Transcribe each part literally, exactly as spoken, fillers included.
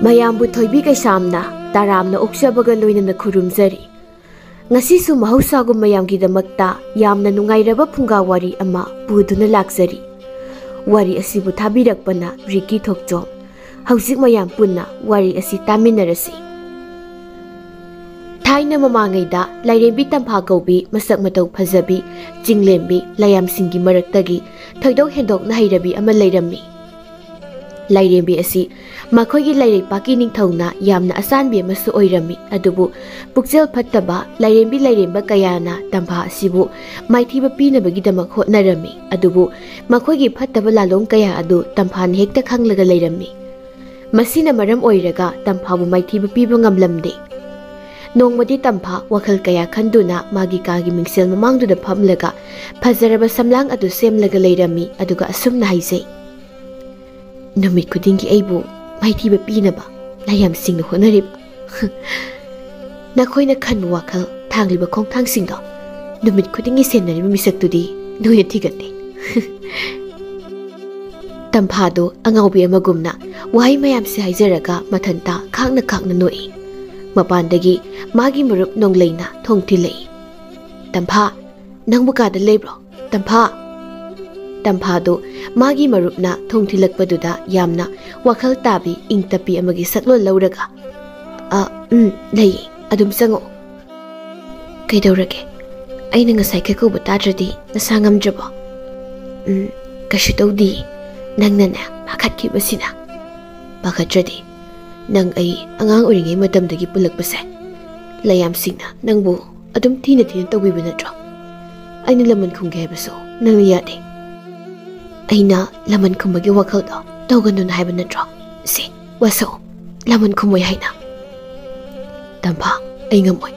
ꯃꯌꯥꯝꯕꯨ ꯊꯣꯏꯕꯤ ꯀꯩꯁꯥꯝꯅ ꯇꯔꯥꯝꯅ ꯑꯣꯛꯆꯕꯒ ꯂꯣꯏꯅꯅ ꯈꯨꯔꯨꯝꯖꯔꯤ꯫ ꯉꯁꯤꯁꯨ ꯃꯍꯧꯁꯥꯒꯨꯝ ꯃꯌꯥꯝꯒꯤꯗꯃꯛꯇ ꯌꯥꯝꯅ ꯅꯨꯡꯉꯥꯏꯔꯕ ꯐꯨꯡꯒꯥ ꯋꯥꯔꯤ ꯑꯃ ꯄꯨꯗꯨꯅ ꯂꯥꯛꯆꯔꯤ꯫ ꯋꯥꯔꯤ ꯑꯁꯤꯕꯨ ꯊꯥꯕꯤꯔꯛꯄꯅ ꯔꯤꯀꯤ ꯊꯣꯛꯆꯣꯝ꯫ ꯍꯧꯖꯤꯛ ꯃꯌꯥꯝ ꯄꯨꯟꯅ ꯋꯥꯔꯤ ꯑꯁꯤ ꯇꯥꯃꯤꯟꯅꯔꯁꯤ꯫ ꯊꯥꯏꯅ ꯃꯃꯥꯡꯉꯩꯗ ꯂꯥꯏꯔꯦꯝꯕꯤ ꯇꯝꯐꯥ ꯀꯧꯕꯤ ꯃꯁꯛ ꯃꯇꯧ ꯐꯖꯕꯤ, ꯆꯤꯡꯂꯦꯝꯕꯤ, ꯂꯥꯏꯌꯥꯝꯁꯤꯡꯒꯤ ꯃꯔꯛꯇꯒꯤ ꯊꯣꯏꯗꯣꯛ ꯍꯦꯟꯗꯣꯛꯅ ꯍꯩꯔꯕꯤ ꯑꯃ ꯂꯩꯔꯝꯃꯤ꯫ ꯂꯥꯏꯔꯦꯝꯕꯤ ꯑꯁꯤ ꯃꯈꯣꯏꯒꯤ ꯂꯩꯔꯩꯄꯥꯛꯀꯤ ꯅꯤꯡꯊꯧꯅ ꯌꯥꯝꯅ ꯑꯆꯥꯟꯕꯤ ꯑꯃꯁꯨ ꯑꯣꯏꯔꯝꯃꯤ꯫ ꯑꯗꯨꯕꯨ ꯄꯨꯛꯆꯦꯜ ꯐꯠꯇꯕ ꯂꯥꯏꯔꯦꯝꯕꯤ ꯂꯥꯏꯔꯦꯝꯕ ꯀꯌꯥꯅ ꯇꯝꯐꯥ ꯑꯁꯤꯕꯨ ꯃꯥꯏꯊꯤꯕ ꯄꯤꯅꯕꯒꯤꯗꯃꯛ ꯍꯣꯠꯅꯔꯝꯃꯤ꯫ ꯑꯗꯨꯕꯨ ꯃꯈꯣꯏꯒꯤ ꯐꯠꯇꯕ ꯂꯥꯂꯣꯡ ꯀꯌꯥ ꯑꯗꯨ ꯇꯝꯐꯥꯅ ꯍꯦꯛꯇ ꯈꯪꯂꯒ ꯂꯩꯔꯝꯃꯤ꯫ ꯃꯁꯤꯅ ꯃꯔꯝ ꯑꯣꯏꯔꯒ ꯇꯝꯐꯥꯕꯨ ꯃꯥꯏꯊꯤꯕ ꯄꯤꯕ ꯉꯝꯂꯝꯗꯦ꯫ ꯅꯣꯡꯃꯗꯤ ꯇꯝꯐꯥ ꯋꯥꯈꯜ ꯀꯌꯥ ꯈꯟꯗꯨꯅ ꯃꯥꯒꯤ ꯀꯥꯒꯤ ꯃꯤꯡꯁꯦꯜ ꯃꯃꯥꯡꯗꯨꯗ ꯐꯝꯂꯒ ꯐꯖꯔꯕ ꯁꯝꯂꯥꯡ ꯑꯗꯨ ꯁꯦꯝꯂꯒ ꯂꯩꯔꯝꯃꯤ꯫ ꯑꯗꯨꯒ ꯑꯁꯨꯝꯅ ꯍꯥꯏꯖꯩ, "ꯅꯨꯃꯤꯠ ꯈꯨꯗꯤꯡꯒꯤ ꯑꯩꯕꯨ ꯃꯥꯏꯊꯤꯕ ꯄꯤꯅꯕ ꯂꯥꯏꯌꯥꯝꯁꯤꯡꯅ ꯍꯣꯠꯅꯔꯤꯕ ꯅꯈꯣꯏꯅ ꯈꯟꯕ ꯋꯥꯈꯜ ꯊꯥꯡꯂꯤꯕ ꯈꯣꯡꯊꯥꯡꯁꯤꯡꯗꯣ ꯅꯨꯃꯤꯠ ꯈꯨꯗꯤꯡꯒꯤ ꯁꯦꯟꯅꯔꯤꯕ ꯃꯤꯁꯛꯇꯨꯗꯤ ꯅꯣꯏꯅ ꯊꯤꯒꯠꯂꯤ꯫" ꯇꯝꯐꯥꯗꯣ ꯑꯉꯥꯎꯕꯤ ꯑꯃꯒꯨꯝꯅ ꯋꯥꯍꯩ ꯃꯌꯥꯝꯁꯦ ꯍꯥꯏꯖꯔꯒ ꯃꯊꯟꯇ ꯈꯥꯛꯅ ꯈꯥꯛꯅ ꯅꯣꯛꯏ꯫ ꯃꯄꯥꯟꯗꯒꯤ ꯃꯥꯒꯤ ꯃꯔꯨꯞ ꯅꯣꯡꯂꯩꯅ ꯊꯣꯡ ꯊꯤꯜꯂꯛꯏ꯫ "ꯇꯝꯐꯥ, ꯅꯪꯕꯨ ꯀꯥꯗ ꯂꯩꯕ꯭ꯔꯣ? ꯇꯝꯐꯥ!" ꯇꯝꯐꯥꯗꯨ ꯃꯥꯒꯤ ꯃꯔꯨꯞꯅ ꯊꯣꯡ ꯊꯤꯜꯂꯛꯄꯗꯨꯗ ꯌꯥꯝꯅ ꯋꯥꯈꯜ ꯇꯥꯕꯤ, ꯏꯪ ꯇꯞꯄꯤ ꯑꯃꯒꯤ ꯁꯛꯂꯣꯟ ꯂꯧꯔꯒ, "ꯑ, ꯎꯝ, ꯂꯩꯌꯦ, ꯑꯗꯨꯝ ꯆꯪꯉꯛꯑꯣ꯫" "ꯀꯩꯗꯧꯔꯒꯦ? ꯑꯩꯅ ꯉꯁꯥꯏ ꯀꯧꯕ ꯇꯥꯗ꯭ꯔꯗꯤ ꯅꯁꯥ ꯉꯝꯗ꯭ꯔꯕꯣ?" "ꯎꯝ, ꯀꯩꯁꯨ ꯇꯧꯗꯤꯌꯦ꯫ ꯅꯪꯅꯅꯦ ꯄꯥꯈꯠꯈꯤꯕꯁꯤꯅ꯫" "ꯄꯥꯈꯠꯇ꯭ꯔꯗꯤ꯫ ꯅꯪ ꯑꯩ ꯑꯉꯥꯡ ꯑꯣꯏꯔꯤꯉꯩ ꯃꯇꯝꯗꯒꯤ ꯄꯨꯜꯂꯛꯄꯁꯦ, ꯂꯥꯏꯌꯥꯝꯁꯤꯡꯅ ꯅꯪꯕꯨ ꯑꯗꯨꯝ ꯊꯤꯅ ꯊꯤꯅ ꯇꯧꯕꯤꯕ ꯅꯠꯇ꯭ꯔꯣ? ꯑꯩꯅ ꯂꯃꯟ ꯈꯨꯝꯒꯦ ꯍꯥꯏꯕꯁꯨ ꯅꯪꯅ ꯌꯥꯗꯦ꯫ ꯑꯩꯅ ꯂꯃꯟ ꯈꯨꯝꯕꯒꯤ ꯋꯥꯈꯜꯗꯣ ꯇꯧꯒꯅꯨꯅ ꯍꯥꯏꯕ ꯅꯠꯇ꯭ꯔꯣ? ꯁꯦ, ꯋꯥꯁꯛꯑꯣ, ꯂꯃꯟ ꯈꯨꯝꯃꯣꯏ ꯍꯥꯏꯅ꯫" "ꯇꯝꯐꯥ, ꯑꯩ ꯉꯝꯃꯣꯏ꯫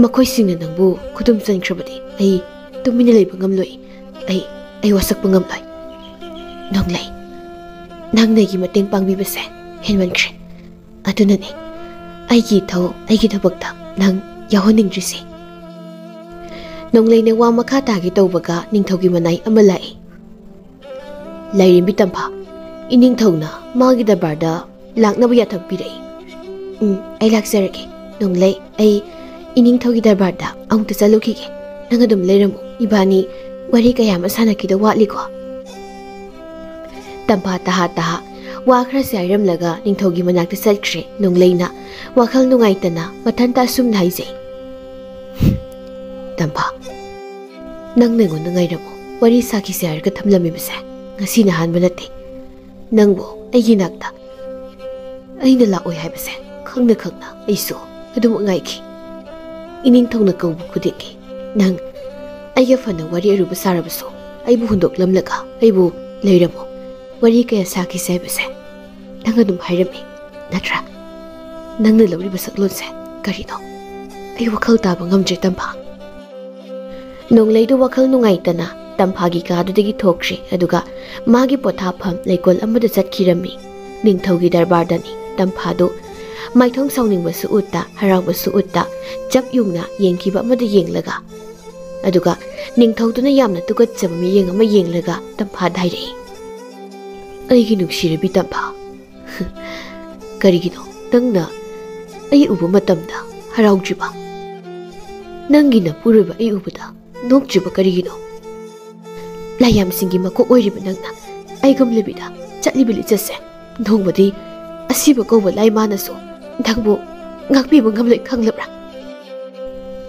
ꯃꯈꯣꯏꯁꯤꯡꯅ ꯅꯪꯕꯨ ꯈꯨꯗꯨꯝ ꯆꯟꯈ꯭ꯔꯕꯗꯤ ꯑꯩ ꯇꯨꯃꯤꯟꯅ ꯂꯩꯕ ꯉꯝꯂꯣꯏ꯫ ꯑꯩ, ꯑꯩ ꯋꯥꯁꯛꯄ ꯉꯝꯂꯣꯏ꯫" "ꯅꯣꯡꯂꯩ, ꯅꯪꯅ ꯑꯩꯒꯤ ꯃꯇꯦꯡ ꯄꯥꯡꯕꯤꯕꯁꯦ ꯍꯦꯟꯃꯟꯈ꯭ꯔꯦ꯫ ꯑꯗꯨꯅꯅꯦ ꯑꯩꯒꯤ ꯏꯊꯧ, ꯑꯩꯒꯤ ꯊꯕꯛꯇ ꯅꯪ ꯌꯥꯎꯍꯟꯅꯤꯡꯗ꯭ꯔꯤꯁꯦ꯫" ꯅꯣꯡꯂꯩꯅ ꯋꯥ ꯃꯈꯥ ꯇꯥꯒꯦ ꯇꯧꯕꯒ ꯅꯤꯡꯊꯧꯒꯤ ꯃꯅꯥꯏ ꯑꯃ ꯂꯥꯛꯏ꯫ "ꯂꯥꯏꯔꯦꯝꯕꯤ ꯇꯝꯐꯥ, ꯏꯅꯤꯡꯊꯧꯅ ꯃꯥꯒꯤ ꯗꯔꯕꯥꯔꯗ ꯂꯥꯛꯅꯕ ꯌꯥꯊꯪ ꯄꯤꯔꯛꯏ꯫ "ꯎꯝ, ꯑꯩ ꯂꯥꯛꯆꯔꯒꯦ꯫ ꯅꯣꯡꯂꯩ, ꯑꯩ ꯏꯅꯤꯡꯊꯧꯒꯤ ꯗꯔꯕꯥꯔꯗ ꯑꯃꯨꯛꯇ ꯆꯠꯂꯨꯈꯤꯒꯦ꯫ ꯅꯪ ꯑꯗꯨꯝ ꯂꯩꯔꯝꯃꯨ꯫ ꯏꯕꯥꯅꯤ ꯋꯥꯔꯤ ꯀꯌꯥ ꯑꯃ ꯁꯥꯟꯅꯈꯤꯗ ꯋꯥꯠꯂꯤꯀꯣ?" ꯇꯝꯐꯥ ꯇꯍꯥ ꯇꯍꯥ ꯋꯥ ꯈꯔꯁꯦ ꯍꯥꯏꯔꯝꯂꯒ ꯅꯤꯡꯊꯧꯒꯤ ꯃꯅꯥꯛꯇ ꯆꯠꯈ꯭ꯔꯦ꯫ ꯅꯣꯡꯂꯩꯅ ꯋꯥꯈꯜ ꯅꯨꯡꯉꯥꯏꯇꯅ ꯃꯊꯟꯇ ꯑꯁꯨꯝꯅ ꯍꯥꯏꯖꯩ, "ꯇꯝꯐꯥ, ꯅꯪ ꯅꯉꯣꯟꯗ ꯉꯥꯏꯔꯝꯃꯨ꯫ ꯋꯥꯔꯤ ꯁꯥꯈꯤꯁꯦ ꯍꯥꯏꯔꯒ ꯊꯝꯂꯝꯃꯤꯕꯁꯦ ꯉꯁꯤꯅ ꯑꯍꯥꯟꯕ ꯅꯠꯇꯦ꯫ ꯅꯪꯕꯨ ꯑꯩꯒꯤ ꯅꯥꯛꯇ ꯑꯩꯅ ꯂꯥꯛꯑꯣꯏ ꯍꯥꯏꯕꯁꯦ ꯈꯪꯅ ꯈꯪꯅ ꯑꯩꯁꯨ ꯑꯗꯨꯃꯛ ꯉꯥꯏꯈꯤ꯫ ꯏꯅꯤꯡꯊꯧꯅ ꯀꯧꯕ ꯈꯨꯗꯤꯡꯒꯤ ꯅꯪ ꯑꯩꯒ ꯐꯅ ꯋꯥꯔꯤ ꯑꯔꯨꯕ ꯁꯥꯔꯕꯁꯨ, ꯑꯩꯕꯨ ꯍꯨꯟꯗꯣꯛꯂꯝꯂꯒ ꯑꯩꯕꯨ ꯂꯩꯔꯝꯃꯨ, ꯋꯥꯔꯤ ꯀꯌꯥ ꯁꯥꯈꯤꯁꯦ ꯍꯥꯏꯕꯁꯦ ꯅꯪ ꯑꯗꯨꯝ ꯍꯥꯏꯔꯝꯃꯤ, ꯅꯠꯇ꯭ꯔꯥ? ꯅꯪꯅ ꯂꯧꯔꯤꯕ ꯁꯛꯂꯣꯟꯁꯦ ꯀꯔꯤꯅꯣ? ꯑꯩ ꯋꯥꯈꯜ ꯇꯥꯕ ꯉꯝꯗ꯭ꯔꯦ, ꯇꯝꯐꯥ꯫" ꯅꯣꯡꯂꯩꯗꯨ ꯋꯥꯈꯜ ꯅꯨꯡꯉꯥꯏꯇꯅ ꯇꯝꯐꯥꯒꯤ ꯀꯥꯗꯨꯗꯒꯤ ꯊꯣꯛꯈ꯭ꯔꯦ, ꯑꯗꯨꯒ ꯃꯥꯒꯤ ꯄꯣꯊꯥꯐꯝ ꯂꯩꯀꯣꯜ ꯑꯃꯗ ꯆꯠꯈꯤꯔꯝꯃꯤ꯫ ꯅꯤꯡꯊꯧꯒꯤ ꯗꯔꯕꯥꯔꯗꯅꯤ꯫ ꯇꯝꯐꯥꯗꯨ ꯃꯥꯏꯊꯣꯡ ꯁꯥꯎꯅꯤꯡꯕꯁꯨ ꯎꯠꯇ, ꯍꯔꯥꯎꯕꯁꯨ ꯎꯠꯇ, ꯆꯞ ꯌꯨꯡꯅ ꯌꯦꯡꯈꯤꯕ ꯑꯃꯗ ꯌꯦꯡꯂꯒ, ꯑꯗꯨꯒ ꯅꯤꯡꯊꯧꯗꯨꯅ ꯌꯥꯝꯅ ꯇꯨꯀꯠꯆꯕ ꯃꯤꯠꯌꯦꯡ ꯑꯃ ꯌꯦꯡꯂꯒ ꯇꯝꯐꯥꯗ ꯍꯥꯏꯔꯛꯏ, "ꯑꯩꯒꯤ ꯅꯨꯡꯁꯤꯔꯕꯤ ꯇꯝꯐꯥ, ꯀꯔꯤꯒꯤꯅꯣ ꯅꯪꯅ ꯑꯩ ꯎꯕ ꯃꯇꯝꯗ ꯍꯔꯥꯎꯗ꯭ꯔꯤꯕ? ꯅꯪꯒꯤ ꯅꯄꯨꯔꯣꯏꯕ ꯑꯩ ꯎꯕꯗ ꯅꯣꯛꯇ꯭ꯔꯤꯕ ꯀꯔꯤꯒꯤꯅꯣ? ꯂꯥꯏꯌꯥꯝꯁꯤꯡꯒꯤ ꯃꯀꯣꯛ ꯑꯣꯏꯔꯤꯕ ꯅꯪꯅ ꯑꯩꯒꯨꯝꯂꯕꯤꯗ ꯆꯠꯂꯤꯕ ꯂꯤꯆꯠꯁꯦ ꯅꯣꯡꯃꯗꯤ ꯑꯁꯤꯕ ꯀꯧꯕ ꯂꯥꯏ ꯃꯥꯅꯁꯨ ꯅꯪꯕꯨ ꯉꯥꯛꯄꯤꯕ ꯉꯝꯂꯣꯏ ꯈꯪꯂꯕ꯭ꯔꯥ?"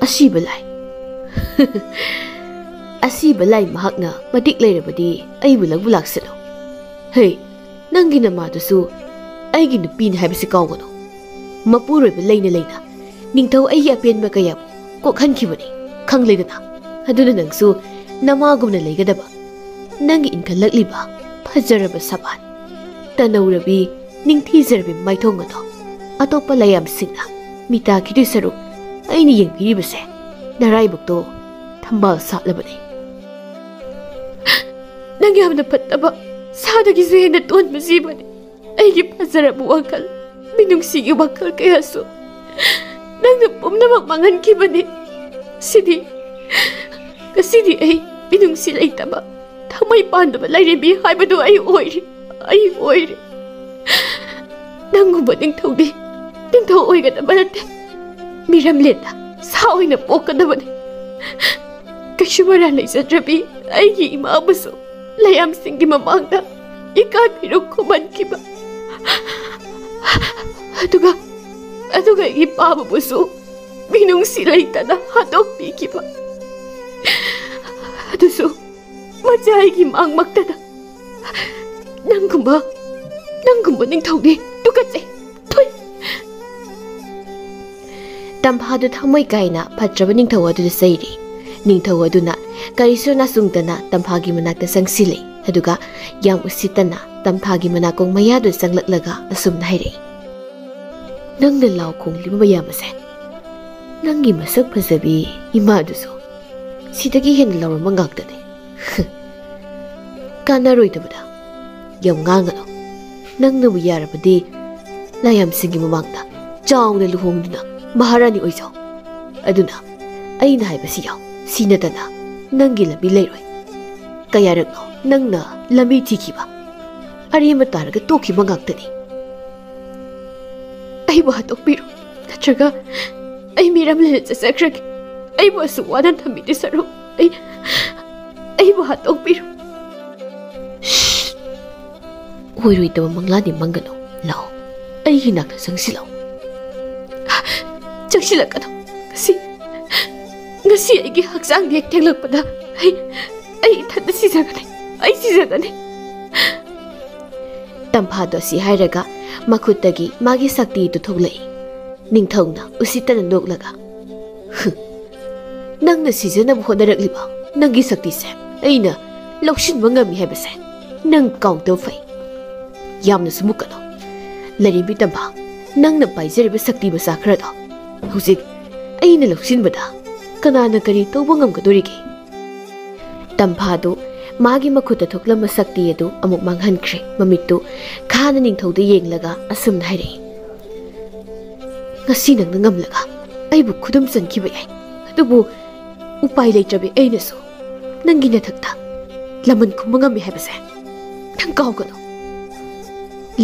"ꯑꯁꯤꯕ ꯂꯥꯏ?" "ꯑꯁꯤꯕ ꯂꯥꯏ ꯃꯍꯥꯛꯅ ꯃꯇꯤꯛ ꯂꯩꯔꯕꯗꯤ ꯑꯩꯕꯨ ꯂꯧꯕ ꯂꯥꯛꯁꯅꯨ꯫ ꯍꯦ, ꯅꯪꯒꯤ ꯅꯃꯥꯗꯨꯁꯨ ꯑꯩꯒꯤ ꯅꯨꯄꯤꯅꯤ ꯍꯥꯏꯕꯁꯤ ꯀꯥꯎꯒꯅꯨ꯫ ꯃꯄꯨꯔꯣꯏꯕ ꯂꯩꯅ ꯂꯩꯅ ꯅꯤꯡꯊꯧ ꯑꯩꯒꯤ ꯑꯄꯦꯟꯕ ꯀꯌꯥꯕꯨ ꯀꯣꯛꯍꯟꯈꯤꯕꯅꯤ, ꯈꯪꯂꯦꯗꯅ꯫ ꯑꯗꯨꯅ ꯅꯪꯁꯨ ꯅꯃꯥꯒꯨꯝꯅ ꯂꯩꯒꯗꯕ ꯅꯪꯒꯤ ꯏꯟꯈꯠꯂꯛꯂꯤꯕ ꯐꯖꯔꯕ ꯁꯕꯥꯟ, ꯇꯅꯧꯔꯕꯤ ꯅꯤꯡꯊꯤꯖꯔꯕꯤ ꯃꯥꯏꯊꯣꯡ ꯑꯗꯣ ꯑꯇꯣꯞꯄ ꯂꯥꯏꯌꯥꯝꯁꯤꯡꯅ ꯃꯤꯇꯥꯈꯤꯗꯣꯏ ꯁꯔꯨꯛ ꯑꯩꯅ ꯌꯦꯡꯕꯤꯔꯤꯕꯁꯦ ꯅꯔꯥꯏꯕꯛꯇꯣ ꯊꯝꯕꯥꯜ ꯁꯥꯠꯂꯕꯅꯤ꯫" "ꯅꯪ ꯌꯥꯝꯅ ꯐꯠꯇꯕ ꯁꯥꯗꯒꯤꯁꯨ ꯍꯦꯟꯅ ꯇꯣꯟꯕ ꯖꯤꯕꯅꯤ꯫ ꯑꯩꯒꯤ ꯐꯖꯔꯕ ꯋꯥꯈꯜ, ꯃꯤꯅꯨꯡꯁꯤꯒꯤ ꯋꯥꯈꯜ ꯀꯌꯥꯁꯨ ꯅꯪꯅ ꯄꯨꯝꯅꯃꯛ ꯃꯥꯡꯍꯟꯈꯤꯕꯅꯤ꯫ ꯁꯤꯗꯤ, ꯉꯁꯤꯗꯤ ꯑꯩ ꯃꯤꯅꯨꯡꯁꯤ ꯂꯩꯇꯕ, ꯊꯃꯣꯏ ꯄꯥꯟꯗꯕ ꯂꯥꯏꯔꯦꯝꯕꯤ ꯍꯥꯏꯕꯗꯨ ꯑꯩ ꯑꯣꯏꯔꯦ, ꯑꯩ ꯑꯣꯏꯔꯦ꯫" ꯅꯪꯒꯨꯝꯕ ꯅꯤꯡꯊꯧꯗꯤ ꯅꯤꯡꯊꯧ ꯑꯣꯏꯒꯗꯕ ꯅꯠꯇꯦ, ꯃꯤꯔꯝꯂꯦꯟꯗ ꯁꯥ ꯑꯣꯏꯅ ꯄꯣꯛꯀꯗꯕꯅꯤ꯫ ꯀꯩꯁꯨ ꯃꯔꯥꯜ ꯂꯩꯖꯗ꯭ꯔꯕꯤ ꯑꯩꯒꯤ ꯏꯃꯥꯕꯨꯁꯨ ꯂꯩꯌꯥꯝꯁꯤꯡꯒꯤ ꯃꯃꯥꯡꯗ ꯏꯀꯥꯏ ꯐꯤꯔꯨꯛ ꯈꯨꯝꯍꯟꯈꯤꯕ, ꯑꯗꯨꯒ ꯑꯗꯨꯒ ꯑꯩꯒꯤ ꯄꯥꯕꯕꯨꯁꯨ ꯃꯤꯅꯨꯡꯁꯤ ꯂꯩꯇꯅ ꯍꯥꯠꯇꯣꯛꯄꯤꯈꯤꯕ, ꯑꯗꯨꯁꯨ ꯃꯆꯥ ꯑꯩꯒꯤ ꯃꯥꯡꯃꯛꯇꯗ꯫ ꯅꯪꯒꯨꯝꯕ ꯅꯪꯒꯨꯝꯕ ꯅꯤꯡꯊꯧꯗꯤ ꯇꯨꯀꯠꯆꯩ꯫ ꯊꯨꯏ! ꯇꯝꯐꯥꯗꯨ ꯊꯃꯣꯏ ꯀꯥꯏꯅ ꯐꯠꯇ꯭ꯔꯕ ꯅꯤꯡꯊꯧ ꯑꯗꯨꯗ ꯆꯩꯔꯤ꯫ ꯅꯤꯡꯊꯧ ꯑꯗꯨꯅ ꯀꯔꯤꯁꯨ ꯅꯥꯆꯨꯡꯗꯅ ꯇꯝꯐꯥꯒꯤ ꯃꯅꯥꯛꯇ ꯆꯪꯁꯤꯜꯂꯤ꯫ ꯑꯗꯨꯒ ꯌꯥꯝ ꯎꯁꯤꯠꯇꯅ ꯇꯝꯐꯥꯒꯤ ꯃꯅꯥꯀꯣꯡ ꯃꯌꯥꯗꯨ ꯆꯪꯂꯛꯂꯒ ꯑꯁꯨꯝꯅ ꯍꯥꯏꯔꯛꯏ, "ꯅꯪꯅ ꯂꯥꯎ ꯈꯣꯡꯂꯤꯕ ꯃꯌꯥꯝ ꯑꯁꯦ ꯅꯪꯒꯤ ꯃꯁꯛ ꯐꯖꯕꯤ ꯏꯃꯥꯗꯨꯁꯨ ꯁꯤꯗꯒꯤ ꯍꯦꯟꯅ ꯂꯥꯎꯔꯝꯕ ꯉꯥꯛꯇꯅꯤ꯫ ꯀꯥꯟꯅꯔꯣꯏꯗꯕꯗ ꯌꯥꯝ ꯉꯥꯡꯒꯅꯨ꯫ ꯅꯪꯅꯕꯨ ꯌꯥꯔꯕꯗꯤ ꯂꯥꯏꯌꯥꯝꯁꯤꯡꯒꯤ ꯃꯃꯥꯡꯗ ꯆꯥꯎꯅ ꯂꯨꯍꯣꯡꯗꯨꯅ ꯃꯍꯥꯔꯥꯅꯤ ꯑꯣꯏꯖꯧ꯫ ꯑꯗꯨꯅ ꯑꯩꯅ ꯍꯥꯏꯕꯁꯤ ꯌꯥꯎ, ꯁꯤ ꯅꯠꯇꯅ ꯅꯪꯒꯤ ꯂꯝꯕꯤ ꯂꯩꯔꯣꯏ꯫ ꯀꯌꯥꯔꯛꯅꯣ ꯅꯪꯅ ꯂꯝꯕꯤ ꯊꯤꯈꯤꯕ? ꯑꯔꯦꯝꯕ ꯇꯥꯔꯒ ꯇꯣꯛꯈꯤꯕ ꯉꯥꯛꯇꯅꯤ꯫ ꯑꯩꯕꯨ ꯍꯥꯠꯇꯣꯛꯄꯤꯔꯣ, ꯅꯠꯇ꯭ꯔꯒ ꯑꯩ ꯃꯤꯔꯝ ꯂꯩꯅ ꯆꯠꯆꯈ꯭ꯔꯒꯦ꯫ ꯑꯩꯕꯨ ꯑꯁꯨꯛ ꯋꯥꯅ ꯊꯝꯕꯤꯗꯣꯏ ꯁꯔꯨꯛ ꯑꯩ, ꯑꯩꯕꯨ ꯍꯥꯠꯇꯣꯛꯄꯤꯔꯣ꯫" "ꯁ꯭ꯁ! ꯑꯣꯏꯔꯣꯏꯗꯕ ꯃꯪꯂꯥꯟꯗꯤ ꯃꯪꯒꯅꯨ꯫ ꯂꯥꯛꯑꯣ, ꯑꯩꯒꯤ ꯅꯥꯛꯇ ꯆꯪꯁꯤꯜꯂꯛꯑꯣ꯫" "ꯆꯪꯁꯤꯜꯂꯛꯀꯅꯨ꯫ ꯉꯁꯤ, ꯉꯁꯤ ꯑꯩꯒꯤ ꯍꯛꯆꯥꯡ ꯍꯦꯛ ꯊꯦꯡꯂꯛꯄꯗ ꯑꯩ, ꯑꯩ ꯏꯊꯟꯇ ꯁꯤꯖꯒꯅꯤ꯫ ꯑꯩ ꯁꯤꯖꯒꯅꯤ꯫" ꯇꯝꯐꯥꯗꯣ ꯑꯁꯤ ꯍꯥꯏꯔꯒ ꯃꯈꯨꯠꯇꯒꯤ ꯃꯥꯒꯤ ꯁꯛꯇꯤꯗꯨ ꯊꯣꯛꯂꯛꯏ꯫ ꯅꯤꯡꯊꯧꯅ ꯎꯁꯤꯠꯇꯅ ꯅꯣꯛꯂꯒ, "ꯍꯨ, ꯅꯪꯅ ꯁꯤꯖꯅꯕ ꯍꯣꯠꯅꯔꯛꯂꯤꯕ ꯅꯪꯒꯤ ꯁꯛꯇꯤꯁꯦ ꯑꯩꯅ ꯂꯧꯁꯤꯟꯕ ꯉꯝꯃꯤ ꯍꯥꯏꯕꯁꯦ ꯅꯪ ꯀꯥꯎꯗꯕ ꯐꯩ꯫ ꯌꯥꯝꯅꯁꯨ ꯃꯨꯛꯀꯅꯨ꯫ ꯂꯥꯏꯔꯦꯝꯕꯤ ꯇꯝꯐꯥ, ꯅꯪꯅ ꯄꯥꯏꯖꯔꯤꯕ ꯁꯛꯇꯤ ꯃꯆꯥ ꯈꯔꯗꯣ ꯍꯧꯖꯤꯛ ꯑꯩꯅ ꯂꯧꯁꯤꯟꯕꯗ ꯀꯅꯥꯅ ꯀꯔꯤ ꯇꯧꯕ ꯉꯝꯒꯗꯣꯔꯤꯒꯦ?" ꯇꯝꯐꯥꯗꯨ ꯃꯥꯒꯤ ꯃꯈꯨꯠꯇ ꯊꯣꯛꯂꯝꯕ ꯁꯛꯇꯤ ꯑꯗꯨ ꯑꯃꯨꯛ ꯃꯥꯡꯍꯟꯈ꯭ꯔꯦ꯫ ꯃꯃꯤꯠꯇꯨ ꯈꯥꯅ ꯅꯤꯡꯊꯧꯗ ꯌꯦꯡꯂꯒ ꯑꯁꯨꯝꯅ ꯍꯥꯏꯔꯛꯏ, "ꯉꯁꯤ ꯅꯪꯅ ꯉꯝꯂꯒ ꯑꯩꯕꯨ ꯈꯨꯗꯨꯝ ꯆꯟꯈꯤꯕ ꯌꯥꯏ, ꯑꯗꯨꯕꯨ ꯎꯄꯥꯏ ꯂꯩꯇ꯭ꯔꯕꯤ ꯑꯩꯅꯁꯨ ꯅꯪꯒꯤ ꯅꯊꯛꯇ ꯂꯃꯟ ꯈꯨꯝꯕ ꯉꯝꯃꯤ ꯍꯥꯏꯕꯁꯦ ꯅꯪ ꯀꯥꯎꯒꯅꯨ꯫"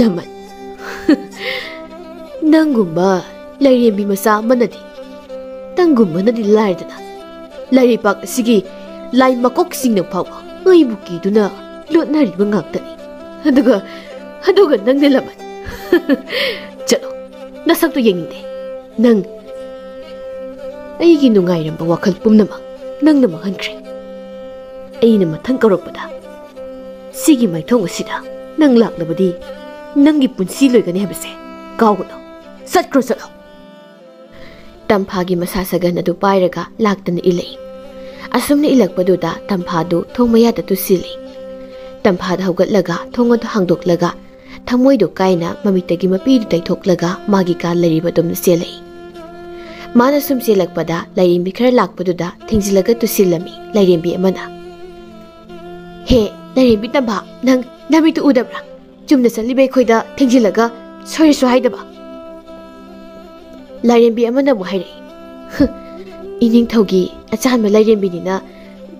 "ꯂꯃꯟ? ꯅꯪꯒꯨꯝꯕ ꯂꯥꯏꯔꯦꯝꯕꯤ ꯃꯆꯥ ꯑꯃꯅꯗꯤ, ꯅꯪꯒꯨꯝꯕꯅꯗꯤ ꯂꯥꯏꯔꯗꯅ, ꯂꯥꯏꯔꯩꯄꯥꯛ ꯑꯁꯤꯒꯤ ꯂꯥꯏ ꯃꯀꯣꯛꯁꯤꯡꯅ ꯐꯥꯎꯕ ꯑꯩꯕꯨ ꯀꯤꯗꯨꯅ ꯂꯣꯠꯅꯔꯤꯕ ꯉꯥꯛꯇꯅꯤ꯫ ꯑꯗꯨꯒ, ꯑꯗꯨꯒ ꯅꯪꯅ ꯂꯃꯟ꯫ ꯆꯠꯂꯣ, ꯅꯁꯛꯇꯣ ꯌꯦꯡꯅꯤꯡꯗꯦ꯫ ꯅꯪ ꯑꯩꯒꯤ ꯅꯨꯡꯉꯥꯏꯔꯝꯕ ꯋꯥꯈꯜ ꯄꯨꯝꯅꯃꯛ ꯅꯪꯅ ꯃꯥꯡꯍꯟꯈ꯭ꯔꯦ꯫ ꯑꯩꯅ ꯃꯊꯪ ꯀꯧꯔꯛꯄꯗ ꯁꯤꯒꯤ ꯃꯥꯏꯊꯣꯡ ꯑꯁꯤꯗ ꯅꯪ ꯂꯥꯛꯂꯕꯗꯤ ꯅꯪꯒꯤ ꯄꯨꯟꯁꯤ ꯂꯣꯏꯒꯅꯤ ꯍꯥꯏꯕꯁꯦ ꯀꯥꯎꯒꯅꯨ꯫ ꯆꯠꯈ꯭ꯔꯣ, ꯆꯠꯂꯣ꯫ ꯇꯝꯐꯥꯒꯤ ꯃꯁꯥ ꯁꯒꯟ ꯑꯗꯨ ꯄꯥꯏꯔꯒ ꯂꯥꯛꯇꯅ ꯏꯜꯂꯛꯏ꯫ ꯑꯁꯨꯝꯅ ꯏꯜꯂꯛꯄꯗꯨꯗ ꯇꯝꯐꯥꯗꯨ ꯊꯣꯡ ꯃꯌꯥꯗ ꯇꯨꯁꯤꯜꯂꯤ꯫ ꯇꯝꯐꯥꯗ ꯍꯧꯒꯠꯂꯒ ꯊꯣꯡ ꯑꯗꯨ ꯍꯥꯡꯗꯣꯛꯂꯒ ꯊꯃꯣꯏꯗꯣ ꯀꯥꯏꯅ ꯃꯃꯤꯠꯇꯒꯤ ꯃꯄꯤꯗꯨ ꯇꯩꯊꯣꯛꯂꯒ ꯃꯥꯒꯤ ꯀꯥ ꯂꯩꯔꯤꯕ ꯑꯗꯣꯝꯗ ꯆꯦꯜꯂꯛꯏ꯫ ꯃꯥꯅ ꯁꯨꯝ ꯆꯦꯜꯂꯛꯄꯗ ꯂꯥꯏꯔꯦꯝꯕꯤ ꯈꯔ ꯂꯥꯛꯄꯗꯨꯗ ꯊꯦꯡꯖꯤꯜꯂꯒ ꯇꯨꯁꯤꯜꯂꯝꯃꯤ ꯂꯥꯏꯔꯦꯝꯕꯤ ꯑꯃꯅ꯫ "ꯍꯦ, ꯂꯥꯏꯔꯦꯝꯕꯤ ꯇꯝꯐꯥ, ꯅꯪ ꯅꯃꯤꯠꯇꯨ ꯎꯗꯕ꯭ꯔꯥ? ꯆꯨꯝꯅ ꯆꯠꯂꯤꯕ ꯑꯩꯈꯣꯏꯗ ꯊꯦꯡꯖꯤꯜꯂꯒ ꯁꯣꯏꯔꯁꯨ ꯍꯥꯏꯗꯕ?" ꯂꯥꯏꯔꯦꯝꯕꯤ ꯑꯃꯅ ꯑꯃꯨꯛ ꯍꯥꯏꯔꯛꯏ, "ꯍ, ꯏꯅꯤꯡꯊꯧꯒꯤ ꯑꯆꯥꯟꯕ ꯂꯥꯏꯔꯦꯝꯕꯤꯅꯤꯅ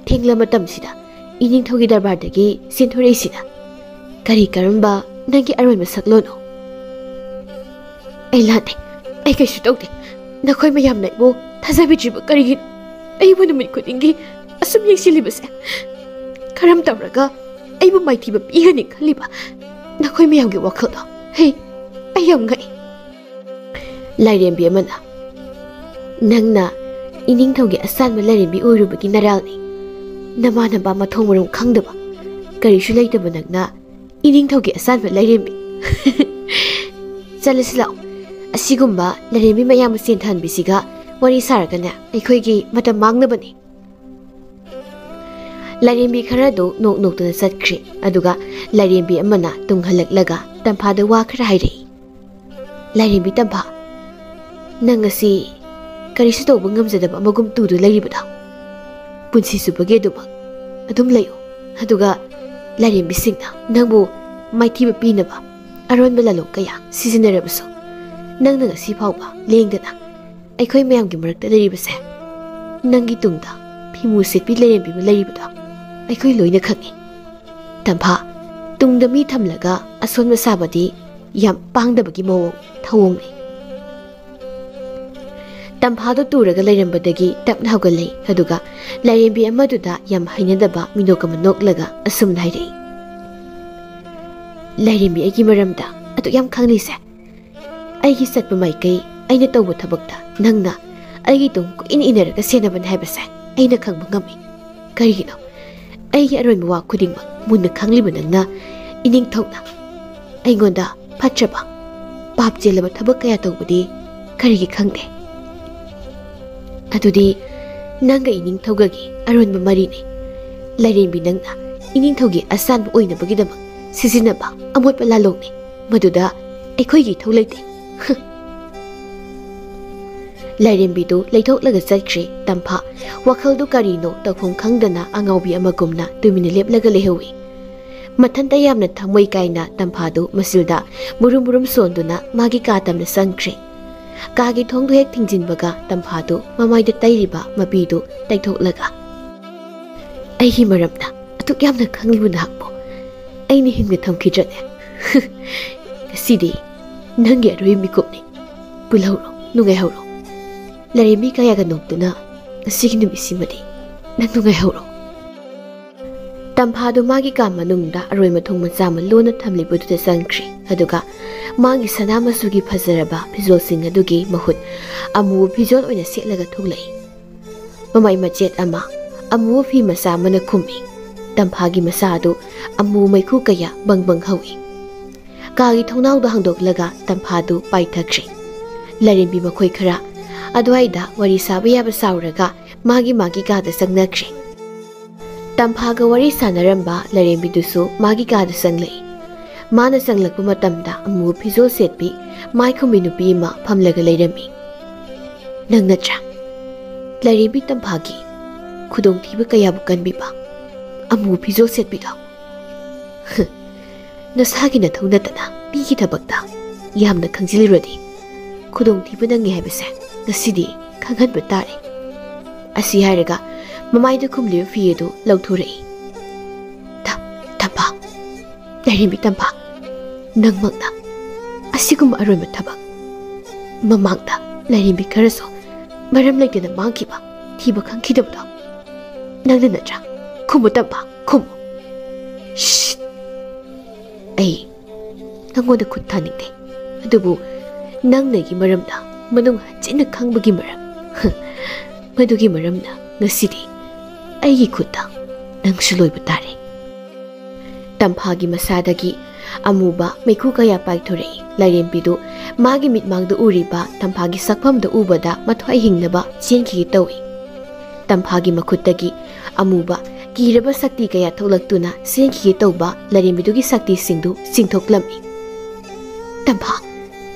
ꯊꯦꯡꯂ ꯃꯇꯝꯁꯤꯗ ꯏꯅꯤꯡꯊꯧꯒꯤ ꯗꯔꯕꯥꯔꯗꯒꯤ ꯆꯦꯟꯊꯣꯔꯛꯏꯁꯤꯅ ꯀꯔꯤ ꯀꯔꯝꯕ ꯅꯪꯒꯤ ꯑꯔꯣꯟꯕ ꯁꯛꯂꯣꯟꯅꯣ?" "ꯑꯩ ꯂꯥꯟꯗꯦ, ꯑꯩ ꯀꯩꯁꯨ ꯇꯧꯗꯦ꯫ ꯅꯈꯣꯏ ꯃꯌꯥꯝꯅ ꯑꯩꯕꯨ ꯊꯥꯖꯕꯤꯗ꯭ꯔꯤꯕ ꯀꯔꯤꯒꯤꯅꯣ? ꯑꯩꯕꯨ ꯅꯨꯃꯤꯠ ꯈꯨꯗꯤꯡꯒꯤ ꯑꯁꯨꯝ ꯌꯦꯡꯁꯤꯜꯂꯤꯕꯁꯦ ꯀꯔꯝ ꯇꯧꯔꯒ ꯑꯩꯕꯨ ꯃꯥꯏꯊꯤꯕ ꯄꯤꯒꯅꯤ ꯈꯜꯂꯤꯕ ꯅꯈꯣꯏ ꯃꯌꯥꯝꯒꯤ ꯋꯥꯈꯜꯗꯣ? ꯍꯩ, ꯑꯩ ꯌꯥꯝ ꯉꯛꯏ꯫" ꯂꯥꯏꯔꯦꯝꯕꯤ ꯑꯃꯅ, "ꯅꯪꯅ ꯏꯅꯤꯡꯊꯧꯒꯤ ꯑꯁꯥꯟꯕ ꯂꯥꯏꯔꯦꯝꯕꯤ ꯑꯣꯏꯔꯨꯕꯒꯤ ꯅꯔꯥꯜꯅꯤ꯫ ꯅꯃꯥꯟꯅꯕ ꯃꯊꯣꯡ ꯃꯔꯝ ꯈꯪꯗꯕ, ꯀꯔꯤꯁꯨ ꯂꯩꯇꯕ ꯅꯪꯅ ꯏꯅꯤꯡꯊꯧꯒꯤ ꯑꯁꯥꯟꯕ ꯂꯥꯏꯔꯦꯝꯕꯤ꯫" "ꯆꯠꯂꯁꯤ ꯂꯥꯛꯑꯣ꯫ ꯑꯁꯤꯒꯨꯝꯕ ꯂꯥꯏꯔꯦꯝꯕꯤ ꯃꯌꯥꯝ ꯁꯦꯟꯊꯍꯟꯕꯤꯁꯤꯒ ꯋꯥꯔꯤ ꯁꯥꯔꯒꯅꯦ ꯑꯩꯈꯣꯏꯒꯤ ꯃꯇꯝ ꯃꯥꯡꯅꯕꯅꯤ꯫" ꯂꯥꯏꯔꯦꯝꯕꯤ ꯈꯔꯗꯨ ꯅꯣꯛ ꯅꯣꯛꯇꯨꯅ ꯆꯠꯈ꯭ꯔꯦ꯫ ꯑꯗꯨꯒ ꯂꯥꯏꯔꯦꯝꯕꯤ ꯑꯃꯅ ꯇꯨꯡ ꯍꯜꯂꯛꯂꯒ ꯇꯝꯐꯥꯗ ꯋꯥ ꯈꯔ ꯍꯥꯏꯔꯛꯏ꯫ "ꯂꯥꯏꯔꯦꯝꯕꯤ ꯇꯝꯐꯥ, ꯅꯪ ꯑꯁꯤ ꯀꯔꯤꯁꯨ ꯇꯧꯕ ꯉꯝꯖꯗꯕ ꯑꯃꯒꯨꯝ ꯇꯨꯗꯨ ꯂꯩꯔꯤꯕꯗꯣ? ꯄꯨꯟꯁꯤ ꯆꯨꯞꯄꯒꯤ ꯑꯗꯨꯃꯛ ꯑꯗꯨꯝ ꯂꯩꯌꯨ꯫ ꯑꯗꯨꯒ ꯂꯥꯏꯔꯦꯝꯕꯤꯁꯤꯡꯅ ꯅꯪꯕꯨ ꯃꯥꯏꯊꯤꯕ ꯄꯤꯅꯕ ꯑꯔꯣꯟꯕ ꯂꯥꯂꯣꯡ ꯀꯌꯥ ꯁꯤꯖꯤꯟꯅꯔꯕꯁꯨ, ꯅꯪꯅ ꯉꯁꯤ ꯐꯥꯎꯕ ꯂꯦꯡꯗꯅ ꯑꯩꯈꯣꯏ ꯃꯌꯥꯝꯒꯤ ꯃꯔꯛꯇ ꯂꯩꯔꯤꯕꯁꯦ ꯅꯪꯒꯤ ꯇꯨꯡꯗ ꯐꯤꯃꯨ ꯁꯦꯠꯄꯤ ꯂꯥꯏꯔꯦꯝꯕꯤ ꯑꯃ ꯂꯩꯔꯤꯕꯗꯣ ꯑꯩꯈꯣꯏ ꯂꯣꯏꯅ ꯈꯪꯉꯤ꯫ ꯇꯝꯐꯥ, ꯇꯨꯡꯗ ꯃꯤ ꯊꯝꯂꯒ ꯑꯁꯣꯟꯕ ꯁꯥꯕꯗꯤ ꯌꯥꯝ ꯄꯥꯡꯗꯕꯒꯤ ꯃꯑꯣꯡ ꯊꯧꯑꯣꯡꯅꯤ꯫ ꯇꯝꯐꯥꯗꯨ ꯇꯨꯔꯒ ꯂꯩꯔꯝꯕꯗꯒꯤ ꯇꯞꯅ ꯍꯧꯒꯠꯂꯛꯏ, ꯑꯗꯨꯒ ꯂꯥꯏꯔꯦꯝꯕꯤ ꯑꯃꯗꯨꯗ ꯌꯥꯝ ꯍꯩꯅꯗꯕ ꯃꯤꯅꯣꯛ ꯑꯃ ꯅꯣꯛꯂꯒ ꯑꯁꯨꯝꯅ ꯍꯥꯏꯔꯛꯏ, "ꯂꯥꯏꯔꯦꯝꯕꯤ, ꯑꯩꯒꯤ ꯃꯔꯝꯗ ꯑꯗꯨꯛ ꯌꯥꯝ ꯈꯪꯂꯤꯁꯦ? ꯑꯩꯒꯤ ꯆꯠꯄ ꯃꯥꯏꯀꯩ, ꯑꯩꯅ ꯇꯧꯕ ꯊꯕꯛꯇ ꯅꯪꯅ ꯑꯩꯒꯤ ꯇꯨꯡ ꯀꯨꯏꯅ ꯏꯟꯅꯔꯒ ꯁꯦꯟꯅꯕꯅꯤ ꯍꯥꯏꯕꯁꯦ ꯑꯩꯅ ꯈꯪꯕ ꯉꯝꯃꯤ꯫ ꯀꯔꯤꯒꯤꯅꯣ? ꯑꯩꯒꯤ ꯑꯔꯣꯏꯕ ꯋꯥ ꯈꯨꯗꯤꯡꯃꯛ ꯃꯨꯟꯅ ꯈꯪꯂꯤꯕ ꯅꯪꯅ ꯏꯅꯤꯡꯊꯧꯅ ꯑꯩꯉꯣꯟꯗ ꯐꯠꯇ꯭ꯔꯕ, ꯄꯥꯞ ꯆꯦꯜꯂꯕ ꯊꯕꯛ ꯀꯌꯥ ꯇꯧꯕꯗꯤ ꯀꯔꯤꯒꯤ ꯈꯪꯗꯦ? ꯑꯗꯨꯗꯤ ꯅꯪꯒ ꯏꯅꯤꯡꯊꯧꯒꯒꯤ ꯑꯔꯣꯟꯕ ꯃꯔꯤꯅꯤ꯫ ꯂꯥꯏꯔꯦꯝꯕꯤ, ꯅꯪꯅ ꯏꯅꯤꯡꯊꯧꯒꯤ ꯑꯁꯥꯟꯕ ꯑꯣꯏꯅꯕꯒꯤꯗꯃꯛ ꯁꯤꯖꯤꯟꯅꯕ ꯑꯃꯣꯠꯄ ꯂꯥꯂꯣꯡꯅꯤ꯫ ꯃꯗꯨꯗ ꯑꯩꯈꯣꯏꯒꯤ ꯏꯊꯧ ꯂꯩꯇꯦ꯫" ꯂꯥꯏꯔꯦꯝꯕꯤꯗꯨ ꯂꯩꯊꯣꯛꯂꯒ ꯆꯠꯈ꯭ꯔꯦ꯫ ꯇꯝꯐꯥ, ꯋꯥꯈꯜꯗꯨ ꯀꯔꯤꯅꯣ ꯇꯧꯐꯝ ꯈꯪꯗꯅ ꯑꯉꯥꯎꯕꯤ ꯑꯃꯒꯨꯝꯅ ꯇꯨꯃꯤꯟꯅ ꯂꯦꯞꯂꯒ ꯂꯩꯍꯧꯏ꯫ ꯃꯊꯟꯇ ꯌꯥꯝꯅ ꯊꯃꯣꯏ ꯀꯥꯏꯅ ꯇꯝꯐꯥꯗꯨ ꯃꯁꯤꯜꯗ ꯃꯨꯔꯨꯝ ꯃꯨꯔꯨꯝ ꯁꯣꯟꯗꯨꯅ ꯃꯥꯒꯤ ꯀꯥ ꯇꯝꯅ ꯆꯪꯈ꯭ꯔꯦ꯫ ꯀꯥꯒꯤ ꯊꯣꯡꯗꯨ ꯍꯦꯛ ꯊꯤꯡꯖꯤꯟꯕꯒ ꯇꯝꯐꯥꯗꯨ ꯃꯃꯥꯏꯗ ꯇꯩꯔꯤꯕ ꯃꯄꯤꯗꯨ ꯇꯩꯊꯣꯛꯂꯒ, "ꯑꯩꯒꯤ ꯃꯔꯝꯗ ꯑꯗꯨꯛ ꯌꯥꯝꯅ ꯈꯪꯂꯤꯕ ꯅꯍꯥꯛꯄꯨ ꯑꯩꯅ ꯍꯤꯡꯅ ꯊꯝꯈꯤꯗ꯭ꯔꯅꯦ? ꯉꯁꯤꯗꯤ ꯅꯪꯒꯤ ꯑꯔꯣꯏꯕ ꯃꯤꯀꯨꯞꯅꯤ꯫ ꯄꯨꯜꯍꯧꯔꯣ, ꯅꯨꯡꯉꯥꯏꯍꯧꯔꯣ꯫ ꯂꯥꯏꯔꯦꯝꯕꯤ ꯀꯌꯥꯒ ꯅꯣꯛꯇꯨꯅ ꯉꯁꯤꯒꯤ ꯅꯨꯃꯤꯠꯁꯤꯃꯗꯤ ꯅꯪ ꯅꯨꯡꯉꯥꯏꯍꯧꯔꯣ꯫" ꯇꯝꯐꯥꯗꯨ ꯃꯥꯒꯤ ꯀꯥ ꯃꯅꯨꯡꯗ ꯑꯔꯣꯏ ꯃꯊꯣꯡ ꯃꯆꯥ ꯑꯃ ꯂꯣꯟꯅ ꯊꯝꯂꯤꯕꯗꯨꯗ ꯆꯪꯈ꯭ꯔꯤ꯫ ꯑꯗꯨꯒ ꯃꯥꯒꯤ ꯁꯅꯥ ꯃꯆꯨꯒꯤ ꯐꯖꯔꯕ ꯐꯤꯖꯣꯜꯁꯤꯡ ꯑꯗꯨꯒꯤ ꯃꯍꯨꯠ ꯑꯃꯨꯕ ꯐꯤꯖꯣꯜ ꯑꯣꯏꯅ ꯁꯦꯠꯂꯒ ꯊꯣꯛꯂꯛꯏ꯫ ꯃꯃꯥꯏ ꯃꯆꯦꯠ ꯑꯃ ꯑꯃꯨꯕ ꯐꯤ ꯃꯆꯥ ꯑꯃꯅ ꯈꯨꯝꯃꯤ꯫ ꯇꯝꯐꯥꯒꯤ ꯃꯁꯥ ꯑꯗꯨ ꯑꯃꯨꯕ ꯃꯩꯈꯨ ꯀꯌꯥ ꯕꯪ ꯕꯪ ꯍꯧꯏ꯫ ꯀꯥꯒꯤ ꯊꯣꯡꯅꯥꯎꯗꯨ ꯍꯥꯡꯗꯣꯛꯂꯒ ꯇꯝꯐꯥꯗꯨ ꯄꯥꯏꯊꯈ꯭ꯔꯦ꯫ ꯂꯥꯏꯔꯦꯝꯕꯤ ꯃꯈꯣꯏ ꯈꯔ ꯑꯗꯨꯋꯥꯏꯗ ꯋꯥꯔꯤ ꯁꯥꯕ ꯌꯥꯕ ꯁꯥꯎꯔꯒ ꯃꯥꯒꯤ ꯃꯥꯒꯤ ꯀꯥꯗ ꯆꯪꯅꯈ꯭ꯔꯦ꯫ ꯇꯝꯐꯥꯒ ꯋꯥꯔꯤ ꯁꯥꯟꯅꯔꯝꯕ ꯂꯥꯏꯔꯦꯝꯕꯤꯗꯨꯁꯨ ꯃꯥꯒꯤ ꯀꯥꯗ ꯆꯪꯂꯛꯏ꯫ ꯃꯥꯅ ꯆꯪꯂꯛꯄ ꯃꯇꯝꯗ ꯑꯃꯨꯕ ꯐꯤꯖꯣꯜ ꯁꯦꯠꯄꯤ, ꯃꯥꯏ ꯈꯨꯝꯕꯤ ꯅꯨꯄꯤ ꯑꯃ ꯐꯝꯂꯒ ꯂꯩꯔꯝꯃꯤ꯫ "ꯅꯪ ꯅꯠꯇ꯭ꯔꯥ ꯂꯥꯏꯔꯦꯝꯕꯤ ꯇꯝꯐꯥꯒꯤ ꯈꯨꯗꯣꯡꯊꯤꯕ ꯀꯌꯥꯕꯨ ꯀꯟꯕꯤꯕ ꯑꯃꯨꯕ ꯐꯤꯖꯣꯜ ꯁꯦꯠꯄꯤꯗꯣ?" "ꯅꯁꯥꯒꯤ ꯅꯊꯧ ꯅꯠꯇꯅ ꯃꯤꯒꯤ ꯊꯕꯛꯇ ꯌꯥꯝꯅ ꯈꯪꯖꯤꯜꯂꯨꯔꯗꯤ ꯈꯨꯗꯣꯡꯊꯤꯕ ꯅꯪꯉꯤ ꯍꯥꯏꯕꯁꯦ ꯉꯁꯤꯗꯤ ꯈꯪꯍꯟꯕ ꯇꯥꯔꯦ꯫" ꯑꯁꯤ ꯍꯥꯏꯔꯒ ꯃꯃꯥꯏꯗ ꯈꯨꯝꯂꯤꯕ ꯐꯤ ꯑꯗꯨ ꯂꯧꯊꯣꯔꯛꯏ꯫ "ꯇ-, ꯇꯝꯐꯥ, ꯂꯥꯏꯔꯦꯝꯕꯤ ꯇꯝꯐꯥ, ꯅꯪꯃꯛꯅ ꯑꯁꯤꯒꯨꯝꯕ ꯑꯔꯣꯏꯕ ꯊꯕꯛ ꯃꯃꯥꯡꯗ ꯂꯥꯏꯔꯦꯝꯕꯤ ꯈꯔꯁꯨ ꯃꯔꯝ ꯂꯩꯇꯅ ꯃꯥꯡꯈꯤꯕ, ꯊꯤꯕ ꯈꯪꯈꯤꯗꯕꯗꯣ ꯅꯪꯅ ꯅꯠꯇ꯭ꯔꯥ? ꯈꯨꯝꯃꯨ ꯇꯝꯐꯥ, ꯈꯨꯝꯃꯨ꯫ ꯁꯤꯠ! ꯑꯩ ꯅꯪꯉꯣꯟꯗ ꯈꯨꯠ ꯊꯥꯅꯤꯡꯗꯦ, ꯑꯗꯨꯕꯨ ꯅꯪꯅ ꯑꯩꯒꯤ ꯃꯔꯝꯗ ꯃꯅꯨꯡ ꯍꯟꯖꯤꯟꯅ ꯈꯪꯕꯒꯤ ꯃꯔꯝ, ꯃꯗꯨꯒꯤ ꯃꯔꯝꯅ ꯉꯁꯤꯗꯤ ꯑꯩꯒꯤ ꯈꯨꯠꯇ ꯅꯪꯁꯨ ꯂꯣꯏꯕ ꯇꯥꯔꯦ꯫ ꯇꯝꯐꯥꯒꯤ ꯃꯁꯥꯗꯒꯤ ꯑꯃꯨꯕ ꯃꯩꯈꯨ ꯀꯌꯥ ꯄꯥꯏꯊꯣꯔꯛꯏ꯫ ꯂꯥꯏꯔꯦꯝꯕꯤꯗꯨ ꯃꯥꯒꯤ ꯃꯤꯠꯃꯥꯡꯗ ꯎꯔꯤꯕ ꯇꯝꯐꯥꯒꯤ ꯁꯛꯐꯝꯗꯨ ꯎꯕꯗ ꯃꯊ꯭ꯋꯥꯏ ꯍꯤꯡꯅꯕ ꯆꯦꯟꯈꯤꯒꯦ ꯇꯧꯏ꯫ ꯇꯝꯐꯥꯒꯤ ꯃꯈꯨꯠꯇꯒꯤ ꯑꯃꯨꯕ ꯀꯤꯔꯕ ꯁꯛꯇꯤ ꯀꯌꯥ ꯊꯣꯛꯂꯛꯇꯨꯅ ꯆꯦꯟꯈꯤꯒꯦ ꯇꯧꯕ ꯂꯥꯏꯔꯦꯝꯕꯤꯗꯨꯒꯤ ꯁꯛꯇꯤꯁꯤꯡꯗꯨ ꯆꯤꯡꯊꯣꯛꯂꯝꯃꯤ꯫ "ꯇꯝꯐꯥ,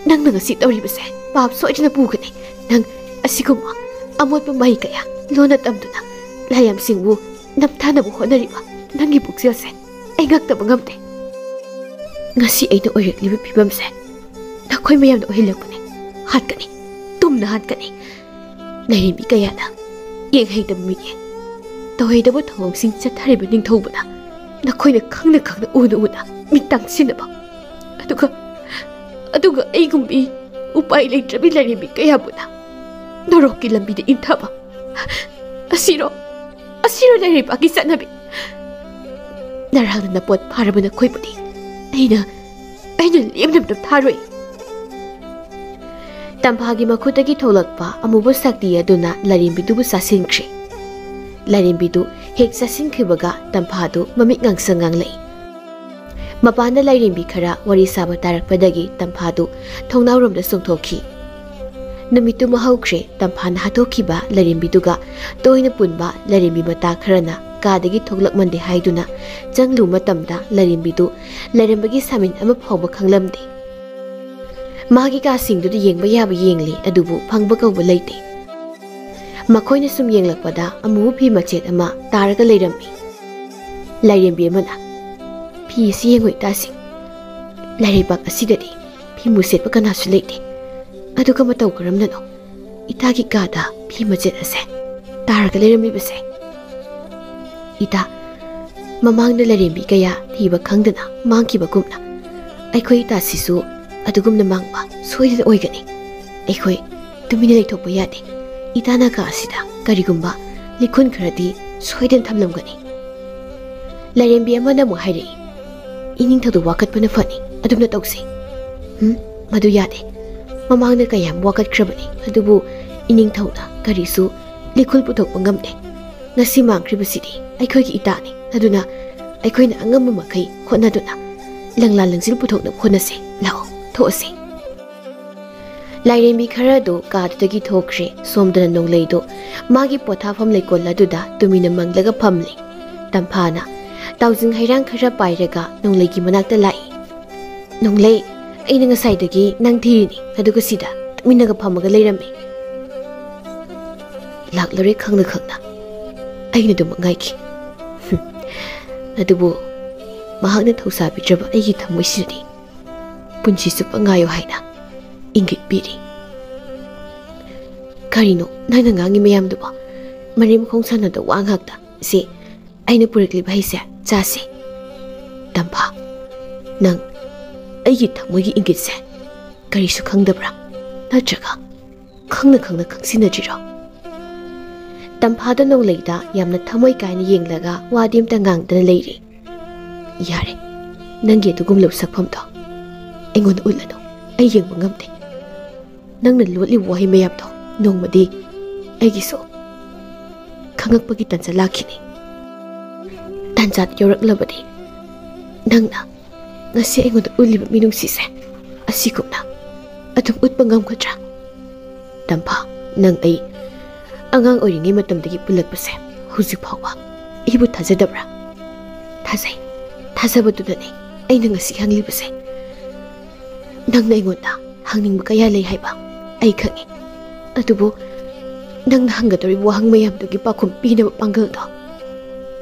ꯅꯪꯅ ꯉꯁꯤ ꯇꯧꯔꯤꯕꯁꯦ ꯄꯥꯞ ꯁꯣꯏꯗꯅ ꯄꯨꯒꯅꯤ꯫ ꯅꯪ ꯑꯁꯤꯒꯨꯝꯕ ꯑꯃꯣꯠꯄ ꯃꯍꯩ ꯀꯌꯥ ꯂꯣꯟꯅ ꯇꯝꯗꯨꯅ ꯂꯥꯏꯌꯥꯝꯁꯤꯡꯕꯨ ꯅꯝꯊꯅꯕ ꯍꯣꯠꯅꯔꯤꯕ ꯅꯪꯒꯤ ꯄꯨꯛꯆꯦꯜꯁꯦ ꯑꯩ ꯉꯛꯇꯕ ꯉꯝꯗꯦ꯫ ꯉꯁꯤ ꯑꯩꯅ ꯑꯣꯏꯔꯛꯂꯤꯕ ꯐꯤꯕꯝꯁꯦ ꯅꯈꯣꯏ ꯃꯌꯥꯝꯅ ꯑꯣꯏꯍꯜꯂꯛꯄꯅꯦ꯫ ꯍꯥꯠꯀꯅꯤ, ꯇꯨꯝꯅ ꯍꯥꯠꯀꯅꯤ꯫ ꯂꯥꯏꯔꯦꯝꯕꯤ ꯀꯌꯥꯅ ꯌꯦꯡꯍꯩꯗꯕ ꯃꯤꯠꯌꯦꯡ, ꯇꯧꯍꯩꯗꯕ ꯊꯧꯑꯣꯡꯁꯤꯡ ꯆꯠꯊꯔꯤꯕ ꯅꯤꯡꯊꯧꯕꯅ ꯅꯈꯣꯏꯅ ꯈꯪꯅ ꯈꯪꯅ, ꯎꯅ ꯎꯅ ꯃꯤꯠ ꯇꯥꯡꯁꯤꯟꯅꯕ, ꯑꯗꯨꯒ, ꯑꯗꯨꯒ ꯑꯩꯒꯨꯝꯕꯤ ꯎꯄꯥꯏ ꯂꯩꯇ꯭ꯔꯕꯤ ꯂꯥꯏꯔꯦꯝꯕꯤ ꯀꯌꯥꯕꯨꯅ ꯅꯣꯔꯣꯛꯀꯤ ꯂꯝꯕꯤꯗ ꯏꯟꯊꯕ꯫ ꯑꯁꯤꯔꯣ, ꯑꯁꯤꯔꯣ ꯂꯩꯔꯩꯕꯥꯛꯀꯤ ꯆꯠꯅꯕꯤ? ꯅꯔꯥꯜꯅ ꯅꯄꯣꯠ ꯐꯥꯔꯕ ꯅꯈꯣꯏꯕꯨꯗꯤ ꯑꯩꯅ, ꯑꯩꯅ ꯂꯦꯝꯅ ꯑꯃꯇ ꯊꯥꯔꯣꯏ꯫" ꯇꯝꯐꯥꯒꯤ ꯃꯈꯨꯠꯇꯒꯤ ꯊꯣꯛꯂꯛꯄ ꯑꯃꯨꯕ ꯁꯛꯇꯤ ꯑꯗꯨꯅ ꯂꯥꯏꯔꯦꯝꯕꯤꯗꯨꯕꯨ ꯆꯥꯁꯤꯟꯈ꯭ꯔꯦ꯫ ꯂꯥꯏꯔꯦꯝꯕꯤꯗꯨ ꯍꯦꯛ ꯆꯥꯁꯤꯟꯈꯤꯕꯒ ꯇꯝꯐꯥꯗꯨ ꯃꯃꯤꯠ ꯉꯥꯡꯁꯪ ꯉꯥꯡꯂꯛꯏ꯫ ꯃꯄꯥꯟꯗ ꯂꯥꯏꯔꯦꯝꯕꯤ ꯈꯔ ꯋꯥꯔꯤ ꯁꯥꯕ ꯇꯥꯔꯛꯄꯗꯒꯤ ꯇꯝꯐꯥꯗꯨ ꯊꯣꯡꯅꯥꯎꯔꯣꯝꯗ ꯆꯣꯡꯊꯣꯛꯈꯤ꯫ ꯅꯨꯃꯤꯠꯇꯨ ꯃꯍꯧꯈ꯭ꯔꯦ꯫ ꯇꯝꯐꯥꯅ ꯍꯥꯠꯇꯣꯛꯈꯤꯕ ꯂꯥꯏꯔꯦꯝꯕꯤꯗꯨꯒ ꯇꯣꯏꯅ ꯄꯨꯟꯕ ꯂꯥꯏꯔꯦꯝꯕꯤ ꯃꯇꯥ ꯈꯔꯅ ꯀꯥꯗꯒꯤ ꯊꯣꯛꯂꯛꯃꯟꯗꯦ ꯍꯥꯏꯗꯨꯅ ꯆꯪꯂꯨ ꯃꯇꯝꯗ ꯂꯥꯏꯔꯦꯝꯕꯤꯗꯨ ꯂꯩꯔꯝꯕꯒꯤ ꯁꯥꯃꯤꯟ ꯑꯃ ꯐꯥꯎꯕ ꯈꯪꯂꯝꯗꯦ꯫ ꯃꯥꯒꯤ ꯀꯥꯁꯤꯡꯗꯨꯗ ꯌꯦꯡꯕ ꯌꯥꯕ ꯌꯦꯡꯂꯦ, ꯑꯗꯨꯕꯨ ꯐꯪꯕ ꯀꯧꯕ ꯂꯩꯇꯦ꯫ ꯃꯈꯣꯏꯅ ꯁꯨꯝ ꯌꯦꯡꯂꯛꯄꯗ ꯑꯃꯨꯕ ꯐꯤ ꯃꯆꯦꯠ ꯑꯃ ꯇꯥꯔꯒ ꯂꯩꯔꯝꯃꯤ꯫ ꯂꯥꯏꯔꯦꯝꯕꯤ ꯑꯃꯅ, "ꯐꯤ ꯑꯁꯤ ꯌꯦꯡꯉꯨ ꯏꯇꯥꯁꯤꯡ, ꯂꯩꯔꯩꯕꯥꯛ ꯑꯁꯤꯗꯗꯤ ꯐꯤꯃꯨ ꯁꯦꯠꯄ ꯀꯅꯥꯁꯨ ꯂꯩꯇꯦ꯫ ꯑꯗꯨꯒ ꯃꯇꯧ ꯀꯔꯝꯅꯅꯣ ꯏꯇꯥꯒꯤ ꯀꯥꯗ ꯐꯤ ꯃꯆꯦꯠ ꯑꯁꯦ ꯇꯥꯔꯒ ꯂꯩꯔꯝꯂꯤꯕꯁꯦ? ꯏꯇꯥ, ꯃꯃꯥꯡꯗ ꯂꯥꯏꯔꯦꯝꯕꯤ ꯀꯌꯥ ꯊꯤꯕ ꯈꯪꯗꯅ ꯃꯥꯡꯈꯤꯕꯒꯨꯝꯅ ꯑꯩꯈꯣꯏ ꯏꯇꯥꯁꯤꯁꯨ ꯑꯗꯨꯒꯨꯝꯅ ꯃꯥꯡꯕ ꯁꯣꯏꯗꯅ ꯑꯣꯏꯒꯅꯤ꯫ ꯑꯩꯈꯣꯏ ꯇꯨꯃꯤꯟꯅ ꯂꯩꯊꯣꯛꯄ ꯌꯥꯗꯦ꯫ ꯏꯇꯥꯅ ꯀꯥ ꯑꯁꯤꯗ ꯀꯔꯤꯒꯨꯝꯕ ꯂꯤꯈꯨꯟ ꯈꯔꯗꯤ ꯁꯣꯏꯗꯅ ꯊꯝꯂꯝꯒꯅꯤ꯫ ꯂꯥꯏꯔꯦꯝꯕꯤ ꯑꯃꯅ ꯑꯃꯨꯛ ꯍꯥꯏꯔꯛꯏ, "ꯏꯅꯤꯡꯊꯧꯗ ꯋꯥꯀꯠꯄꯅ ꯐꯅꯤ, ꯑꯗꯨꯝꯅ ꯇꯧꯁꯤ꯫" "ꯎꯝ, ꯃꯗꯨ ꯌꯥꯗꯦ꯫ ꯃꯃꯥꯡꯗ ꯀꯌꯥꯝ ꯋꯥꯀꯠꯈ꯭ꯔꯕꯅꯤ, ꯑꯗꯨꯕꯨ ꯏꯅꯤꯡꯊꯧꯅ ꯀꯔꯤꯁꯨ ꯂꯤꯈꯨꯜ ꯄꯨꯊꯣꯛꯄ ꯉꯝꯗꯦ꯫ ꯉꯁꯤ ꯃꯥꯡꯈ꯭ꯔꯤꯕꯁꯤꯗꯤ ꯑꯩꯈꯣꯏꯒꯤ ꯏꯇꯥꯅꯤ, ꯑꯗꯨꯅ ꯑꯩꯈꯣꯏꯅ ꯑꯉꯝꯕ ꯃꯈꯩ ꯍꯣꯠꯅꯗꯨꯅ ꯂꯪꯂꯥ ꯂꯪꯖꯤꯜ ꯄꯨꯊꯣꯛꯅꯕ ꯍꯣꯠꯅꯁꯤ꯫ ꯂꯥꯛꯑꯣ, ꯊꯣꯛꯑꯁꯤ꯫" ꯂꯥꯏꯔꯦꯝꯕꯤ ꯈꯔ ꯑꯗꯨ ꯀꯥꯗꯨꯗꯒꯤ ꯊꯣꯛꯈ꯭ꯔꯦ꯫ ꯁꯣꯝꯗꯅ ꯅꯣꯡꯂꯩꯗꯣ ꯃꯥꯒꯤ ꯄꯣꯊꯥꯐꯝ ꯂꯩꯀꯣꯜ ꯑꯗꯨꯗ ꯇꯨꯃꯤꯟꯅ ꯃꯪꯂꯒ ꯐꯝꯂꯤ꯫ ꯇꯝꯐꯥꯅ ꯇꯥꯎꯖꯤꯡ ꯍꯩꯔꯥꯡ ꯈꯔ ꯄꯥꯏꯔꯒ ꯅꯣꯡꯂꯩꯒꯤ ꯃꯅꯥꯛꯇ ꯂꯥꯛꯏ꯫ "ꯅꯣꯡꯂꯩ, ꯑꯩꯅ ꯉꯁꯥꯏꯗꯒꯤ ꯅꯪ ꯊꯤꯔꯤꯅꯤ, ꯑꯗꯨꯒ ꯁꯤꯗ ꯇꯨꯃꯤꯟꯅꯒ ꯐꯝꯃꯒ ꯂꯩꯔꯝꯃꯤ꯫" "ꯂꯥꯛꯂꯔꯦ ꯈꯪꯅ ꯈꯪꯅ꯫ ꯑꯩꯅ ꯑꯗꯨꯃꯛ ꯉꯥꯏꯈꯤ꯫" "ꯍꯨꯝ, ꯑꯗꯨꯕꯨ ꯃꯍꯥꯛꯅ ꯊꯧꯁꯥꯕꯤꯗ꯭ꯔꯕ ꯑꯩꯒꯤ ꯊꯃꯣꯏꯁꯤꯅꯗꯤ ꯄꯨꯟꯁꯤ ꯆꯨꯞꯄ ꯉꯥꯏꯌꯨ ꯍꯥꯏꯅ ꯏꯪꯒꯤꯠ ꯄꯤꯔꯤ꯫" "ꯀꯔꯤꯅꯣ ꯅꯪꯅ ꯉꯥꯡꯉꯤ ꯃꯌꯥꯝꯗꯨꯕꯣ? ꯃꯔꯦꯝ ꯈꯣꯡ ꯁꯥꯟꯅꯗ ꯋꯥ ꯉꯥꯛꯇ꯫ ꯁꯦ, ꯑꯩꯅ ꯄꯨꯔꯛꯂꯤꯕ ꯍꯩꯁꯦ ꯆꯥꯁꯦ꯫" "ꯇꯝꯐꯥ, ꯅꯪ ꯑꯩꯒꯤ ꯊꯃꯣꯏꯒꯤ ꯏꯪꯒꯤꯠꯁꯦ ꯀꯔꯤꯁꯨ ꯈꯪꯗꯕ꯭ꯔꯥ? ꯅꯠꯇ꯭ꯔꯒ ꯈꯪꯅ ꯈꯪꯅ ꯈꯪꯁꯤꯟꯅꯗ꯭ꯔꯤꯔꯣ?" ꯇꯝꯐꯥꯗ ꯅꯣꯡꯂꯩꯗ ꯌꯥꯝꯅ ꯊꯃꯣꯏ ꯀꯥꯏꯅ ꯌꯦꯡꯂꯒ ꯋꯥꯗꯤ ꯑꯝꯇ ꯉꯥꯡꯗꯅ ꯂꯩꯔꯤ꯫ "ꯌꯥꯔꯦ, ꯅꯪꯒꯤ ꯑꯗꯨꯒꯨꯝꯂꯕ ꯁꯛꯐꯝꯗꯣ ꯑꯩꯉꯣꯟꯗ ꯎꯠꯂꯅꯨ꯫ ꯑꯩ ꯌꯦꯡꯕ ꯉꯝꯗꯦ꯫ ꯅꯪꯅ ꯂꯣꯠꯂꯤꯕ ꯋꯥꯍꯩ ꯃꯌꯥꯝꯗꯣ ꯅꯣꯡꯃꯗꯤ ꯑꯩꯒꯤꯁꯨ ꯈꯪꯉꯛꯄꯒꯤ ꯇꯟꯖꯥ ꯂꯥꯛꯈꯤꯅꯤ꯫ ꯇꯟꯖꯥ ꯌꯧꯔꯛꯂꯕꯗꯤ ꯅꯪꯅ ꯉꯁꯤ ꯑꯩꯉꯣꯟꯗ ꯎꯠꯂꯤꯕ ꯃꯤꯅꯨꯡꯁꯤꯁꯦ ꯑꯁꯤꯒꯨꯝꯅ ꯑꯗꯨꯝ ꯎꯠꯄ ꯉꯝꯒꯗ꯭ꯔꯥ? ꯇꯝꯐꯥ, ꯅꯪ ꯑꯩ ꯑꯉꯥꯡ ꯑꯣꯏꯔꯤꯉꯩ ꯃꯇꯝꯗꯒꯤ ꯄꯨꯜꯂꯛꯄꯁꯦ ꯍꯧꯖꯤꯛ ꯐꯥꯎꯕ ꯑꯩꯕꯨ ꯊꯥꯖꯗꯕ꯭ꯔꯥ?" "ꯊꯥꯖꯩ꯫ ꯊꯥꯖꯕꯗꯨꯅꯅꯦ ꯑꯩꯅ ꯉꯁꯤ ꯍꯪꯂꯤꯕꯁꯦ꯫ ꯅꯪꯅ ꯑꯩꯉꯣꯟꯗ ꯍꯪꯅꯤꯡꯕ ꯀꯌꯥ ꯂꯩ ꯍꯥꯏꯕ ꯑꯩ ꯈꯪꯉꯤ꯫ ꯑꯗꯨꯕꯨ ꯅꯪꯅ ꯍꯪꯒꯗꯧꯔꯤꯕ ꯋꯥꯍꯪ ꯃꯌꯥꯝꯗꯨꯒꯤ ꯄꯥꯎꯈꯨꯝ ꯄꯤꯅꯕ ꯄꯥꯡꯒꯜꯗꯣ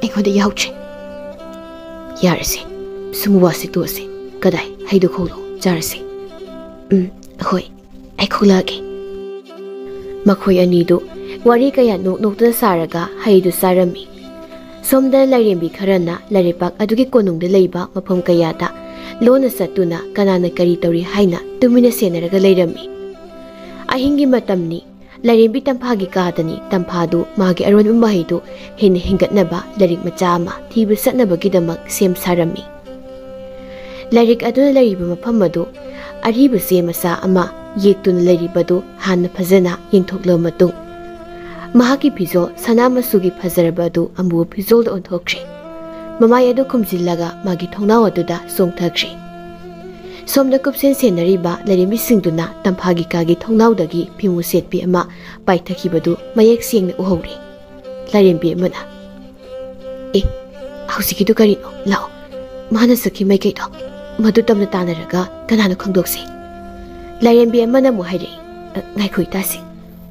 ꯑꯩꯉꯣꯟꯗ ꯌꯥꯎꯗ꯭ꯔꯦ꯫" "ꯌꯥꯔꯁꯦ, ꯁꯨꯝ ꯋꯥꯁꯦ ꯇꯣꯛꯑꯁꯦ꯫ ꯀꯗꯥꯏ, ꯍꯩꯗꯣ ꯈꯣꯛꯂꯣ, ꯆꯥꯔꯁꯦ꯫" "ꯎꯝ, ꯍꯣꯏ, ꯑꯩ ꯈꯣꯛꯂꯛꯑꯒꯦ꯫" ꯃꯈꯣꯏ ꯑꯅꯤꯗꯨ ꯋꯥꯔꯤ ꯀꯌꯥ ꯅꯣꯛ ꯅꯣꯛꯇꯨꯅ ꯁꯥꯔꯒ ꯍꯩꯗꯨ ꯆꯥꯔꯝꯃꯤ꯫ ꯁꯣꯝꯗ ꯂꯥꯏꯔꯦꯝꯕꯤ ꯈꯔꯅ ꯂꯥꯏꯔꯩꯄꯥꯛ ꯑꯗꯨꯒꯤ ꯀꯣꯅꯨꯡꯗ ꯂꯩꯕ ꯃꯐꯝ ꯀꯌꯥꯗ ꯂꯣꯟꯅ ꯆꯠꯇꯨꯅ ꯀꯅꯥꯅ ꯀꯔꯤ ꯇꯧꯔꯤ ꯍꯥꯏꯅ ꯇꯨꯃꯤꯟꯅ ꯁꯦꯟꯅꯔꯒ ꯂꯩꯔꯝꯃꯤ꯫ ꯑꯍꯤꯡꯒꯤ ꯃꯇꯝꯅꯤ꯫ ꯂꯥꯏꯔꯦꯝꯕꯤ ꯇꯝꯐꯥꯒꯤ ꯀꯥꯗꯅꯤ꯫ ꯇꯝꯐꯥꯗꯨ ꯃꯥꯒꯤ ꯑꯔꯣꯟꯕ ꯃꯍꯩꯗꯨ ꯍꯦꯟꯅ ꯍꯦꯟꯒꯠꯅꯕ ꯂꯥꯏꯔꯤꯛ ꯃꯆꯥ ꯑꯃ ꯊꯤꯕ ꯆꯠꯅꯕꯒꯤꯗꯃꯛ ꯁꯦꯝ ꯁꯥꯔꯝꯃꯤ꯫ ꯂꯥꯏꯔꯤꯛ ꯑꯗꯨꯅ ꯂꯩꯔꯤꯕ ꯃꯐꯝ ꯑꯗꯨ ꯑꯔꯤꯕ ꯆꯦ ꯃꯆꯥ ꯑꯃ ꯌꯦꯛꯇꯨꯅ ꯂꯩꯔꯤꯕꯗꯨ ꯍꯥꯟꯅ ꯐꯖꯅ ꯌꯦꯡꯊꯣꯛꯂꯕ ꯃꯇꯨꯡ, ꯃꯍꯥꯛꯀꯤ ꯐꯤꯖꯣꯜ ꯁꯅꯥ ꯃꯆꯨꯒꯤ ꯐꯖꯔꯕ ꯑꯗꯨ ꯑꯃꯨꯕ ꯐꯤꯖꯣꯜꯗ ꯑꯣꯟꯊꯣꯛꯈ꯭ꯔꯦ꯫ ꯃꯃꯥꯏ ꯑꯗꯨ ꯈꯨꯝꯖꯤꯜꯂꯒ ꯃꯥꯒꯤ ꯊꯣꯡꯅꯥꯎ ꯑꯗꯨꯗ ꯆꯣꯡꯊꯈ꯭ꯔꯦ꯫ ꯁꯣꯝꯗ ꯀꯨꯞꯁꯦꯟ ꯁꯦꯟꯅꯔꯤꯕ ꯂꯥꯏꯔꯦꯝꯕꯤꯁꯤꯡꯗꯨꯅ ꯇꯝꯐꯥꯒꯤ ꯀꯥꯒꯤ ꯊꯣꯡꯅꯥꯎꯗꯒꯤ ꯐꯤꯃꯨ ꯁꯦꯠꯄꯤ ꯑꯃ ꯄꯥꯏꯊꯈꯤꯕꯗꯨ ꯃꯌꯦꯛ ꯁꯦꯡꯅ ꯎꯍꯧꯔꯦ꯫ ꯂꯥꯏꯔꯦꯝꯕꯤ ꯑꯃꯅ, "ꯑꯦ, ꯍꯧꯖꯤꯛꯀꯤꯗꯨ ꯀꯔꯤꯅꯣ? ꯂꯥꯛꯑꯣ, ꯃꯥꯅ ꯆꯠꯈꯤ ꯃꯥꯏꯀꯩꯗꯣ, ꯃꯗꯨ ꯇꯝꯅ ꯇꯥꯟꯅꯔꯒ ꯀꯅꯥꯅꯣ ꯈꯪꯗꯣꯛꯁꯤ꯫" ꯂꯥꯏꯔꯦꯝꯕꯤ ꯑꯃꯅ ꯑꯃꯨꯛ ꯍꯥꯏꯔꯛꯏ, "ꯑ, ꯉꯥꯏꯈꯣ ꯏꯇꯥꯁꯤꯡ,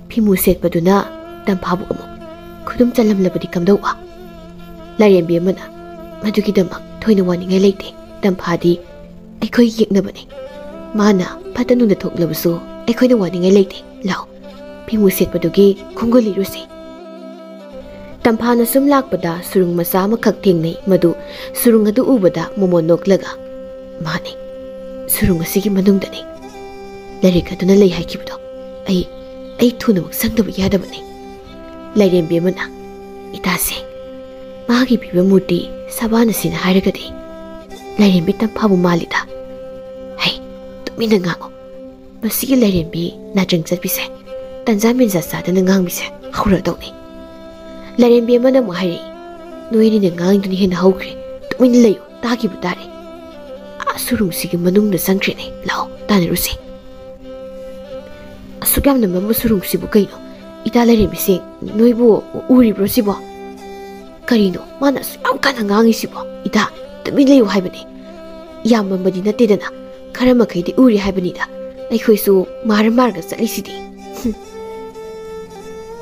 ꯐꯤꯃꯨ ꯁꯦꯠꯄꯗꯨꯅ ꯇꯝꯐꯥꯕꯨ ꯑꯃꯨꯛ ꯈꯨꯗꯨꯝ ꯆꯜꯂꯝꯂꯕꯗꯤ ꯀꯝꯗꯧꯕ?" ꯂꯥꯏꯔꯦꯝꯕꯤ ꯑꯃꯅ, "ꯃꯗꯨꯒꯤꯗꯃꯛ ꯊꯣꯏꯅ ꯋꯥꯅꯤꯡꯉꯥꯏ ꯂꯩꯇꯦ꯫ ꯇꯝꯐꯥꯗꯤ ꯑꯩꯈꯣꯏ ꯌꯦꯛꯅꯕꯅꯤ꯫ ꯃꯥꯅ ꯐꯠꯇ ꯅꯨꯡꯗ ꯊꯣꯛꯂꯕꯁꯨ ꯑꯩꯈꯣꯏꯅ ꯋꯥꯅꯤꯡꯉꯥꯏ ꯂꯩꯇꯦ꯫ ꯂꯥꯛꯑꯣ, ꯐꯤꯃꯨ ꯁꯦꯠꯄꯗꯨꯒꯤ ꯈꯣꯡꯒꯨꯜ ꯂꯤꯔꯨꯁꯤ꯫" ꯇꯝꯐꯥꯅ ꯁꯨꯝ ꯂꯥꯛꯄꯗ ꯁꯨꯔꯨꯡ ꯃꯆꯥ ꯑꯃꯈꯛ ꯊꯦꯡꯅꯩ꯫ ꯃꯗꯨ, ꯁꯨꯔꯨꯡ ꯑꯗꯨ ꯎꯕꯗ ꯃꯣꯃꯣꯟ ꯅꯣꯛꯂꯒ, "ꯃꯥꯅꯤ, ꯁꯨꯔꯨꯡ ꯑꯁꯤꯒꯤ ꯃꯅꯨꯡꯗꯅꯤ꯫ ꯂꯥꯏꯔꯤꯛ ꯑꯗꯨꯅ ꯂꯩ ꯍꯥꯏꯈꯤꯕꯗꯣ ꯑꯩ, ꯑꯩ ꯊꯨꯅꯃꯛ ꯆꯪꯗꯕ ꯌꯥꯗꯕꯅꯤ꯫" ꯂꯥꯏꯔꯦꯝꯕꯤ ꯑꯃꯅ, "ꯏꯇꯥꯁꯦ, ꯃꯥꯒꯤ ꯐꯤꯕꯝ ꯃꯨꯔꯇꯤ ꯁꯕꯥꯅꯁꯤꯅ ꯍꯥꯏꯔꯒꯗꯤ ꯂꯥꯏꯔꯦꯝꯕꯤ ꯇꯝꯐꯥꯕꯨ ꯃꯥꯜꯂꯤꯗ꯫" "ꯍꯩ, ꯇꯨꯃꯤꯟꯅ ꯉꯥꯡꯉꯨ꯫ ꯃꯁꯤꯒꯤ ꯂꯥꯏꯔꯦꯝꯕꯤ ꯅꯥꯆꯪ ꯆꯠꯄꯤꯁꯦ, ꯇꯟꯖꯥ ꯃꯦꯟꯖꯥ ꯆꯥꯗꯅ ꯉꯥꯡꯕꯤꯁꯦ ꯍꯧꯔꯗꯧꯅꯤ꯫" ꯂꯥꯏꯔꯦꯝꯕꯤ ꯑꯃꯅ ꯑꯃꯨꯛ ꯍꯥꯏꯔꯛꯏ, "ꯅꯣꯏ ꯑꯅꯤꯅ ꯉꯥꯡꯉꯤꯗꯨꯅ ꯍꯦꯟꯅ ꯍꯧꯈ꯭ꯔꯦ꯫ ꯇꯨꯃꯤꯟꯅ ꯂꯩꯌꯨ, ꯇꯥꯈꯤꯕ ꯇꯥꯔꯦ꯫ ꯑꯥ, ꯁꯨꯔꯨꯡꯁꯤꯒꯤ ꯃꯅꯨꯡꯗ ꯆꯪꯈ꯭ꯔꯦꯅꯦ꯫ ꯂꯥꯛꯑꯣ, ꯇꯥꯟꯅꯔꯨꯁꯦ꯫ ꯑꯁꯨꯛ ꯌꯥꯝꯅ ꯃꯝꯕ ꯁꯨꯔꯨꯡꯁꯤꯕꯨ ꯀꯩꯅꯣ? ꯏꯇꯥ ꯂꯥꯏꯔꯦꯝꯕꯤꯁꯦ, ꯅꯣꯏꯕꯨ ꯎꯔꯤꯕ꯭ꯔꯣ ꯁꯤꯕꯣ? ꯀꯔꯤꯅꯣ ꯃꯥꯅ ꯑꯁꯨꯛ ꯌꯥꯝ ꯀꯟꯅ ꯉꯥꯡꯉꯤꯁꯤꯕꯣ? ꯏꯇꯥ, ꯇꯨꯃꯤꯟ ꯂꯩꯌꯨ ꯍꯥꯏꯕꯅꯦ꯫ ꯌꯥꯝ ꯃꯝꯕꯗꯤ ꯅꯠꯇꯦꯗꯅ, ꯈꯔ ꯃꯈꯩꯗꯤ ꯎꯔꯤ ꯍꯥꯏꯕꯅꯤꯗ꯫ ꯑꯩꯈꯣꯏꯁꯨ ꯃꯥꯔ ꯃꯥꯔꯒ ꯆꯠꯂꯤꯁꯤꯗꯤ꯫" "ꯍꯨꯝ꯫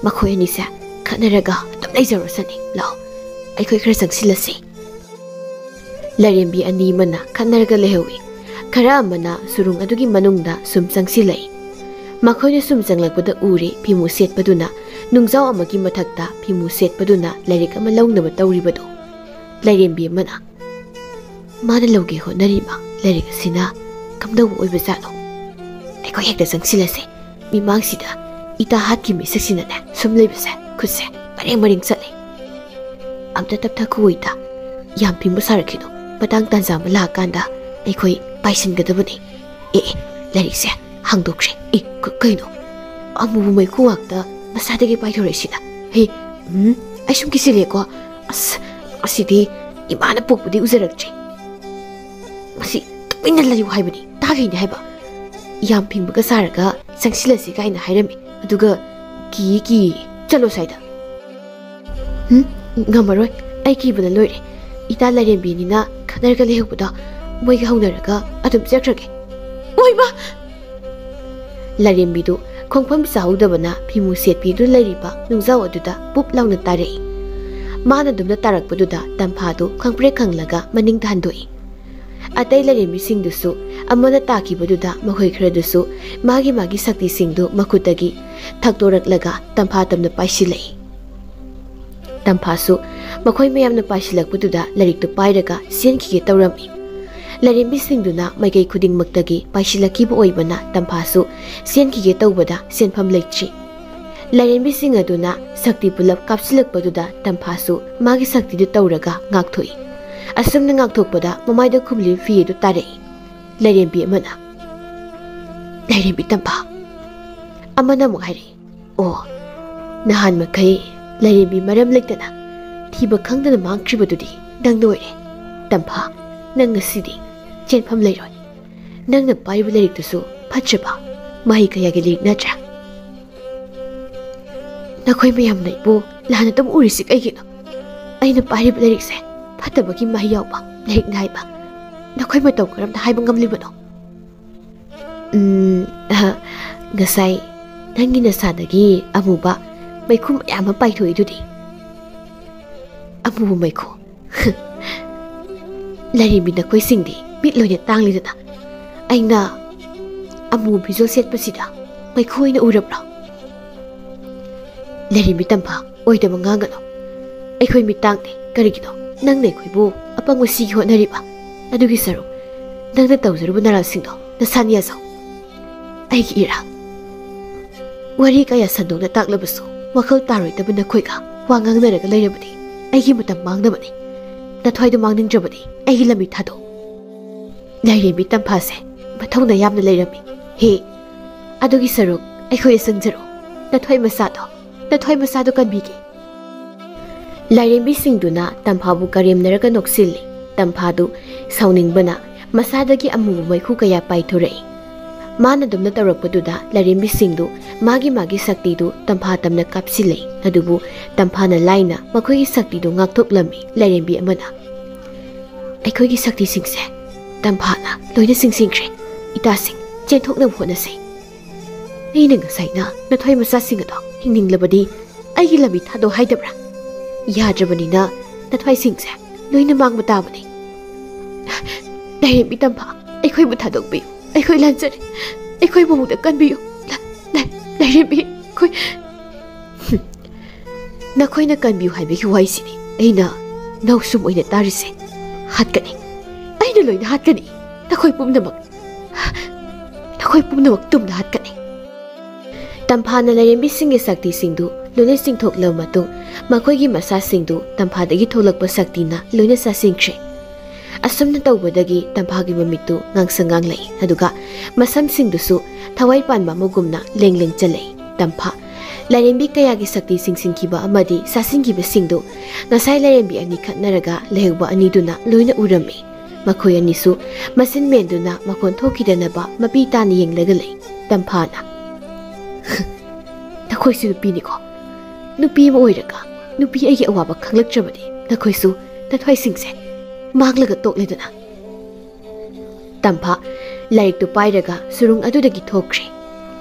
ꯃꯈꯣꯏ ꯑꯅꯤꯁꯦ ꯈꯠꯅꯔꯒ ꯑꯗꯨꯝ ꯂꯩꯖꯔꯁꯅꯤ꯫ ꯂꯥꯛꯑꯣ, ꯑꯩꯈꯣꯏ ꯈꯔ ꯆꯪꯁꯤꯜꯂꯁꯤ꯫" ꯂꯥꯏꯔꯦꯝꯕꯤ ꯑꯅꯤ ꯑꯃꯅ ꯈꯠꯅꯔꯒ ꯂꯩꯍꯧꯏ꯫ ꯈꯔ ꯑꯃꯅ ꯁꯨꯔꯨꯡ ꯑꯗꯨꯒꯤ ꯃꯅꯨꯡꯗ ꯁꯨꯝ ꯆꯪꯁꯤꯜꯂꯛꯏ꯫ ꯃꯈꯣꯏꯅ ꯁꯨꯝ ꯆꯪꯂꯛꯄꯗ ꯎꯔꯦ ꯐꯤꯃꯨ ꯁꯦꯠꯄꯗꯨꯅ ꯅꯨꯡꯖꯥꯎ ꯑꯃꯒꯤ ꯃꯊꯛꯇ ꯐꯤꯃꯨ ꯁꯦꯠꯄꯗꯨꯅ ꯂꯥꯏꯔꯤꯛ ꯑꯃ ꯂꯧꯅꯕ ꯇꯧꯔꯤꯕꯗꯨ꯫ ꯂꯥꯏꯔꯦꯝꯕꯤ ꯑꯃꯅ, ꯃꯥꯅ ꯂꯧꯒꯦ ꯍꯣꯠꯅꯔꯤꯕ ꯂꯥꯏꯔꯤꯛ ꯑꯁꯤꯅ ꯀꯝꯗꯧꯕ ꯑꯣꯏꯕꯖꯥꯠꯅꯣ? ꯑꯩꯈꯣꯏ ꯍꯦꯛꯇ ꯆꯪꯁꯤꯜꯂꯁꯦ꯫ ꯃꯤꯃꯥꯡꯁꯤꯗ ꯏꯇꯥ ꯍꯥꯠꯀꯤ ꯃꯤꯁꯛꯁꯤꯅꯅꯦ ꯁꯨꯝ ꯂꯩꯕꯁꯦ ꯈꯨꯠꯁꯦ ꯃꯔꯦꯡ ꯃꯔꯦꯡ ꯆꯠꯂꯦ꯫ ꯑꯝꯇ ꯇꯞꯊꯈꯣ ꯏꯇꯥ꯫ ꯌꯥꯝ ꯐꯤꯡꯕ ꯁꯥꯔꯛꯈꯤꯅꯨ꯫ ꯃꯇꯥꯡ ꯇꯥꯟꯖꯥ ꯑꯃ ꯂꯥꯛꯑꯀꯥꯟꯗ ꯑꯩꯈꯣꯏ ꯄꯥꯏꯁꯤꯟꯒꯗꯕꯅꯤ꯫ ꯑꯦ ꯑꯦ, ꯂꯥꯏꯔꯤꯛꯁꯦ ꯍꯥꯡꯗꯣꯛꯈ꯭ꯔꯦ꯫ ꯑꯦ, ꯀ-, ꯀꯩꯅꯣ? ꯑꯃꯨꯕ ꯃꯩꯈꯨ ꯉꯥꯛꯇ ꯃꯁꯥꯗꯒꯤ ꯄꯥꯏꯊꯣꯔꯛꯏꯁꯤꯅ? ꯍꯦ, ꯎꯝ, ꯑꯩ ꯁꯨꯝ ꯀꯤꯁꯤꯜꯂꯦꯀꯣ꯫ ꯑꯁ, ꯑꯁꯤꯗꯤ ꯏꯃꯥꯅ ꯄꯣꯛꯄꯗꯤ ꯎꯖꯔꯛꯇ꯭ꯔꯤ꯫ ꯃꯁꯤ ꯇꯨꯃꯤꯟꯅ ꯂꯩꯌꯨ ꯍꯥꯏꯕꯅꯤ, ꯇꯥꯈꯩꯅꯤ ꯍꯥꯏꯕ꯫ ꯌꯥꯝ ꯐꯤꯡꯕꯒ ꯁꯥꯔꯒ ꯆꯪꯁꯤꯜꯂꯁꯤ ꯀꯥꯏꯅ ꯍꯥꯏꯔꯝꯃꯤ, ꯑꯗꯨꯒ ꯀꯤ ꯀꯤ ꯆꯠꯂꯣ ꯁ꯭ꯋꯥꯏꯗ꯫ ꯎꯝ, ꯉꯝꯃꯔꯣꯏ, ꯑꯩ ꯀꯤꯕꯅ ꯂꯣꯏꯔꯦ꯫ ꯏꯇꯥ ꯂꯥꯏꯔꯦꯝꯕꯤꯅꯤꯅ ꯈꯠꯅꯔꯒ ꯂꯩꯍꯧꯕꯗꯣ ꯃꯣꯏꯒ ꯍꯧꯅꯔꯒ ꯑꯗꯨꯝ ꯆꯠꯈ꯭ꯔꯒꯦ꯫ ꯑꯣꯏꯃ! ꯂꯥꯏꯔꯦꯝꯕꯤꯗꯨ ꯈꯣꯡꯐꯝ ꯆꯥꯍꯧꯗꯕꯅ ꯐꯤꯃꯨ ꯁꯦꯠꯄꯤꯗꯨꯅ ꯂꯩꯔꯤꯕ ꯅꯨꯡꯖꯥꯎ ꯑꯗꯨꯗ ꯄꯨꯞ ꯂꯥꯎꯅ ꯇꯥꯔꯛꯏ꯫ ꯃꯥꯅ ꯑꯗꯨꯝꯅ ꯇꯥꯔꯛꯄꯗꯨꯗ ꯇꯝꯐꯥꯗꯨ ꯈꯪꯄ꯭ꯔꯦꯛ ꯈꯪꯂꯒ ꯃꯅꯤꯡꯗ ꯍꯟꯗꯣꯛꯏ꯫ ꯑꯇꯩ ꯂꯥꯏꯔꯦꯝꯕꯤꯁꯤꯡꯗꯨꯁꯨ ꯑꯃꯅ ꯇꯥꯈꯤꯕꯗꯨꯗ ꯃꯈꯣꯏ ꯈꯔꯗꯨꯁꯨ ꯃꯥꯒꯤ ꯃꯥꯒꯤ ꯁꯛꯇꯤꯁꯤꯡꯗꯨ ꯃꯈꯨꯠꯇꯒꯤ ꯊꯛꯇꯣꯔꯛꯂꯒ ꯇꯝꯐꯥ ꯇꯝꯅ ꯄꯥꯏꯁꯤꯜꯂꯛꯏ꯫ ꯇꯝꯐꯥꯁꯨ ꯃꯈꯣꯏ ꯃꯌꯥꯝꯅ ꯄꯥꯏꯁꯤꯜꯂꯛꯄꯗꯨꯗ ꯂꯥꯏꯔꯤꯛꯇꯨ ꯄꯥꯏꯔꯒ ꯆꯦꯟꯈꯤꯒꯦ ꯇꯧꯔꯝꯃꯤ꯫ ꯂꯥꯏꯔꯦꯝꯕꯤꯁꯤꯡꯗꯨꯅ ꯃꯥꯏꯀꯩ ꯈꯨꯗꯤꯡꯃꯛꯇꯒꯤ ꯄꯥꯏꯁꯤꯜꯂꯛꯈꯤꯕ ꯑꯣꯏꯕꯅ ꯇꯝꯐꯥꯁꯨ ꯆꯦꯟꯈꯤꯒꯦ ꯇꯧꯕꯗ ꯆꯦꯟꯐꯝ ꯂꯩꯇ꯭ꯔꯤ꯫ ꯂꯥꯏꯔꯦꯝꯕꯤꯁꯤꯡ ꯑꯗꯨꯅ ꯁꯛꯇꯤ ꯄꯨꯂꯞ ꯀꯥꯞꯁꯤꯜꯂꯛꯄꯗꯨꯗ ꯇꯝꯐꯥꯁꯨ ꯃꯥꯒꯤ ꯁꯛꯇꯤꯗꯨ ꯇꯧꯔꯒ ꯉꯥꯛꯊꯣꯛꯏ꯫ ꯑꯁꯨꯝꯅ ꯉꯥꯛꯊꯣꯛꯄꯗ ꯃꯃꯥꯏꯗ ꯈꯨꯝꯂꯤꯕ ꯐꯤ ꯑꯗꯨ ꯇꯥꯔꯛꯏ꯫ ꯂꯥꯏꯔꯦꯝꯕꯤ ꯑꯃꯅ, "ꯂꯥꯏꯔꯦꯝꯕꯤ ꯇꯝꯐꯥ!" ꯑꯃꯅ ꯑꯃꯨꯛ ꯍꯥꯏꯔꯛꯏ, "ꯑꯣ, ꯅꯍꯥꯟ ꯃꯈꯩ ꯂꯥꯏꯔꯦꯝꯕꯤ ꯃꯔꯝ ꯂꯩꯇꯅ ꯊꯤꯕ ꯈꯪꯗꯅ ꯃꯥꯡꯈ꯭ꯔꯤꯕꯗꯨꯗꯤ ꯅꯪꯅ ꯑꯣꯏꯔꯦ꯫ ꯇꯝꯐꯥ, ꯅꯪ ꯉꯁꯤꯗꯤ ꯆꯦꯟꯐꯝ ꯂꯩꯔꯣꯏ꯫ ꯅꯪꯅ ꯄꯥꯏꯔꯤꯕ ꯂꯥꯏꯔꯤꯛꯇꯨꯁꯨ ꯐꯠꯇ꯭ꯔꯕ, ꯃꯍꯩ ꯀꯌꯥꯒꯤ ꯂꯥꯏꯔꯤꯛ ꯅꯠꯇ꯭ꯔꯥ? ꯅꯈꯣꯏ ꯃꯌꯥꯝꯅ ꯑꯩꯕꯨ ꯂꯥꯟꯅ ꯑꯗꯨꯝ ꯎꯔꯤꯁꯤ ꯀꯩꯒꯤꯅꯣ? ꯑꯩꯅ ꯄꯥꯏꯔꯤꯕ ꯂꯥꯏꯔꯤꯛꯁꯦ ꯐꯠꯇꯕꯒꯤ ꯃꯍꯩ ꯌꯥꯎꯕ ꯂꯥꯏꯔꯤꯛꯅꯤ ꯍꯥꯏꯕ ꯅꯈꯣꯏ ꯃꯇꯧ ꯀꯔꯝꯅ ꯍꯥꯏꯕ ꯉꯝꯂꯤꯕꯅꯣ?" ꯎꯝ, ꯑꯍ, ꯉꯁꯥꯏ ꯅꯪꯒꯤ ꯅꯁꯥꯗꯒꯤ ꯑꯃꯨꯕ ꯃꯩꯈꯨ ꯃꯌꯥꯝ ꯑꯃ ꯄꯥꯏꯊꯣꯛꯏꯗꯨꯗꯤ꯫ ꯑꯃꯨꯕ ꯃꯩꯈꯨ? ꯂꯥꯏꯔꯦꯝꯕꯤ ꯅꯈꯣꯏꯁꯤꯡꯗꯤ ꯃꯤꯠ ꯂꯣꯏꯅ ꯇꯥꯡꯂꯤꯗꯅ꯫ ꯑꯩꯅ ꯑꯃꯨꯕ ꯐꯤꯖꯣꯜ ꯁꯦꯠꯄꯁꯤꯗ ꯃꯩꯈꯨ ꯑꯣꯏꯅ ꯎꯔꯕ꯭ꯔꯣ? ꯂꯥꯏꯔꯦꯝꯕꯤ ꯇꯝꯐꯥ, ꯑꯣꯏꯗꯕ ꯉꯥꯡꯒꯅꯨ꯫ ꯑꯩꯈꯣꯏ ꯃꯤꯠ ꯇꯥꯡꯗꯦ꯫ ꯀꯔꯤꯒꯤꯅꯣ ꯅꯪꯅ ꯑꯩꯈꯣꯏꯕꯨ ꯑꯄꯪꯕ ꯁꯤꯒꯦ ꯍꯣꯠꯅꯔꯤꯕ? ꯑꯗꯨꯒꯤ ꯁꯔꯨꯛ ꯅꯪꯅ ꯇꯧꯖꯔꯨꯕ ꯅꯔꯥꯁꯤꯡꯗꯣ ꯅꯁꯥꯅ ꯌꯥꯖꯧ꯫ ꯑꯩꯒꯤ ꯏꯔꯥ, ꯋꯥꯔꯤ ꯀꯌꯥ ꯁꯟꯗꯣꯛꯅ ꯇꯥꯛꯂꯕꯁꯨ ꯋꯥꯈꯜ ꯇꯥꯔꯣꯏꯗꯕ ꯅꯈꯣꯏꯒ ꯋꯥ ꯉꯥꯡꯅꯔꯒ ꯂꯩꯔꯕꯗꯤ ꯑꯩꯒꯤ ꯃꯇꯝ ꯃꯥꯡꯅꯕꯅꯤ꯫ ꯅꯊ꯭ꯋꯥꯏꯗꯨ ꯃꯥꯡꯅꯤꯡꯗ꯭ꯔꯕꯗꯤ ꯑꯩꯒꯤ ꯂꯝꯕꯤ ꯊꯥꯗꯣꯛꯎ꯫ ꯂꯥꯏꯔꯦꯝꯕꯤ ꯇꯝꯐꯥꯁꯦ ꯃꯊꯧꯅ ꯌꯥꯝꯅ ꯂꯩꯔꯝꯃꯤ꯫ ꯍꯦ, ꯑꯗꯨꯒꯤ ꯁꯔꯨꯛ ꯑꯩꯈꯣꯏꯗ ꯆꯪꯖꯔꯛꯎ꯫ ꯅꯊ꯭ꯋꯥꯏ ꯃꯆꯥꯗꯣ, ꯅꯊ꯭ꯋꯥꯏ ꯃꯆꯥꯗꯣ ꯀꯟꯕꯤꯒꯦ꯫ ꯂꯥꯏꯔꯦꯝꯕꯤꯁꯤꯡꯗꯨꯅ ꯇꯝꯐꯥꯕꯨ ꯀꯔꯦꯝꯅꯔꯒ ꯅꯣꯛꯁꯤꯜꯂꯤ꯫ ꯇꯝꯐꯥꯗꯨ ꯁꯥꯎꯅꯤꯡꯕꯅ ꯃꯁꯥꯗꯒꯤ ꯑꯃꯨꯕ ꯃꯩꯈꯨ ꯀꯌꯥ ꯄꯥꯏꯊꯣꯔꯛꯏ꯫ ꯃꯥꯅ ꯑꯗꯨꯝꯅ ꯇꯧꯔꯛꯄꯗꯨꯗ ꯂꯥꯏꯔꯦꯝꯕꯤꯁꯤꯡꯗꯨ ꯃꯥꯒꯤ ꯃꯥꯒꯤ ꯁꯛꯇꯤꯗꯨ ꯇꯝꯐꯥ ꯇꯝꯅ ꯀꯥꯞꯁꯤꯜꯂꯤ꯫ ꯑꯗꯨꯕꯨ ꯇꯝꯐꯥꯅ ꯂꯥꯏꯅ ꯃꯈꯣꯏꯒꯤ ꯁꯛꯇꯤꯗꯨ ꯉꯥꯛꯊꯣꯛꯂꯝꯃꯤ꯫ ꯂꯥꯏꯔꯦꯝꯕꯤ ꯑꯃꯅ, "ꯑꯩꯈꯣꯏꯒꯤ ꯁꯛꯇꯤꯁꯤꯡꯁꯦ ꯇꯝꯐꯥꯅ ꯂꯣꯏꯅ ꯆꯤꯡꯁꯤꯟꯈ꯭ꯔꯦ꯫ ꯏꯇꯥꯁꯤꯡ, ꯆꯦꯟꯊꯣꯛꯅꯕ ꯍꯣꯠꯅꯁꯤ꯫ ꯑꯩꯅ ꯉꯁꯥꯏꯅ ꯅꯊ꯭ꯋꯥꯏ ꯃꯆꯥꯁꯤꯡ ꯑꯗꯣ ꯍꯤꯡꯅꯤꯡꯂꯕꯗꯤ ꯑꯩꯒꯤ ꯂꯝꯕꯤ ꯊꯥꯗꯣꯛ ꯍꯥꯏꯗꯕ꯭ꯔꯥ? ꯌꯥꯗ꯭ꯔꯕꯅꯤꯅ ꯅꯊ꯭ꯋꯥꯏꯁꯤꯡꯁꯦ ꯂꯣꯏꯅ ꯃꯥꯡꯕ ꯇꯥꯕꯅꯤ꯫ ꯂꯥꯏꯔꯦꯝꯕꯤ ꯇꯝꯐꯥ, ꯑꯩꯈꯣꯏꯕꯨ ꯊꯥꯗꯣꯛꯄꯤꯌꯨ꯫ ꯑꯩꯈꯣꯏ ꯂꯥꯟꯖꯔꯦ꯫ ꯑꯩꯈꯣꯏꯕꯨ ꯑꯃꯨꯛꯇ ꯀꯟꯕꯤꯌꯨ꯫ ꯂꯥ-, ꯂꯥ-, ꯂꯥꯏꯔꯦꯝꯕꯤ, ꯑꯩꯈꯣꯏ" "ꯅꯈꯣꯏꯅ ꯀꯟꯕꯤꯌꯨ ꯍꯥꯏꯕꯒꯤ ꯋꯥꯍꯩꯁꯤꯅꯤ ꯑꯩꯅ ꯅꯧꯁꯨꯝ ꯑꯣꯏꯅ ꯇꯥꯔꯤꯁꯦ꯫ ꯍꯥꯠꯀꯅꯤ꯫ ꯑꯩꯅ ꯂꯣꯏꯅ ꯍꯥꯠꯀꯅꯤ꯫ ꯅꯈꯣꯏ ꯄꯨꯝꯅꯃꯛ, ꯅꯈꯣꯏ ꯄꯨꯝꯅꯃꯛ ꯇꯨꯝꯅ ꯍꯥꯠꯀꯅꯤ꯫" ꯇꯝꯐꯥꯅ ꯂꯥꯏꯔꯦꯝꯕꯤꯁꯤꯡꯒꯤ ꯁꯛꯇꯤꯁꯤꯡꯗꯨ ꯂꯣꯏꯅ ꯆꯤꯡꯊꯣꯛꯂꯕ ꯃꯇꯨꯡ, ꯃꯈꯣꯏꯒꯤ ꯃꯁꯥꯁꯤꯡꯗꯨ ꯇꯝꯐꯥꯗꯒꯤ ꯊꯣꯛꯂꯛꯄ ꯁꯛꯇꯤꯅ ꯂꯣꯏꯅ ꯆꯥꯁꯤꯟꯈ꯭ꯔꯦ꯫ ꯑꯁꯨꯝꯅ ꯇꯧꯕꯗꯒꯤ ꯇꯝꯐꯥꯒꯤ ꯃꯃꯤꯠꯇꯨ ꯉꯥꯡꯁꯪ ꯉꯥꯡꯂꯛꯏ, ꯑꯗꯨꯒ ꯃꯁꯝꯁꯤꯡꯗꯨꯁꯨ ꯊꯋꯥꯏ ꯄꯥꯟꯕ ꯑꯃꯒꯨꯝꯅ ꯂꯦꯡ ꯂꯦꯡ ꯆꯜꯂꯛꯏ꯫ ꯇꯝꯐꯥ, ꯂꯥꯏꯔꯦꯝꯕꯤ ꯀꯌꯥꯒꯤ ꯁꯛꯇꯤ ꯆꯤꯡꯁꯤꯟꯈꯤꯕ ꯑꯃꯗꯤ ꯆꯥꯁꯤꯟꯈꯤꯕꯁꯤꯡꯗꯨ ꯉꯁꯥꯏ ꯂꯥꯏꯔꯦꯝꯕꯤ ꯑꯅꯤ ꯈꯠꯅꯔꯒ ꯂꯩꯍꯧꯕ ꯑꯅꯤꯗꯨꯅ ꯂꯣꯏꯅ ꯎꯔꯝꯃꯤ꯫ ꯃꯈꯣꯏ ꯑꯅꯤꯁꯨ ꯃꯆꯤꯟ ꯃꯦꯟꯗꯨꯅ ꯃꯈꯣꯟ ꯊꯣꯛꯈꯤꯗꯅꯕ ꯃꯄꯤ ꯇꯥꯅ ꯌꯦꯡꯂꯒ ꯂꯩ꯫ ꯇꯝꯐꯥꯅ, "ꯅꯈꯣꯏꯁꯨ ꯅꯨꯄꯤꯅꯤꯀꯣ? ꯅꯨꯄꯤ ꯑꯃ ꯑꯣꯏꯔꯒ ꯅꯨꯄꯤ ꯑꯩꯒꯤ ꯑꯋꯥꯕ ꯈꯪꯂꯛꯇ꯭ꯔꯕꯗꯤ ꯅꯈꯣꯏꯁꯨ ꯅꯊ꯭ꯋꯥꯏꯁꯤꯡꯁꯦ ꯃꯥꯡꯂꯒ ꯇꯣꯛꯂꯦꯗꯅ꯫" ꯇꯝꯐꯥ ꯂꯥꯏꯔꯤꯛꯇꯨ ꯄꯥꯏꯔꯒ ꯁꯨꯔꯨꯡ ꯑꯗꯨꯗꯒꯤ ꯊꯣꯛꯈ꯭ꯔꯦ꯫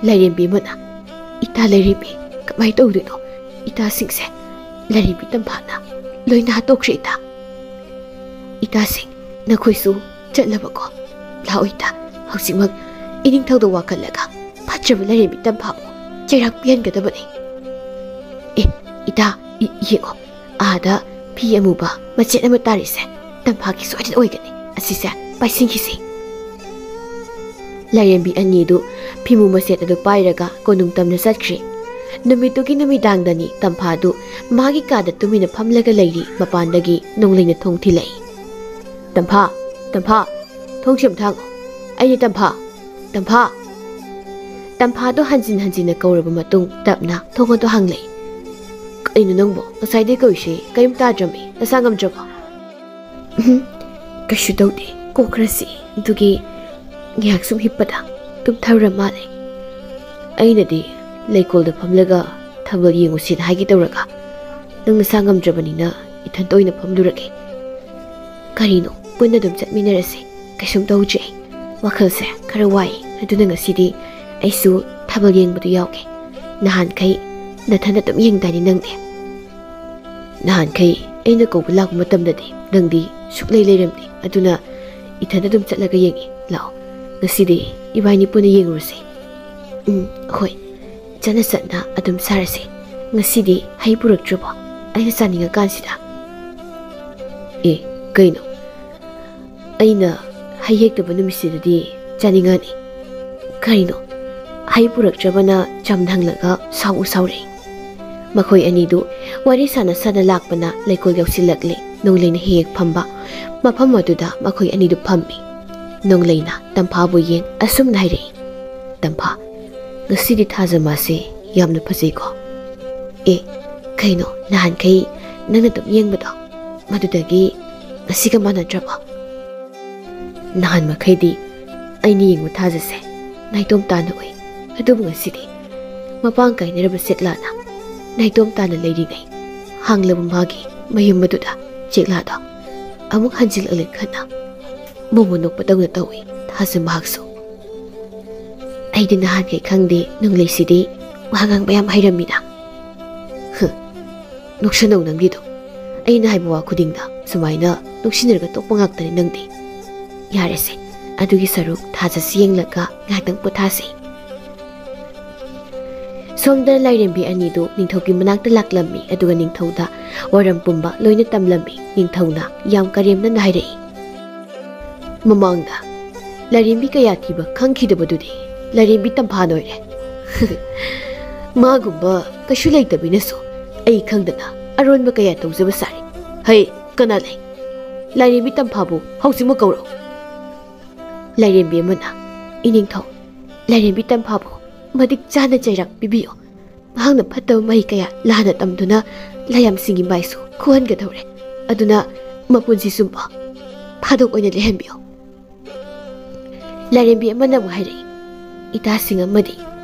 ꯂꯥꯏꯔꯦꯝꯕꯤ ꯑꯃꯅ, "ꯏꯇꯥ ꯂꯥꯏꯔꯦꯝꯕꯤ, ꯀꯃꯥꯏꯅ ꯇꯧꯗꯣꯏꯅꯣ? ꯏꯇꯥꯁꯤꯡꯁꯦ ꯂꯥꯏꯔꯦꯝꯕꯤ ꯇꯝꯐꯥꯅ ꯂꯣꯏꯅ ꯍꯥꯠꯇꯣꯛꯈ꯭ꯔꯦ ꯏꯇꯥ꯫" "ꯏꯇꯥꯁꯤꯡ, ꯅꯈꯣꯏꯁꯨ ꯆꯠꯂꯕꯀꯣ? ꯂꯥꯛꯑꯣ ꯏꯇꯥ, ꯍꯧꯖꯤꯛꯃꯛ ꯏꯅꯤꯡꯊꯧꯗ ꯋꯥꯀꯠꯂꯒ ꯐꯠꯇ꯭ꯔꯕ ꯂꯥꯏꯔꯦꯝꯕꯤ ꯇꯝꯐꯥꯕꯨ ꯆꯩꯔꯥꯛ ꯄꯤꯍꯟꯒꯗꯕꯅꯤ꯫" "ꯑꯦ, ꯏꯇꯥ, ꯏ-, ꯌꯦꯡꯉꯣ, ꯑꯥꯗ ꯐꯤ ꯑꯃꯨꯕ ꯃꯆꯦꯠ ꯑꯃ ꯇꯥꯔꯤꯁꯦ ꯇꯝꯐꯥꯒꯤ ꯁꯣꯏꯗꯅ ꯑꯣꯏꯒꯅꯤ꯫ ꯑꯁꯤꯁꯦ ꯄꯥꯏꯁꯤꯟꯈꯤꯁꯤ꯫ ꯂꯥꯏꯔꯦꯝꯕꯤ ꯑꯅꯤꯗꯨ ꯐꯤꯃꯨ ꯃꯆꯦꯠ ꯑꯗꯨ ꯄꯥꯏꯔꯒ ꯀꯣꯅꯨꯡ ꯇꯝꯅ ꯆꯠꯈ꯭ꯔꯦ꯫ ꯅꯨꯃꯤꯠꯇꯨꯒꯤ ꯅꯨꯃꯤꯗꯥꯡꯗꯅꯤ ꯇꯝꯐꯥꯗꯨ ꯃꯥꯒꯤ ꯀꯥꯗ ꯇꯨꯃꯤꯟꯅ ꯐꯝꯂꯒ ꯂꯩꯔꯤ꯫ ꯃꯄꯥꯟꯗꯒꯤ ꯅꯣꯡꯂꯩꯅ ꯊꯣꯡ ꯊꯤꯜꯂꯛꯏ꯫ "ꯇꯝꯐꯥ, ꯇꯝꯐꯥ, ꯊꯣꯡꯁꯦ ꯑꯝꯇ ꯍꯥꯡꯉꯣ꯫ ꯑꯩꯅꯦ ꯇꯝꯐꯥ, ꯇꯝꯐꯥ!" ꯇꯝꯐꯥꯗꯣ ꯍꯟꯖꯤꯟ ꯍꯟꯖꯤꯟꯅ ꯀꯧꯔꯕ ꯃꯇꯨꯡ ꯇꯞꯅ ꯊꯣꯡ ꯑꯗꯨ ꯍꯥꯡꯂꯛꯏ꯫ "ꯀꯩꯅꯣ ꯅꯪꯕꯣ? ꯉꯁꯥꯏꯗꯩ ꯀꯧꯏꯁꯦ ꯀꯔꯤꯝ ꯇꯥꯗ꯭ꯔꯃꯤ꯫ ꯅꯁꯥ ꯉꯝꯗ꯭ꯔꯕꯣ?" "ꯎꯝ, ꯀꯩꯁꯨ ꯇꯧꯗꯦ꯫ ꯀꯣꯛ ꯈꯔ ꯆꯤꯛꯏ꯫ ꯑꯗꯨꯒꯤ ꯉꯥꯏꯍꯥꯛ ꯁꯨꯝ ꯍꯤꯞꯄꯗ ꯇꯨꯝꯊꯔꯨꯔ ꯃꯥꯜꯂꯦ꯫ ꯑꯩꯅꯗꯤ ꯂꯩꯀꯣꯜꯗ ꯐꯝꯂꯒ ꯊꯥꯕꯜ ꯌꯦꯡꯉꯨꯁꯤꯅ ꯍꯥꯏꯒꯦ ꯇꯧꯔꯒ ꯅꯪ ꯅꯁꯥ ꯉꯝꯗ꯭ꯔꯕꯅꯤꯅ ꯏꯊꯟꯇ ꯑꯣꯏꯅ ꯐꯝꯂꯨꯔꯒꯦ꯫ ꯀꯔꯤꯅꯣ, ꯄꯨꯟꯅ ꯑꯗꯨꯝ ꯆꯠꯃꯤꯟꯅꯔꯁꯦ꯫ ꯀꯩꯁꯨꯝ ꯇꯧꯗ꯭ꯔꯤ ꯑꯩ꯫ ꯋꯥꯈꯜꯁꯦ ꯈꯔ ꯋꯥꯏ꯫ ꯑꯗꯨꯅ ꯉꯁꯤꯗꯤ ꯑꯩꯁꯨ ꯊꯥꯕꯜ ꯌꯦꯡꯕꯗꯨ ꯌꯥꯎꯒꯦ꯫ ꯅꯍꯥꯟꯈꯩ ꯅꯊꯟ ꯑꯗꯨꯝ ꯌꯦꯡꯗꯥꯏꯅꯦ ꯅꯪꯗꯤ?" "ꯅꯍꯥꯟꯈꯩ ꯑꯩꯅ ꯀꯧꯕ ꯂꯥꯛꯄ ꯃꯇꯝꯗꯗꯤ ꯅꯪꯗꯤ ꯁꯨꯛꯂꯩ ꯂꯩꯔꯝꯗꯦ꯫ ꯑꯗꯨꯅ ꯏꯊꯟꯗ ꯑꯗꯨꯝ ꯆꯠꯂꯒ ꯌꯦꯡꯉꯤ꯫ ꯂꯥꯛꯑꯣ, ꯉꯁꯤꯗꯤ ꯏꯕꯥꯅꯤ ꯄꯨꯟꯅ ꯌꯦꯡꯉꯨꯔꯁꯦ꯫" "ꯎꯝ, ꯍꯣꯏ, ꯆꯠꯅ ꯆꯠꯅ ꯑꯗꯨꯝ ꯁꯥꯔꯁꯦ꯫ ꯉꯁꯤꯗꯤ ꯍꯩ ꯄꯨꯔꯛꯇ꯭ꯔꯕꯣ? ꯑꯩꯅ ꯆꯥꯅꯤꯡꯉꯀꯥꯟꯁꯤꯗ꯫" "ꯑꯦ, ꯀꯩꯅꯣ? ꯑꯩꯅ ꯍꯩ ꯍꯦꯛꯇꯕ ꯅꯨꯃꯤꯠꯁꯤꯗꯗꯤ ꯆꯥꯅꯤꯡꯉꯅꯤ꯫ ꯀꯔꯤꯅꯣ?" ꯍꯩ ꯄꯨꯔꯛꯇ꯭ꯔꯕꯅ ꯆꯝꯅ ꯍꯪꯂꯒ ꯁꯥꯎ ꯁꯥꯎꯔꯛꯏ꯫ ꯃꯈꯣꯏ ꯑꯅꯤꯗꯨ ꯋꯥꯔꯤ ꯁꯥꯟꯅ ꯁꯥꯟꯅ ꯂꯥꯛꯄꯅ ꯂꯩꯀꯣꯜ ꯌꯧꯁꯤꯜꯂꯛꯂꯦ꯫ ꯅꯣꯡꯂꯩꯅ ꯍꯦꯛ ꯍꯦꯛ ꯐꯝꯕ ꯃꯐꯝ ꯑꯗꯨꯗ ꯃꯈꯣꯏ ꯑꯅꯤꯗꯨ ꯐꯝꯃꯤ꯫ ꯅꯣꯡꯂꯩꯅ ꯇꯝꯐꯥꯕꯨ ꯌꯦꯡ ꯑꯁꯨꯝꯅ ꯍꯥꯏꯔꯛꯏ, "ꯇꯝꯐꯥ, ꯉꯁꯤꯗꯤ ꯊꯥꯖꯃꯥꯁꯦ ꯌꯥꯝꯅ ꯐꯖꯩꯀꯣ?" "ꯑꯦ, ꯀꯩꯅꯣ, ꯅꯍꯥꯟꯈꯩ ꯅꯪꯅ ꯑꯗꯨꯝ ꯌꯦꯡꯕꯗꯣ, ꯃꯗꯨꯗꯒꯤ ꯉꯁꯤꯒ ꯃꯥꯟꯅꯗ꯭ꯔꯕꯣ?" "ꯅꯍꯥꯟ ꯃꯈꯩꯗꯤ ꯑꯩꯅ ꯌꯦꯡꯕ ꯊꯥꯖꯁꯦ ꯅꯥꯏꯇꯣꯝ ꯇꯥꯅ ꯎꯏ꯫ ꯑꯗꯨꯕꯨ ꯉꯁꯤꯗꯤ ꯃꯄꯥꯡ ꯀꯥꯏꯅꯔꯕ ꯆꯦꯛꯂꯥꯅ ꯅꯥꯏꯇꯣꯝ ꯇꯥꯅ ꯂꯩꯔꯤꯉꯩ ꯍꯥꯡꯂꯕ ꯃꯥꯒꯤ ꯃꯌꯨꯝ ꯑꯗꯨꯗ ꯆꯦꯛꯂꯥꯗꯣ ꯑꯃꯨꯛ ꯍꯟꯖꯤꯜꯂꯛꯂꯦ ꯈꯟꯅ ꯃꯣꯃꯣ ꯅꯣꯛꯄꯗꯧꯅ ꯇꯧꯏ ꯊꯥꯖ ꯃꯍꯥꯛꯁꯨ꯫" "ꯑꯩꯗꯤ ꯅꯍꯥꯟꯈꯩ ꯈꯪꯗꯦ, ꯅꯣꯡꯂꯩꯁꯤꯗꯤ ꯋꯥ ꯉꯥꯡꯕ ꯌꯥꯝ ꯍꯩꯔꯝꯃꯤꯅ꯫" "ꯍꯨꯝ, ꯅꯣꯛꯁꯟꯅꯧ ꯅꯪꯒꯤꯗꯣ꯫ ꯑꯩꯅ ꯍꯥꯏꯕ ꯋꯥ ꯈꯨꯗꯤꯡꯗ ꯁꯨꯃꯥꯏꯅ ꯅꯣꯛꯁꯤꯟꯅꯔꯒ ꯇꯣꯛꯄ ꯉꯥꯛꯇꯅꯤ ꯅꯪꯗꯤ꯫ ꯌꯥꯔꯦꯁꯦ, ꯑꯗꯨꯒꯤ ꯁꯔꯨꯛ ꯊꯥꯖꯁꯤ ꯌꯦꯡꯂꯒ ꯉꯥꯏꯍꯥꯛꯇꯪ ꯄꯣꯊꯥꯁꯤ꯫" ꯁꯣꯝꯗ ꯂꯥꯏꯔꯦꯝꯕꯤ ꯑꯅꯤꯗꯨ ꯅꯤꯡꯊꯧꯒꯤ ꯃꯅꯥꯛꯇ ꯂꯥꯛꯂꯝꯃꯤ, ꯑꯗꯨꯒ ꯅꯤꯡꯊꯧꯗ ꯋꯥꯔꯝ ꯄꯨꯝꯕ ꯂꯣꯏꯅ ꯇꯝꯂꯝꯃꯤ꯫ ꯅꯤꯡꯊꯧꯅ ꯌꯥꯝ ꯀꯔꯦꯝꯅꯅ ꯍꯥꯏꯔꯛꯏ, ꯃꯃꯥꯡꯗ ꯂꯥꯏꯔꯦꯝꯕꯤ ꯀꯌꯥ ꯊꯤꯕ ꯈꯪꯈꯤꯗꯕꯗꯨꯗꯤ ꯂꯥꯏꯔꯦꯝꯕꯤ ꯇꯝꯐꯥ ꯑꯣꯏꯔꯦ꯫ ꯃꯥꯒꯨꯝꯕ ꯀꯩꯁꯨ ꯂꯩꯇꯕꯤꯅꯁꯨ ꯑꯩ ꯈꯪꯗꯅ ꯑꯔꯣꯟꯕ ꯀꯌꯥ ꯇꯧꯖꯕ ꯁꯥꯔꯤ꯫ ꯍꯩ, ꯀꯅꯥ ꯂꯩ? ꯂꯥꯏꯔꯦꯝꯕꯤ ꯇꯝꯐꯥꯕꯨ ꯍꯧꯖꯤꯛꯃꯛ ꯀꯧꯔꯛꯎ꯫ ꯂꯥꯏꯔꯦꯝꯕꯤ ꯑꯃꯅ, "ꯏꯅꯤꯡꯊꯧ, ꯂꯥꯏꯔꯦꯝꯕꯤ ꯇꯝꯐꯥꯕꯨ ꯃꯇꯤꯛ ꯆꯥꯅ ꯆꯩꯔꯥꯛ ꯄꯤꯕꯤꯌꯨ꯫ ꯃꯍꯥꯛꯅ ꯐꯠꯇꯕ ꯃꯍꯩ ꯀꯌꯥ ꯂꯥꯟꯅ ꯇꯝꯗꯨꯅ ꯂꯥꯏꯌꯥꯝꯁꯤꯡꯒꯤ ꯃꯥꯏꯁꯨ ꯈꯨꯍꯟꯒꯗꯧꯔꯦ꯫ ꯑꯗꯨꯅ ꯃꯄꯨꯟꯁꯤ ꯆꯨꯞꯄ ꯐꯥꯗꯣꯛ ꯑꯣꯏꯅ ꯂꯩꯍꯟꯕꯤꯌꯨ"꯫ ꯂꯥꯏꯔꯦꯝꯕꯤ ꯑꯃꯅ ꯑꯃꯨꯛ ꯍꯥꯏꯔꯛꯏ, "ꯏꯇꯥꯁꯤꯡ ꯑꯃꯗꯤ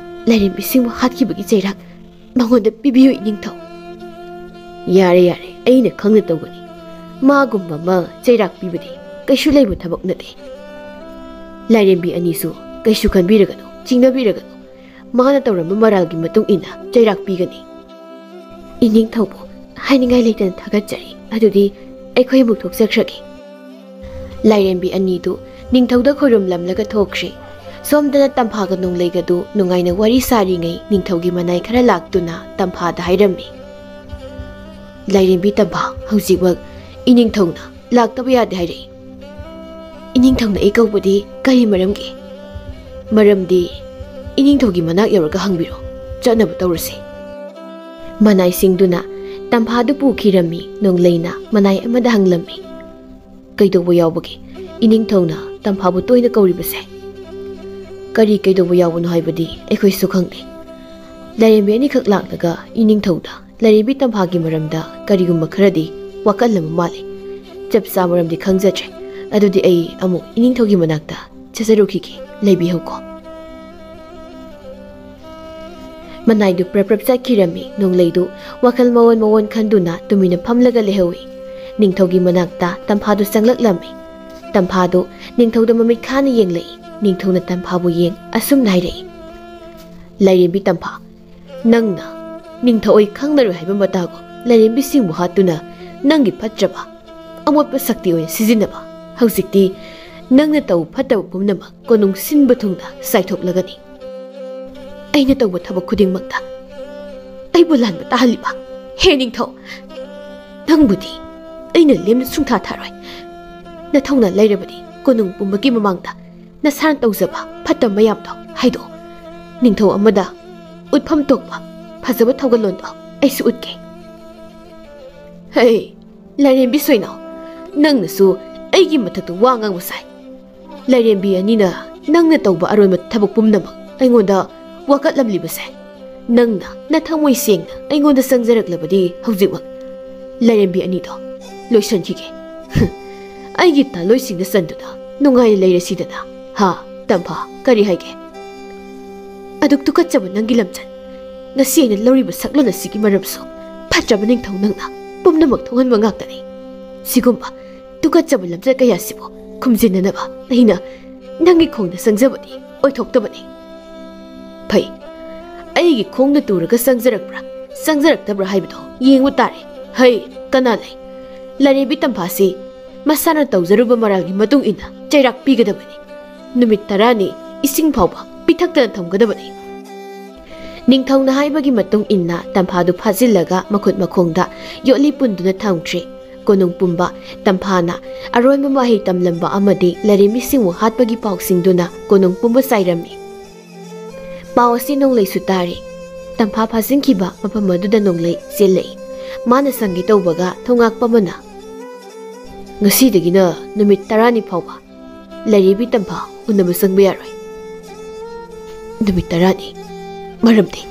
ꯂꯥꯏꯔꯦꯝꯕꯤꯁꯤꯡꯕꯨ ꯍꯥꯠꯈꯤꯕꯒꯤ ꯆꯩꯔꯥꯛ ꯃꯉꯣꯟꯗ ꯄꯤꯕꯤꯌꯨ, ꯏꯅꯤꯡꯊꯧ"꯫ "ꯌꯥꯔꯦ, ꯌꯥꯔꯦ, ꯑꯩꯅ ꯈꯪꯅ ꯇꯧꯒꯅꯤ꯫ ꯃꯥꯒꯨꯝꯕ ꯑꯃ ꯆꯩꯔꯥꯛ ꯄꯤꯕꯗꯤ ꯀꯩꯁꯨ ꯂꯩꯕ ꯊꯕꯛ ꯅꯠꯇꯦ꯫ ꯂꯥꯏꯔꯦꯝꯕꯤ ꯑꯅꯤꯁꯨ ꯀꯩꯁꯨ ꯈꯟꯕꯤꯔꯒꯅꯨ, ꯆꯤꯡꯅꯕꯤꯔꯒꯅꯨ꯫ ꯃꯥꯅ ꯇꯧꯔꯝꯕ ꯃꯔꯥꯜꯒꯤ ꯃꯇꯨꯡ ꯏꯟꯅ ꯆꯩꯔꯥꯛ ꯄꯤꯒꯅꯤ"꯫ "ꯏꯅꯤꯡꯊꯧꯕꯨ ꯍꯥꯏꯅꯤꯡꯉꯥꯏ ꯂꯩꯇꯅ ꯊꯥꯒꯠꯆꯔꯤ꯫ ꯑꯗꯨꯗꯤ ꯑꯩꯈꯣꯏ ꯑꯃꯨꯛ ꯊꯣꯛꯆꯈ꯭ꯔꯒꯦ"꯫ ꯂꯥꯏꯔꯦꯝꯕꯤ ꯑꯅꯤꯗꯨ ꯅꯤꯡꯊꯧꯗ ꯈꯣꯏꯔꯨꯝꯂꯝꯂꯒ ꯊꯣꯛꯈ꯭ꯔꯦ꯫ ꯁꯣꯝꯗꯅ ꯇꯝꯐꯥꯒ ꯅꯣꯡꯂꯩꯒꯗꯨ ꯅꯨꯡꯉꯥꯏꯅ ꯋꯥꯔꯤ ꯁꯥꯔꯤꯉꯩ ꯅꯤꯡꯊꯧꯒꯤ ꯃꯅꯥꯏ ꯈꯔ ꯂꯥꯛꯇꯨꯅ ꯇꯝꯐꯥꯗ ꯍꯥꯏꯔꯝꯃꯤ, "ꯂꯥꯏꯔꯦꯝꯕꯤ ꯇꯝꯐꯥ, ꯍꯧꯖꯤꯛꯃꯛ ꯏꯅꯤꯡꯊꯧꯅ ꯂꯥꯛꯇꯕ ꯌꯥꯗꯦ ꯍꯥꯏꯔꯛꯏ꯫ ꯏꯅꯤꯡꯊꯧꯅ ꯑꯩ ꯀꯧꯕꯗꯤ ꯀꯔꯤ ꯃꯔꯝꯒꯤ?" "ꯃꯔꯝꯗꯤ ꯏꯅꯤꯡꯊꯧꯒꯤ ꯃꯅꯥꯛ ꯌꯧꯔꯒ ꯍꯪꯕꯤꯔꯣ꯫ ꯆꯠꯅꯕ ꯇꯧꯔꯁꯤ"꯫ ꯃꯅꯥꯏꯁꯤꯡꯗꯨꯅ ꯇꯝꯐꯥꯗꯨ ꯄꯨꯈꯤꯔꯝꯃꯤ꯫ ꯅꯣꯡꯂꯩꯅ ꯃꯅꯥꯏ ꯑꯃꯗ ꯍꯪꯂꯝꯃꯤ, "ꯀꯩꯗꯧꯕ ꯌꯥꯎꯕꯒꯦ? ꯏꯅꯤꯡꯊꯧꯅ ꯇꯝꯐꯥꯕꯨ ꯇꯣꯏꯅ ꯀꯧꯔꯤꯕꯁꯦ?" "ꯀꯔꯤ ꯀꯩꯗꯧꯕ ꯌꯥꯎꯕꯅꯣ ꯍꯥꯏꯕꯗꯤ ꯑꯩꯈꯣꯏꯁꯨ ꯈꯪꯗꯦ꯫ ꯂꯥꯏꯔꯦꯝꯕꯤ ꯑꯅꯤꯈꯛ ꯂꯥꯛꯂꯒ ꯏꯅꯤꯡꯊꯧꯗ ꯂꯥꯏꯔꯦꯝꯕꯤ ꯇꯝꯐꯥꯒꯤ ꯃꯔꯝꯗ ꯀꯔꯤꯒꯨꯝꯕ ꯈꯔꯗꯤ ꯋꯥꯀꯠꯂꯝꯕ ꯃꯥꯜꯂꯤ꯫ ꯆꯞ ꯆꯥ ꯃꯔꯝꯗꯤ ꯈꯪꯖꯗ꯭ꯔꯦ꯫ ꯑꯗꯨꯗꯤ ꯑꯩ ꯑꯃꯨꯛ ꯏꯅꯤꯡꯊꯧꯒꯤ ꯃꯅꯥꯛꯇ ꯆꯠꯆꯔꯨꯈꯤꯒꯦ꯫ ꯂꯩꯕꯤꯍꯧꯀꯣ"꯫ ꯃꯅꯥꯏꯗꯨ ꯄ꯭ꯔꯞ ꯄ꯭ꯔꯞ ꯆꯠꯈꯤꯔꯝꯃꯤ꯫ ꯅꯣꯡꯂꯩꯗꯨ ꯋꯥꯈꯜ ꯃꯑꯣꯟ ꯃꯑꯣꯟ ꯈꯟꯗꯨꯅ ꯇꯨꯃꯤꯟꯅ ꯐꯝꯂꯒ ꯂꯩꯍꯧꯏ꯫ ꯅꯤꯡꯊꯧꯒꯤ ꯃꯅꯥꯛꯇ ꯇꯝꯐꯥꯗꯨ ꯆꯪꯂꯛꯂꯝꯃꯤ꯫ ꯇꯝꯐꯥꯗꯨ ꯅꯤꯡꯊꯧꯗ ꯃꯃꯤꯠ ꯈꯥꯅ ꯌꯦꯡꯂꯛꯏ꯫ ꯅꯤꯡꯊꯧꯅ ꯇꯝꯐꯥꯕꯨ ꯌꯦꯡ ꯑꯁꯨꯝꯅ ꯍꯥꯏꯔꯛꯏ, "ꯂꯥꯏꯔꯦꯝꯕꯤ ꯇꯝꯐꯥ, ꯅꯪꯅ ꯅꯤꯡꯊꯧ ꯑꯣꯏ ꯈꯪꯅꯔꯣꯏ ꯍꯥꯏꯕ ꯃꯇꯥꯒꯨꯝ ꯂꯥꯏꯔꯦꯝꯕꯤꯁꯤꯡꯕꯨ ꯍꯥꯠꯇꯨꯅ ꯅꯪꯒꯤ ꯐꯠꯇ꯭ꯔꯕ ꯑꯃꯣꯠꯄ ꯁꯛꯇꯤ ꯑꯣꯏꯅ ꯁꯤꯖꯤꯟꯅꯕ꯫ ꯍꯧꯖꯤꯛꯇꯤ ꯅꯪꯅ ꯇꯧ ꯐꯠꯇꯕ ꯄꯨꯝꯅꯃꯛ ꯀꯣꯅꯨꯡ ꯁꯤꯟꯕ ꯊꯨꯡꯅ ꯆꯥꯏꯊꯣꯛꯂꯒꯅꯤ꯫ ꯑꯩꯅ ꯇꯧꯕ ꯊꯕꯛ ꯈꯨꯗꯤꯡꯃꯛꯇ ꯑꯩꯕꯨ ꯂꯥꯟꯕ ꯇꯥꯍꯜꯂꯤꯕ ꯍꯦ ꯅꯤꯡꯊꯧ, ꯅꯪꯕꯨꯗꯤ ꯑꯩꯅ ꯂꯦꯝꯅ ꯁꯨꯡꯊꯥ ꯊꯥꯔꯣꯏ꯫ ꯅꯊꯧꯅ ꯂꯩꯔꯕꯗꯤ ꯀꯣꯅꯨꯡ ꯄꯨꯝꯕꯒꯤ ꯃꯃꯥꯡꯗ ꯅꯁꯥꯅ ꯇꯧꯖꯕ ꯐꯠꯇꯕ ꯃꯌꯥꯝꯗꯣ ꯍꯥꯏꯗꯣꯛꯑꯣ꯫ ꯅꯤꯡꯊꯧ ꯑꯃꯗ ꯎꯠꯐꯝ ꯊꯣꯛꯄ ꯐꯖꯕ ꯊꯧꯒꯜꯂꯣꯟꯗꯣ ꯑꯩꯁꯨ ꯎꯠꯀꯦ꯫ ꯍꯦ, ꯂꯥꯏꯔꯦꯝꯕꯤ ꯁꯣꯏꯅꯥꯎ, ꯅꯪꯅꯁꯨ ꯑꯩꯒꯤ ꯃꯊꯛꯇ ꯋꯥ ꯉꯥꯡꯕ ꯁꯥꯏ꯫ ꯂꯥꯏꯔꯦꯝꯕꯤ ꯑꯅꯤꯅ ꯅꯪꯅ ꯇꯧꯕ ꯑꯔꯣꯏꯕ ꯊꯕꯛ ꯄꯨꯝꯅꯃꯛ ꯑꯩꯉꯣꯟꯗ ꯋꯥꯀꯠꯂꯝꯂꯤꯕꯁꯦ, ꯅꯪꯅ ꯅꯊꯃꯣꯏ ꯁꯦꯡꯅ ꯑꯩꯉꯣꯟꯗ ꯆꯪꯖꯔꯛꯂꯕꯗꯤ ꯍꯧꯖꯤꯛꯃꯛ ꯂꯥꯏꯔꯦꯝꯕꯤ ꯑꯅꯤꯗꯣ ꯂꯣꯏꯁꯤꯟꯈꯤꯒꯦ꯫ ꯑꯩꯒꯤ ꯇꯥꯂꯣꯏꯁꯤꯡꯗ ꯆꯟꯗꯨꯅ ꯅꯨꯡꯉꯥꯏꯅ ꯂꯩꯔꯁꯤꯗꯅ꯫ ꯍꯥ, ꯇꯝꯐꯥ, ꯀꯔꯤ ꯍꯥꯏꯒꯦ? ꯑꯗꯨꯛ ꯇꯨꯀꯠꯆꯕ ꯅꯪꯒꯤ ꯂꯝꯆꯠ꯫ ꯉꯁꯤ ꯑꯩꯅ ꯂꯧꯔꯤꯕ ꯁꯛꯂꯣꯟ ꯑꯁꯤꯒꯤ ꯃꯔꯝꯁꯨ ꯐꯠꯇ꯭ꯔꯕ ꯅꯤꯡꯊꯧ ꯅꯪꯅ ꯄꯨꯝꯅꯃꯛ ꯊꯣꯛꯍꯟꯕ ꯉꯥꯛꯇꯅꯤ꯫ ꯁꯤꯒꯨꯝꯕ ꯇꯨꯀꯠꯆꯕ ꯂꯝꯆꯠ ꯀꯌꯥꯁꯤꯕꯨ ꯈꯨꯝꯖꯤꯟꯅꯅꯕ ꯑꯩꯅ ꯅꯪꯒꯤ ꯈꯣꯡꯗ ꯆꯪꯖꯕꯗꯤ ꯑꯣꯏꯊꯣꯛꯇꯕꯅꯤ꯫ ꯐꯩ, ꯑꯩꯒꯤ ꯈꯣꯡꯗ ꯇꯨꯔꯒ ꯆꯪꯖꯔꯛꯄ꯭ꯔꯥ ꯆꯪꯖꯔꯛꯇꯕ꯭ꯔꯥ ꯍꯥꯏꯕꯗꯣ ꯌꯦꯡꯕ ꯇꯥꯔꯦ꯫ ꯍꯩ, ꯀꯅꯥ ꯂꯩ? ꯂꯥꯏꯔꯦꯝꯕꯤ ꯇꯝꯐꯥꯁꯤ ꯃꯁꯥꯅ ꯇꯧꯖꯔꯨꯕ ꯃꯔꯥꯜꯒꯤ ꯃꯇꯨꯡ ꯏꯟꯅ ꯆꯩꯔꯥꯛ ꯄꯤꯒꯗꯕꯅꯤ꯫ ꯅꯨꯃꯤꯠ ꯇꯔꯥꯅꯤ ꯏꯁꯤꯡ ꯐꯥꯎꯕ ꯄꯤꯊꯛꯇꯅ ꯊꯝꯒꯗꯕꯅꯤ꯫ ꯅꯤꯡꯊꯧꯅ ꯍꯥꯏꯕꯒꯤ ꯃꯇꯨꯡ ꯏꯟꯅ ꯇꯝꯐꯥꯗꯨ ꯐꯥꯖꯤꯜꯂꯒ ꯃꯈꯨꯠ ꯃꯈꯣꯡꯗ ꯌꯣꯠꯂꯤ ꯄꯨꯟꯗꯨꯅ ꯊꯝꯈ꯭ꯔꯦ꯫ ꯀꯣꯅꯨꯡ ꯄꯨꯝꯕ ꯇꯝꯐꯥꯅ ꯑꯔꯣꯏꯕ ꯃꯍꯩ ꯇꯝꯂꯝꯕ ꯑꯃꯗꯤ ꯂꯥꯏꯔꯦꯝꯕꯤꯁꯤꯡꯕꯨ ꯍꯥꯠꯄꯒꯤ ꯄꯥꯎꯁꯤꯡꯗꯨꯅ ꯀꯣꯅꯨꯡ ꯄꯨꯝꯕ ꯆꯥꯏꯔꯝꯃꯤ꯫ ꯄꯥꯎ ꯑꯁꯤ ꯅꯣꯡꯂꯩꯁꯨ ꯇꯥꯔꯦ꯫ ꯇꯝꯐꯥ ꯐꯥꯖꯤꯟꯈꯤꯕ ꯃꯐꯝ ꯑꯗꯨꯗ ꯅꯣꯡꯂꯩ ꯆꯦꯜꯂꯛꯏ꯫ ꯃꯥꯅ ꯆꯪꯒꯦ ꯇꯧꯕꯒ ꯊꯣꯉꯥꯛꯄ ꯑꯃꯅ, "ꯉꯁꯤꯗꯒꯤꯅ ꯅꯨꯃꯤꯠ ꯇꯔꯥꯅꯤ ꯐꯥꯎꯕ ꯂꯥꯏꯔꯦꯝꯕꯤ ꯇꯝꯐꯥ ꯎꯅꯕ ꯆꯪꯕ ꯌꯥꯔꯣꯏ꯫" "ꯅꯨꯃꯤꯠ ꯇꯔꯥꯅꯤ? ꯃꯔꯝꯗꯤ?"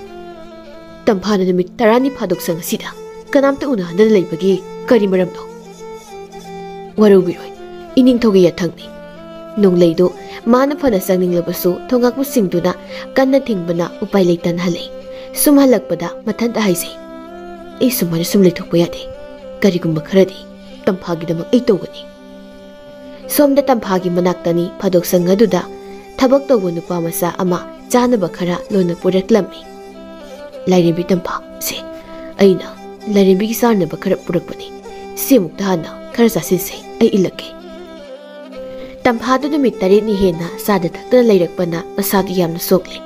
"ꯇꯝꯐꯥꯅ ꯅꯨꯃꯤꯠ ꯇꯔꯥꯅꯤ ꯐꯥꯗꯣꯛ ꯆꯪ ꯑꯁꯤꯗ ꯀꯅꯥꯝꯇ ꯎꯅꯍꯟꯗꯅ ꯂꯩꯕꯒꯤ ꯀꯔꯤ ꯃꯔꯝꯅꯣ?" "ꯋꯥꯔꯧꯕꯤꯔꯣꯏ, ꯏꯅꯤꯡꯊꯧꯒꯤ ꯌꯥꯊꯪꯅꯤ꯫" ꯅꯣꯡꯂꯩꯗꯨ ꯃꯥꯅ ꯐꯅ ꯆꯪꯅꯤꯡꯂꯕꯁꯨ ꯊꯣꯉꯥꯛꯄꯁꯤꯡꯗꯨꯅ ꯀꯟꯅ ꯊꯤꯡꯕꯅ ꯎꯄꯥꯏ ꯂꯩꯇꯅ ꯍꯜꯂꯛꯏ꯫ ꯁꯨꯝ ꯍꯜꯂꯛꯄꯗ ꯃꯊꯟꯇ ꯍꯥꯏꯖꯩ, "ꯑꯩ ꯁꯨꯃꯥꯏꯅ ꯁꯨꯝ ꯂꯩꯊꯣꯛꯄ ꯌꯥꯗꯦ꯫ ꯀꯔꯤꯒꯨꯝꯕ ꯈꯔꯗꯤ ꯇꯝꯐꯥꯒꯤꯗꯃꯛ ꯑꯩ ꯇꯧꯒꯅꯤ꯫" ꯁꯣꯝꯗ ꯇꯝꯐꯥꯒꯤ ꯃꯅꯥꯛꯇꯅꯤ ꯐꯥꯗꯣꯛ ꯁꯪ ꯑꯗꯨꯗ ꯊꯕꯛ ꯇꯧꯕ ꯅꯨꯄꯥ ꯃꯆꯥ ꯑꯃ ꯆꯥꯅꯕ ꯈꯔ ꯂꯣꯟꯅ ꯄꯨꯔꯛꯂꯝꯃꯤ꯫ "ꯂꯥꯏꯔꯦꯝꯕꯤ ꯇꯝꯐꯥ, ꯁꯦ, ꯑꯩꯅ ꯂꯥꯏꯔꯦꯝꯕꯤꯒꯤ ꯆꯥꯅꯕ ꯈꯔ ꯄꯨꯔꯛꯄꯅꯤ꯫ ꯁꯤ ꯑꯃꯨꯛꯇ ꯍꯥꯟꯅ ꯈꯔ ꯆꯥꯁꯤꯟꯁꯦ, ꯑꯩ ꯏꯜꯂꯛꯀꯦ꯫" ꯇꯝꯐꯥꯗꯨ ꯅꯨꯃꯤꯠ ꯇꯔꯦꯠꯅꯤ ꯍꯦꯟꯅ ꯆꯥꯗ ꯊꯛꯇꯅ ꯂꯩꯔꯛꯄꯅ ꯃꯁꯥꯗꯨ ꯌꯥꯝꯅ ꯁꯣꯛꯂꯦ꯫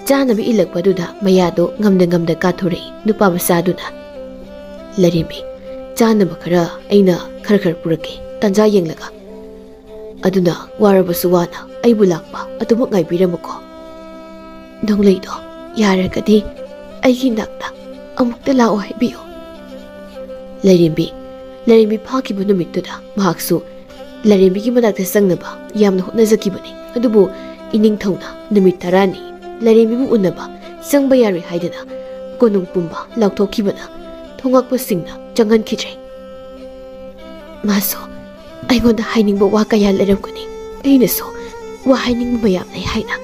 ꯆꯥꯅꯕ ꯏꯜꯂꯛꯄꯗꯨꯗ ꯃꯌꯥꯗꯨ ꯉꯝꯗ ꯉꯝꯗ ꯀꯥꯊꯣꯔꯛꯏ ꯅꯨꯄꯥ ꯃꯆꯥꯗꯨꯅ꯫ "ꯂꯥꯏꯔꯦꯝꯕꯤ, ꯆꯥꯅꯕ ꯈꯔ ꯑꯩꯅ ꯈꯔ ꯈꯔ ꯄꯨꯔꯛꯀꯦ, ꯇꯥꯟꯖꯥ ꯌꯦꯡꯂꯒ꯫" ꯑꯗꯨꯅ ꯋꯥꯔꯕꯁꯨ ꯋꯥꯅ ꯑꯩꯕꯨ ꯂꯥꯛꯄ ꯑꯗꯨꯃꯛ ꯉꯥꯏꯕꯤꯔꯝꯃꯨꯀꯣ꯫ ꯅꯣꯡꯂꯩꯗꯣ, ꯌꯥꯔꯒꯗꯤ ꯑꯩꯒꯤ ꯅꯥꯛꯇ ꯑꯃꯨꯛꯇ ꯂꯥꯛꯑꯣ ꯍꯥꯏꯕꯤꯌꯨ꯫ ꯂꯥꯏꯔꯦꯝꯕꯤ, ꯂꯥꯏꯔꯦꯝꯕꯤ ꯐꯥꯈꯤꯕ ꯅꯨꯃꯤꯠꯇꯨꯗ ꯃꯍꯥꯛꯁꯨ ꯂꯥꯏꯔꯦꯝꯕꯤꯒꯤ ꯃꯅꯥꯛꯇ ꯆꯪꯅꯕ ꯌꯥꯝꯅ ꯍꯣꯠꯅꯖꯈꯤꯕꯅꯤ꯫ ꯑꯗꯨꯕꯨ ꯏꯅꯤꯡꯊꯧꯅ ꯅꯨꯃꯤꯠ ꯇꯔꯥꯅꯤ ꯂꯥꯏꯔꯦꯝꯕꯤꯕꯨ ꯎꯅꯕ ꯆꯪꯕ ꯌꯥꯔꯣꯏ ꯍꯥꯏꯗꯅ ꯀꯣꯅꯨꯡ ꯄꯨꯝꯕ ꯂꯥꯎꯊꯣꯛꯈꯤꯕꯅ ꯊꯣꯉꯛꯄꯁꯤꯡꯅ ꯆꯪꯍꯟꯈꯤꯗ꯭ꯔꯦ꯫ ꯃꯥꯁꯨ ꯑꯩꯉꯣꯟꯗ ꯍꯥꯏꯅꯤꯡꯕ ꯋꯥ ꯀꯌꯥ ꯂꯩꯔꯝꯒꯅꯤ꯫ ꯑꯩꯅꯁꯨ ꯋꯥ ꯍꯥꯏꯅꯤꯡꯕ ꯃꯌꯥꯝ ꯂꯩ ꯍꯥꯏꯅ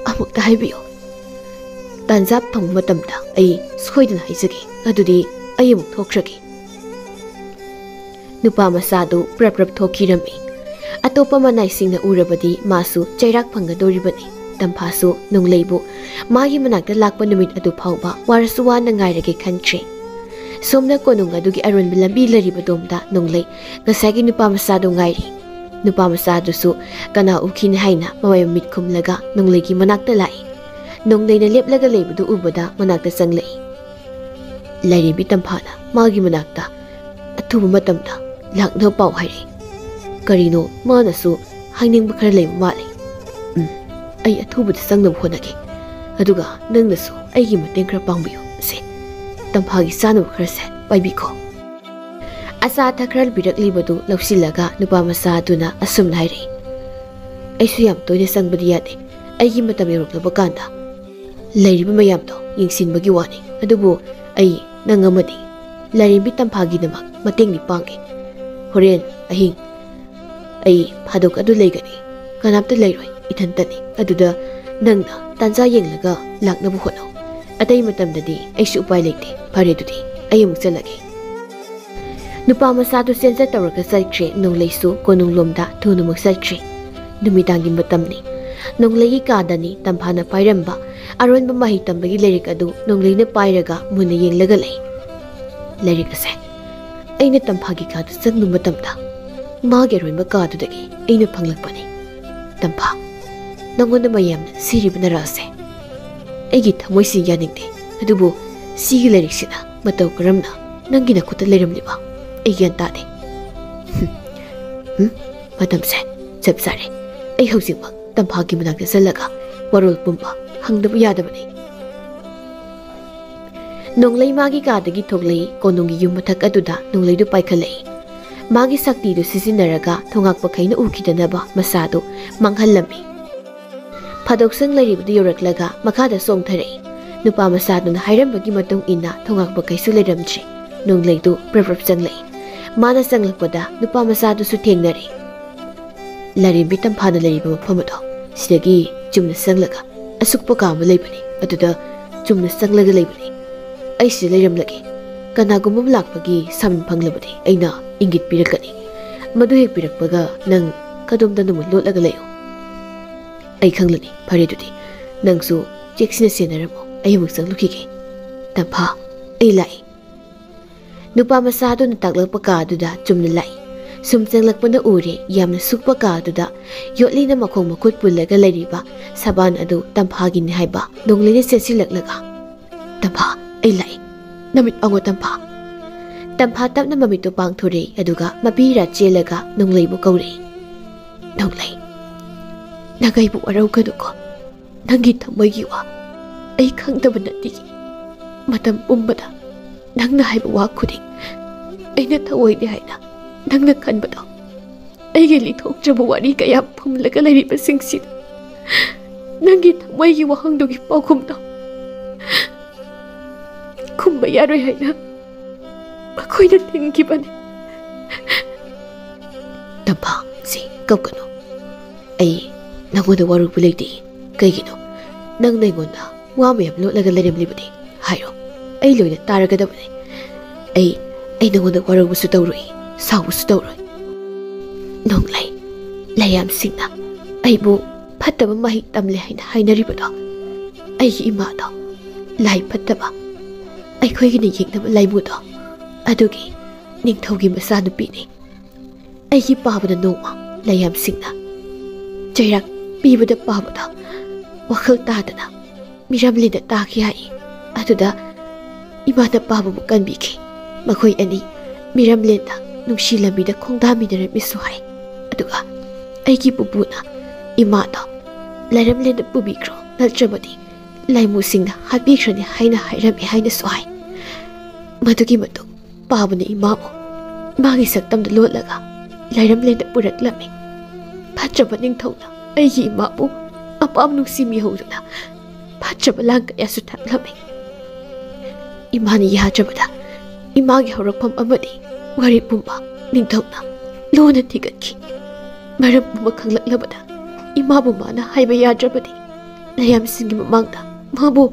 ꯑꯃꯨꯛꯇ ꯍꯥꯏꯕꯤꯌꯨ꯫ ꯇꯥꯟꯖꯥ ꯐꯪꯕ ꯃꯇꯝꯗ ꯑꯩ ꯁꯣꯏꯗꯅ ꯍꯥꯏꯖꯒꯦ꯫ ꯑꯗꯨꯗꯤ ꯑꯩ ꯑꯃꯨꯛ ꯊꯣꯛꯈ꯭ꯔꯒꯦ꯫ ꯅꯨꯄꯥ ꯃꯆꯥꯗꯨ ꯄ꯭ꯔꯞ ꯄ꯭ꯔꯞ ꯊꯣꯛꯈꯤꯔꯝꯃꯤ꯫ ꯑꯇꯣꯞꯄ ꯃꯅꯥꯏꯁꯤꯡꯅ ꯎꯔꯕꯗꯤ ꯃꯥꯁꯨ ꯆꯩꯔꯥꯛ ꯐꯪꯒꯗꯧꯔꯤꯕꯅꯤ꯫ ꯇꯝꯐꯥꯁꯨ ꯅꯣꯡꯂꯩꯕꯨ ꯃꯥꯒꯤ ꯃꯅꯥꯛꯇ ꯂꯥꯛꯄ ꯅꯨꯃꯤꯠ ꯑꯗꯨ ꯐꯥꯎꯕ ꯋꯥꯔꯁꯨ ꯋꯥꯅ ꯉꯥꯏꯔꯒꯦ ꯈꯟꯈ꯭ꯔꯦ꯫ ꯁꯣꯝꯗ ꯀꯣꯅꯨꯡ ꯑꯗꯨꯒꯤ ꯑꯔꯣꯟꯕ ꯂꯝꯕꯤ ꯂꯩꯔꯤꯕꯗꯣꯝꯗ ꯅꯣꯡꯂꯩ ꯉꯁꯥꯏꯒꯤ ꯅꯨꯄꯥ ꯃꯆꯥꯗꯨ ꯉꯥꯏꯔꯤ꯫ ꯅꯨꯄꯥ ꯃꯆꯥꯗꯨꯁꯨ ꯀꯅꯥ ꯎꯈꯤꯅꯤ ꯍꯥꯏꯅ ꯃꯃꯥꯏ ꯃꯃꯤꯠ ꯈꯨꯝꯂꯒ ꯅꯣꯡꯂꯩꯒꯤ ꯃꯅꯥꯛꯇ ꯂꯥꯛꯏ꯫ ꯅꯣꯡꯂꯩꯅ ꯂꯦꯞꯂꯒ ꯂꯩꯕꯗꯨ ꯎꯕꯗ ꯃꯅꯥꯛꯇ ꯆꯪꯂꯛꯏ꯫ ꯂꯥꯏꯔꯦꯝꯕꯤ ꯇꯝꯐꯥꯅ ꯃꯥꯒꯤ ꯃꯅꯥꯛꯇ ꯑꯊꯨꯕ ꯃꯇꯝꯗ ꯂꯥꯛꯅꯕ ꯄꯥꯎ ꯍꯥꯏꯔꯛꯏ꯫ ꯀꯔꯤꯅꯣ ꯃꯥꯅꯁꯨ ꯍꯥꯏꯅꯤꯡꯕ ꯈꯔ ꯂꯩꯕ ꯃꯥꯜꯂꯤ꯫ ꯎꯝ, ꯑꯩ ꯑꯊꯨꯕꯗ ꯆꯪꯅꯕ ꯍꯣꯠꯅꯒꯦ꯫ ꯑꯗꯨꯒ ꯅꯪꯅꯁꯨ ꯑꯩꯒꯤ ꯃꯇꯦꯡ ꯈꯔ ꯄꯥꯡꯕꯤꯌꯨ꯫ ꯁꯦ, ꯇꯝꯐꯥꯒꯤ ꯆꯥꯅꯕ ꯈꯔꯁꯦ ꯄꯥꯏꯕꯤꯈꯣ꯫ ꯑꯆꯥ ꯑꯊꯛ ꯈꯔ ꯄꯤꯔꯛꯂꯤꯕꯗꯨ ꯂꯧꯁꯤꯜꯂꯒ ꯅꯨꯄꯥ ꯃꯆꯥ ꯑꯗꯨꯅ ꯑꯁꯨꯝꯅ ꯍꯥꯏꯔꯛꯏ, ꯑꯩꯁꯨ ꯌꯥꯝ ꯇꯣꯏꯅ ꯆꯪꯕꯗꯤ ꯌꯥꯗꯦ꯫ ꯑꯩꯒꯤ ꯃꯇꯝ ꯌꯧꯔꯛꯂꯕ ꯀꯥꯟꯗ ꯂꯩꯔꯤꯕ ꯃꯌꯥꯝꯗꯣ ꯌꯦꯡꯁꯤꯟꯕꯒꯤ ꯋꯥꯅꯤ꯫ ꯑꯗꯨꯕꯨ ꯑꯩ ꯅꯪ ꯑꯃꯗꯤ ꯂꯥꯏꯔꯦꯝꯕꯤ ꯇꯝꯐꯥꯒꯤꯗꯃꯛ ꯃꯇꯦꯡꯗꯤ ꯄꯥꯡꯒꯦ꯫ ꯍꯣꯔꯦꯟ ꯑꯍꯤꯡ ꯑꯩ ꯐꯥꯗꯣꯛ ꯑꯗꯨ ꯂꯩꯒꯅꯤ꯫ ꯀꯅꯥꯝꯇ ꯂꯩꯔꯣꯏ, ꯏꯊꯟꯇꯅꯤ꯫ ꯑꯗꯨꯗ ꯅꯪꯅ ꯇꯥꯟꯖꯥ ꯌꯦꯡꯂꯒ ꯂꯥꯛꯅꯕ ꯍꯣꯠꯅꯧ꯫ ꯑꯇꯩ ꯃꯇꯝꯗꯗꯤ ꯑꯩꯁꯨ ꯎꯄꯥꯏ ꯂꯩꯇꯦ꯫ ꯐꯔꯦ, ꯑꯗꯨꯗꯤ ꯑꯩ ꯑꯃꯨꯛ ꯆꯠꯂꯒꯦ꯫ ꯅꯨꯄꯥ ꯃꯆꯥꯗꯨ ꯆꯦꯟꯖ ꯇꯧꯔꯒ ꯆꯠꯈ꯭ꯔꯦ꯫ ꯅꯣꯡꯂꯩꯁꯨ ꯀꯣꯅꯨꯡꯂꯣꯝꯗ ꯊꯨꯅꯃꯛ ꯆꯠꯈ꯭ꯔꯦ꯫ ꯅꯨꯃꯤꯗꯥꯡꯒꯤ ꯃꯇꯝꯅꯤ꯫ ꯅꯣꯡꯂꯩꯒꯤ ꯀꯥꯗꯅꯤ ꯇꯝꯐꯥꯅ ꯄꯥꯏꯔꯝꯕ ꯑꯔꯣꯟꯕ ꯃꯍꯩ ꯇꯝꯕꯒꯤ ꯂꯥꯏꯔꯤꯛ ꯑꯗꯨ ꯅꯣꯡꯂꯩꯅ ꯄꯥꯏꯔꯒ ꯃꯨꯟꯅ ꯌꯦꯡꯂꯒ ꯂꯩ꯫ ꯂꯥꯏꯔꯤꯛ ꯑꯁꯦ ꯑꯩꯅ ꯇꯝꯐꯥꯒꯤ ꯀꯥꯗ ꯆꯪꯕ ꯃꯇꯝꯗ ꯃꯥꯒꯤ ꯑꯔꯣꯟꯕ ꯀꯥꯗꯨꯗꯒꯤ ꯑꯩꯅ ꯐꯪꯂꯛꯄꯅꯤ꯫ ꯇꯝꯐꯥ, ꯅꯉꯣꯟꯗ ꯃꯌꯥꯝꯅ ꯁꯤꯔꯤꯕ ꯅꯔꯥꯁꯦ ꯑꯩꯒꯤ ꯊꯃꯣꯏꯁꯤ ꯌꯥꯅꯤꯡꯗꯦ꯫ ꯑꯗꯨꯕꯨ ꯁꯤꯒꯤ ꯂꯥꯏꯔꯤꯛꯁꯤꯅ ꯃꯇꯧ ꯀꯔꯝꯅ ꯅꯪꯒꯤ ꯅꯈꯨꯠꯇ ꯂꯩꯔꯝꯂꯤꯕ? ꯑꯩ ꯒ꯭ꯌꯥꯟ ꯇꯥꯗꯦ꯫ ꯍꯨꯝ, ꯍꯨꯝ, ꯃꯇꯝꯁꯦ "ꯆꯞ ꯆꯥꯔꯦ꯫ ꯑꯩ ꯍꯧꯖꯤꯛꯃꯛ ꯇꯝꯐꯥꯒꯤ ꯃꯅꯥꯛꯇ ꯆꯠꯂꯒ ꯋꯥꯔꯣꯜ ꯄꯨꯝꯕ ꯍꯪꯗꯕ ꯌꯥꯗꯕꯅꯤ꯫" ꯅꯣꯡꯂꯩ ꯃꯥꯒꯤ ꯀꯥꯗꯒꯤ ꯊꯣꯛꯂꯛꯏ꯫ ꯀꯣꯅꯨꯡꯒꯤ ꯌꯨꯝ ꯃꯊꯛ ꯑꯗꯨꯗ ꯅꯣꯡꯂꯩꯗꯨ ꯄꯥꯏꯈꯠꯂꯛꯏ꯫ ꯃꯥꯒꯤ ꯁꯛꯇꯤꯗꯨ ꯁꯤꯖꯤꯟꯅꯔꯒ ꯊꯣꯉꯥꯛꯄꯈꯩꯅ ꯎꯈꯤꯗꯅꯕ ꯃꯁꯥꯗꯨ ꯃꯥꯡꯍꯜꯂꯝꯃꯤ꯫ ꯐꯥꯗꯣꯛꯁꯪ ꯂꯩꯔꯤꯕꯗꯨ ꯌꯧꯔꯛꯂꯒ ꯃꯈꯥꯗ ꯆꯣꯡꯊꯔꯛꯏ꯫ ꯅꯨꯄꯥ ꯃꯆꯥꯗꯨꯅ ꯍꯥꯏꯔꯝꯕꯒꯤ ꯃꯇꯨꯡ ꯏꯟꯅ ꯊꯣꯉꯥꯛꯄ ꯀꯩꯁꯨ ꯂꯩꯔꯝꯗ꯭ꯔꯦ꯫ ꯅꯣꯡꯂꯩꯗꯨ ꯄ꯭ꯔꯞ ꯄ꯭ꯔꯞ ꯆꯪꯂꯛꯏ꯫ ꯃꯥꯅ ꯆꯪꯂꯛꯄꯗ ꯅꯨꯄꯥ ꯃꯆꯥꯗꯨꯁꯨ ꯊꯦꯡꯅꯔꯦ꯫ "ꯂꯥꯏꯔꯦꯝꯕꯤ ꯇꯝꯐꯥꯅ ꯂꯩꯔꯤꯕ ꯃꯐꯝ ꯑꯗꯣ ꯁꯤꯗꯒꯤ ꯆꯨꯝꯅ ꯆꯪꯂꯒ ꯑꯁꯨꯛꯄ ꯀꯥ ꯑꯃ ꯂꯩꯕꯅꯤ, ꯑꯗꯨꯗ ꯆꯨꯝꯅ ꯆꯪꯂꯒ ꯂꯩꯕꯅꯤ꯫ ꯑꯩ ꯁꯤꯗ ꯂꯩꯔꯝꯂꯒꯦ꯫ ꯀꯅꯥꯒꯨꯝꯕ ꯑꯃ ꯂꯥꯛꯄꯒꯤ ꯁꯥꯃꯟ ꯐꯪꯂꯕꯗꯤ ꯑꯩꯅ ꯏꯪꯒꯤꯠ ꯄꯤꯔꯛꯀꯅꯤ꯫ ꯃꯗꯨ ꯍꯦꯛ ꯄꯤꯔꯛꯄꯒ ꯅꯪ ꯀꯗꯣꯝꯗꯅꯣꯃ ꯂꯣꯠꯂꯒ ꯂꯩꯌꯨ꯫" "ꯑꯩ ꯈꯪꯂꯅꯤ꯫ ꯐꯔꯦ ꯑꯗꯨꯗꯤ, ꯅꯪꯁꯨ ꯆꯦꯛꯁꯤꯟꯅ ꯁꯦꯟꯅꯔꯝꯃꯨ꯫ ꯑꯩ ꯑꯃꯨꯛ ꯆꯪꯂꯨꯈꯤꯒꯦ꯫ ꯇꯝꯐꯥ, ꯑꯩ ꯂꯥꯛꯏ꯫" ꯅꯨꯄꯥ ꯃꯆꯥ ꯑꯗꯨꯅ ꯇꯥꯛꯂꯛꯄ ꯀꯥ ꯑꯗꯨꯗ ꯆꯨꯝꯅ ꯂꯥꯛꯏ꯫ ꯁꯨꯝ ꯆꯪꯂꯛꯄꯅ ꯎꯔꯦ, ꯌꯥꯝꯅ ꯁꯨꯛꯄ ꯀꯥ ꯑꯗꯨꯗ ꯌꯣꯠꯂꯤꯅ ꯃꯈꯣꯡ ꯃꯈꯨꯠ ꯄꯨꯜꯂꯒ ꯂꯩꯔꯤꯕ ꯁꯕꯥꯟ ꯑꯗꯨ ꯇꯝꯐꯥꯒꯤꯅꯤ ꯍꯥꯏꯕ ꯅꯣꯡꯂꯩꯅ ꯆꯦꯟꯁꯤꯜꯂꯛꯂꯒ, "ꯇꯝꯐꯥ, ꯑꯩ ꯂꯥꯛꯏ꯫ ꯅꯃꯤꯠ ꯄꯥꯡꯉꯣ, ꯇꯝꯐꯥ꯫" ꯇꯝꯐꯥ ꯇꯞꯅ ꯃꯃꯤꯠꯇꯨ ꯄꯥꯡꯊꯣꯔꯛꯏ, ꯑꯗꯨꯒ ꯃꯄꯤ ꯏꯔꯥ ꯆꯦꯜꯂꯒ ꯅꯣꯡꯂꯩꯕꯨ ꯀꯧꯔꯛꯏ꯫ "ꯅꯣꯡꯂꯩ, ꯅꯪ ꯑꯩꯕꯨ ꯋꯥꯔꯧꯒꯅꯨꯀꯣ꯫ ꯅꯪꯒꯤ ꯊꯃꯣꯏꯒꯤ ꯋꯥ ꯑꯩ ꯈꯪꯗꯕ ꯅꯠꯇꯦ꯫ ꯃꯇꯝ ꯄꯨꯝꯕꯗ ꯅꯪꯅ ꯍꯥꯏꯕ ꯋꯥ ꯈꯨꯗꯤꯡ ꯑꯩꯅ ꯊꯑꯣꯏꯗꯦ ꯍꯥꯏꯅ ꯅꯪꯅ ꯈꯟꯕꯗꯣ, ꯑꯩꯒꯤ ꯂꯤꯊꯣꯛꯇ꯭ꯔꯕ ꯋꯥꯔꯤ ꯀꯌꯥ ꯐꯨꯝꯂꯒ ꯂꯩꯔꯤꯕꯁꯤꯡꯁꯤꯗ ꯅꯪꯒꯤ ꯊꯃꯣꯏꯒꯤ ꯋꯥꯍꯪꯗꯨꯒꯤ ꯄꯥꯎꯈꯨꯝꯗꯣ ꯈꯨꯝꯕ ꯌꯥꯔꯣꯏ ꯍꯥꯏꯅ ꯃꯈꯣꯏꯅ ꯊꯤꯡꯈꯤꯕꯅꯤ꯫" "ꯇꯝꯐꯥ, ꯁꯤ ꯀꯞꯀꯅꯨ꯫ ꯑꯩ ꯅꯪꯉꯣꯟꯗ ꯋꯥꯔꯧꯕ ꯂꯩꯇꯦ꯫ ꯀꯩꯒꯤꯅꯣ? ꯅꯪꯅ ꯑꯩꯉꯣꯟꯗ ꯋꯥ ꯃꯌꯥꯝ ꯂꯣꯠꯂꯒ ꯂꯩꯔꯝꯂꯤꯕꯗꯤ꯫ ꯍꯥꯏꯔꯣ, ꯑꯩ ꯂꯣꯏꯅ ꯇꯥꯔꯒꯗꯕꯅꯤ꯫ ꯑꯩ, ꯑꯩ ꯅꯪꯉꯣꯟꯗ ꯋꯥꯔꯧꯕꯁꯨ ꯇꯧꯔꯣꯏ, ꯁꯥꯎꯕꯁꯨ ꯇꯧꯔꯣꯏ꯫" "ꯅꯣꯡꯂꯩ, ꯂꯩꯌꯥꯝꯁꯤꯡꯅ ꯑꯩꯕꯨ ꯐꯠꯇꯕ ꯃꯍꯩ ꯇꯝꯂꯦ ꯍꯥꯏꯅ ꯍꯥꯏꯅꯔꯤꯕꯗꯣ, ꯑꯩꯒꯤ ꯏꯃꯥꯗꯣ, ꯂꯥꯏ ꯐꯠꯇꯕ, ꯑꯩꯈꯣꯏꯒꯤꯅ ꯌꯦꯛꯅꯕ ꯂꯥꯏꯃꯨꯗꯣ, ꯑꯗꯨꯒꯤ ꯅꯤꯡꯊꯧꯒꯤ ꯃꯆꯥꯅꯨꯄꯤꯅꯤ꯫ ꯑꯩꯒꯤ ꯄꯥꯕꯗ ꯅꯣꯡꯃ ꯂꯩꯌꯥꯝꯁꯤꯡꯅ ꯆꯩꯔꯥꯛ ꯄꯤꯕꯗ ꯄꯥꯕꯗ ꯋꯥꯈꯜ ꯇꯥꯗꯅ ꯃꯤꯔꯝꯂꯦꯟꯗ ꯇꯥꯈꯤ ꯍꯥꯏ꯫ ꯑꯗꯨꯗ ꯏꯃꯥꯅ ꯄꯥꯕꯕꯨ ꯀꯟꯕꯤꯈꯤ꯫ ꯃꯈꯣꯏ ꯑꯅꯤ ꯃꯤꯔꯝꯂꯦꯟꯗ ꯅꯨꯡꯁꯤ ꯂꯝꯕꯤꯗ ꯈꯣꯡꯗꯥꯃꯤꯟꯅꯔꯝꯃꯤꯁꯨ ꯍꯥꯏ꯫ ꯑꯗꯨꯒ ꯑꯩꯒꯤ ꯄꯨꯄꯨꯅ ꯏꯃꯥꯗꯣ ꯂꯥꯏꯔꯝꯂꯦꯟꯗ ꯄꯨꯕꯤꯈ꯭ꯔꯣ, ꯅꯠꯇ꯭ꯔꯕꯗꯤ ꯂꯥꯏꯃꯨꯁꯤꯡꯅ ꯍꯥꯠꯄꯤꯈ꯭ꯔꯅꯤ ꯍꯥꯏꯅ ꯍꯥꯏꯔꯝꯃꯤ ꯍꯥꯏꯅꯁꯨ ꯍꯥꯏ꯫ ꯃꯗꯨꯒꯤ ꯃꯇꯨꯡ ꯄꯥꯕꯅ ꯏꯃꯥꯕꯨ ꯃꯥꯒꯤ ꯁꯛꯇꯝꯗ ꯂꯣꯠꯂꯒ ꯂꯥꯏꯔꯝꯂꯦꯟꯗ ꯄꯨꯔꯛꯂꯝꯃꯤ꯫ ꯐꯠꯇ꯭ꯔꯕ ꯅꯤꯡꯊꯧꯅ ꯑꯩꯒꯤ ꯏꯃꯥꯕꯨ ꯑꯄꯥꯝ ꯅꯨꯡꯁꯤ ꯃꯤꯍꯧꯗꯨꯅ ꯐꯠꯇ꯭ꯔꯕ ꯂꯥꯡ ꯀꯌꯥꯁꯨ ꯊꯥꯛꯂꯝꯃꯤ꯫ ꯏꯃꯥꯅ ꯌꯥꯗ꯭ꯔꯕꯗ ꯏꯃꯥꯒꯤ ꯍꯧꯔꯛꯐꯝ ꯑꯃꯗꯤ ꯋꯥꯔꯦꯞ ꯄꯨꯝꯕ ꯅꯤꯡꯊꯧꯅ ꯂꯣꯟꯅ ꯊꯤꯒꯠꯈꯤ꯫ ꯃꯔꯝ ꯄꯨꯝꯕ ꯈꯪꯂꯛꯂꯕꯗ ꯏꯃꯥꯕꯨ ꯃꯥꯅ ꯍꯥꯏꯕ ꯌꯥꯗ꯭ꯔꯕꯗꯤ ꯂꯩꯌꯥꯝꯁꯤꯡꯒꯤ ꯃꯃꯥꯡꯗ ꯃꯥꯕꯨ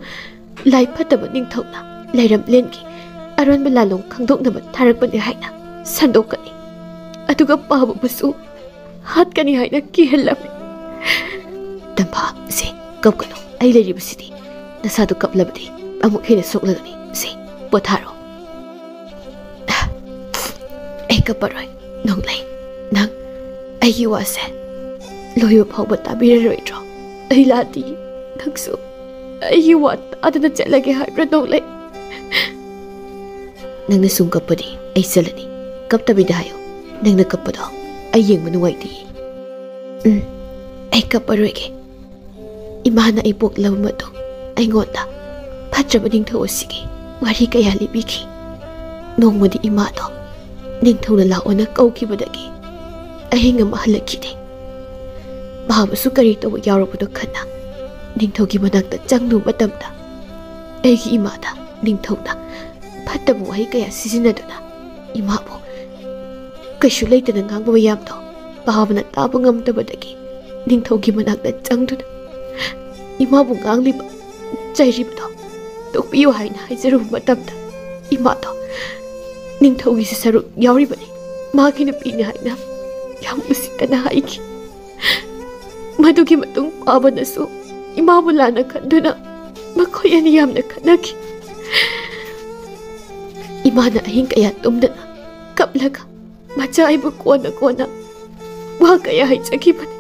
ꯂꯥꯏ ꯐꯠꯇꯕ ꯅꯤꯡꯊꯧꯅ ꯂꯩꯔꯝꯂꯦꯟꯒꯤ ꯑꯔꯣꯟꯕ ꯂꯥꯂꯣꯡ ꯈꯪꯗꯣꯛꯅꯕ ꯊꯥꯔꯛꯄꯅꯤ ꯍꯥꯏꯅ ꯁꯟꯗꯣꯛꯀꯅꯤ꯫ ꯑꯗꯨꯒ ꯄꯥꯕꯕꯨꯁꯨ ꯍꯥꯠꯀꯅꯤ ꯍꯥꯏꯅ ꯀꯤꯍꯜꯂꯝꯃꯤ꯫ ꯇꯝꯐꯥ, ꯁꯦ, ꯀꯞꯀꯅꯨ, ꯑꯩ ꯂꯩꯔꯤꯕꯁꯤꯗꯤ꯫ ꯅꯁꯥꯗꯨ ꯀꯞꯂꯕꯗꯤ ꯑꯃꯨꯛ ꯍꯦꯟꯅ ꯁꯣꯛꯂꯒꯅꯤ꯫ ꯁꯦ, ꯄꯣꯊꯥꯔꯣ꯫ ꯑꯩ ꯀꯞꯄꯔꯣꯏ, ꯅꯣꯡꯂꯩ꯫ ꯅꯪ ꯑꯩꯒꯤ ꯋꯥꯁꯦ ꯂꯣꯏꯕ ꯐꯥꯎꯕ ꯇꯥꯕꯤꯔꯔꯣꯏꯗ꯭ꯔꯣ? ꯑꯩ ꯂꯥꯛꯇꯤ ꯅꯪꯁꯨ ꯑꯩꯒꯤ ꯋꯥ ꯇꯥꯗꯅ ꯆꯠꯂꯒꯦ ꯍꯥꯏꯕ꯭ꯔꯥ, ꯅꯣꯡꯂꯩ? ꯅꯪꯅ ꯁꯨꯝ ꯀꯞꯄꯗꯤ ꯑꯩ ꯆꯠꯂꯅꯤ꯫ ꯀꯞꯇꯕꯤꯗ ꯍꯥꯏꯌꯨ, ꯅꯪꯅ ꯀꯞꯄꯗꯣ ꯑꯩ ꯌꯦꯡꯕ ꯅꯨꯡꯉꯥꯏꯇꯦ꯫ ꯎꯝ, ꯑꯩ ꯀꯞꯄꯔꯣꯏꯒꯦ꯫ ꯏꯃꯥꯅ ꯑꯩ ꯄꯣꯛꯂꯕ ꯃꯇꯨꯡ ꯑꯩꯉꯣꯟꯗ ꯐꯠꯇ꯭ꯔꯕ ꯅꯤꯡꯊꯧ ꯑꯁꯤꯒꯤ ꯋꯥꯔꯤ ꯀꯌꯥ ꯂꯤꯕꯤꯈꯤ꯫ ꯅꯣꯡꯃꯗꯤ ꯏꯃꯥꯗꯣ ꯅꯤꯡꯊꯧꯅ ꯂꯥꯛꯑꯣꯅ ꯀꯧꯈꯤꯕꯗꯒꯤ ꯑꯍꯤꯡ ꯑꯃ ꯍꯜꯂꯛꯈꯤꯗꯦ꯫ ꯃꯍꯥꯛꯁꯨ ꯀꯔꯤ ꯇꯧꯕ ꯌꯥꯎꯔꯕꯅꯣ ꯈꯟꯅ ꯅꯤꯡꯊꯧꯒꯤ ꯃꯅꯥꯛꯇ ꯆꯪꯂꯨꯕ ꯃꯇꯝꯗ ꯑꯩꯒꯤ ꯏꯃꯥꯗ ꯅꯤꯡꯊꯧꯅ ꯐꯠꯇꯕ ꯋꯥꯍꯩ ꯀꯌꯥ ꯁꯤꯖꯤꯟꯅꯗꯨꯅ ꯏꯃꯥꯕꯨ ꯀꯩꯁꯨ ꯂꯩꯇꯅ ꯉꯥꯡꯕ ꯃꯌꯥꯝꯗꯣ ꯄꯥꯕꯅ ꯇꯥꯕ ꯉꯝꯗꯕꯗꯒꯤ ꯅꯤꯡꯊꯧꯒꯤ ꯃꯅꯥꯛꯇ ꯆꯪꯗꯨꯅ ꯏꯃꯥꯕꯨ ꯉꯥꯡꯂꯤꯕ, ꯆꯩꯔꯤꯕꯗꯣ ꯇꯣꯛꯄꯤꯌꯨ ꯍꯥꯏꯅ ꯍꯥꯏꯖꯔꯨꯕ ꯃꯇꯝꯗ ꯏꯃꯥꯗꯣ ꯅꯤꯡꯊꯧꯒꯤꯁꯨ ꯁꯔꯨꯛ ꯌꯥꯎꯔꯤꯕꯅꯤ, ꯃꯥꯒꯤ ꯅꯨꯄꯤꯅꯤ ꯍꯥꯏꯅ ꯌꯥꯝ ꯎꯁꯤꯠꯇꯅ ꯍꯥꯏꯈꯤ꯫ ꯃꯗꯨꯒꯤ ꯃꯇꯨꯡ ꯄꯥꯕꯅꯁꯨ ꯏꯃꯥꯕꯨ ꯂꯥꯟꯅ ꯈꯟꯗꯨꯅ ꯃꯈꯣꯏ ꯑꯅꯤ ꯌꯥꯝꯅ ꯈꯠꯅꯈꯤ꯫ ꯏꯃꯥꯅ ꯑꯍꯤꯡ ꯀꯌꯥ ꯇꯨꯝꯗꯅ ꯀꯞꯂꯒ ꯃꯆꯥ ꯑꯩꯕꯨ ꯀꯣꯟꯅ ꯀꯣꯟꯅ ꯋꯥ ꯀꯌꯥ ꯍꯥꯏꯖꯈꯤꯕꯅꯤ꯫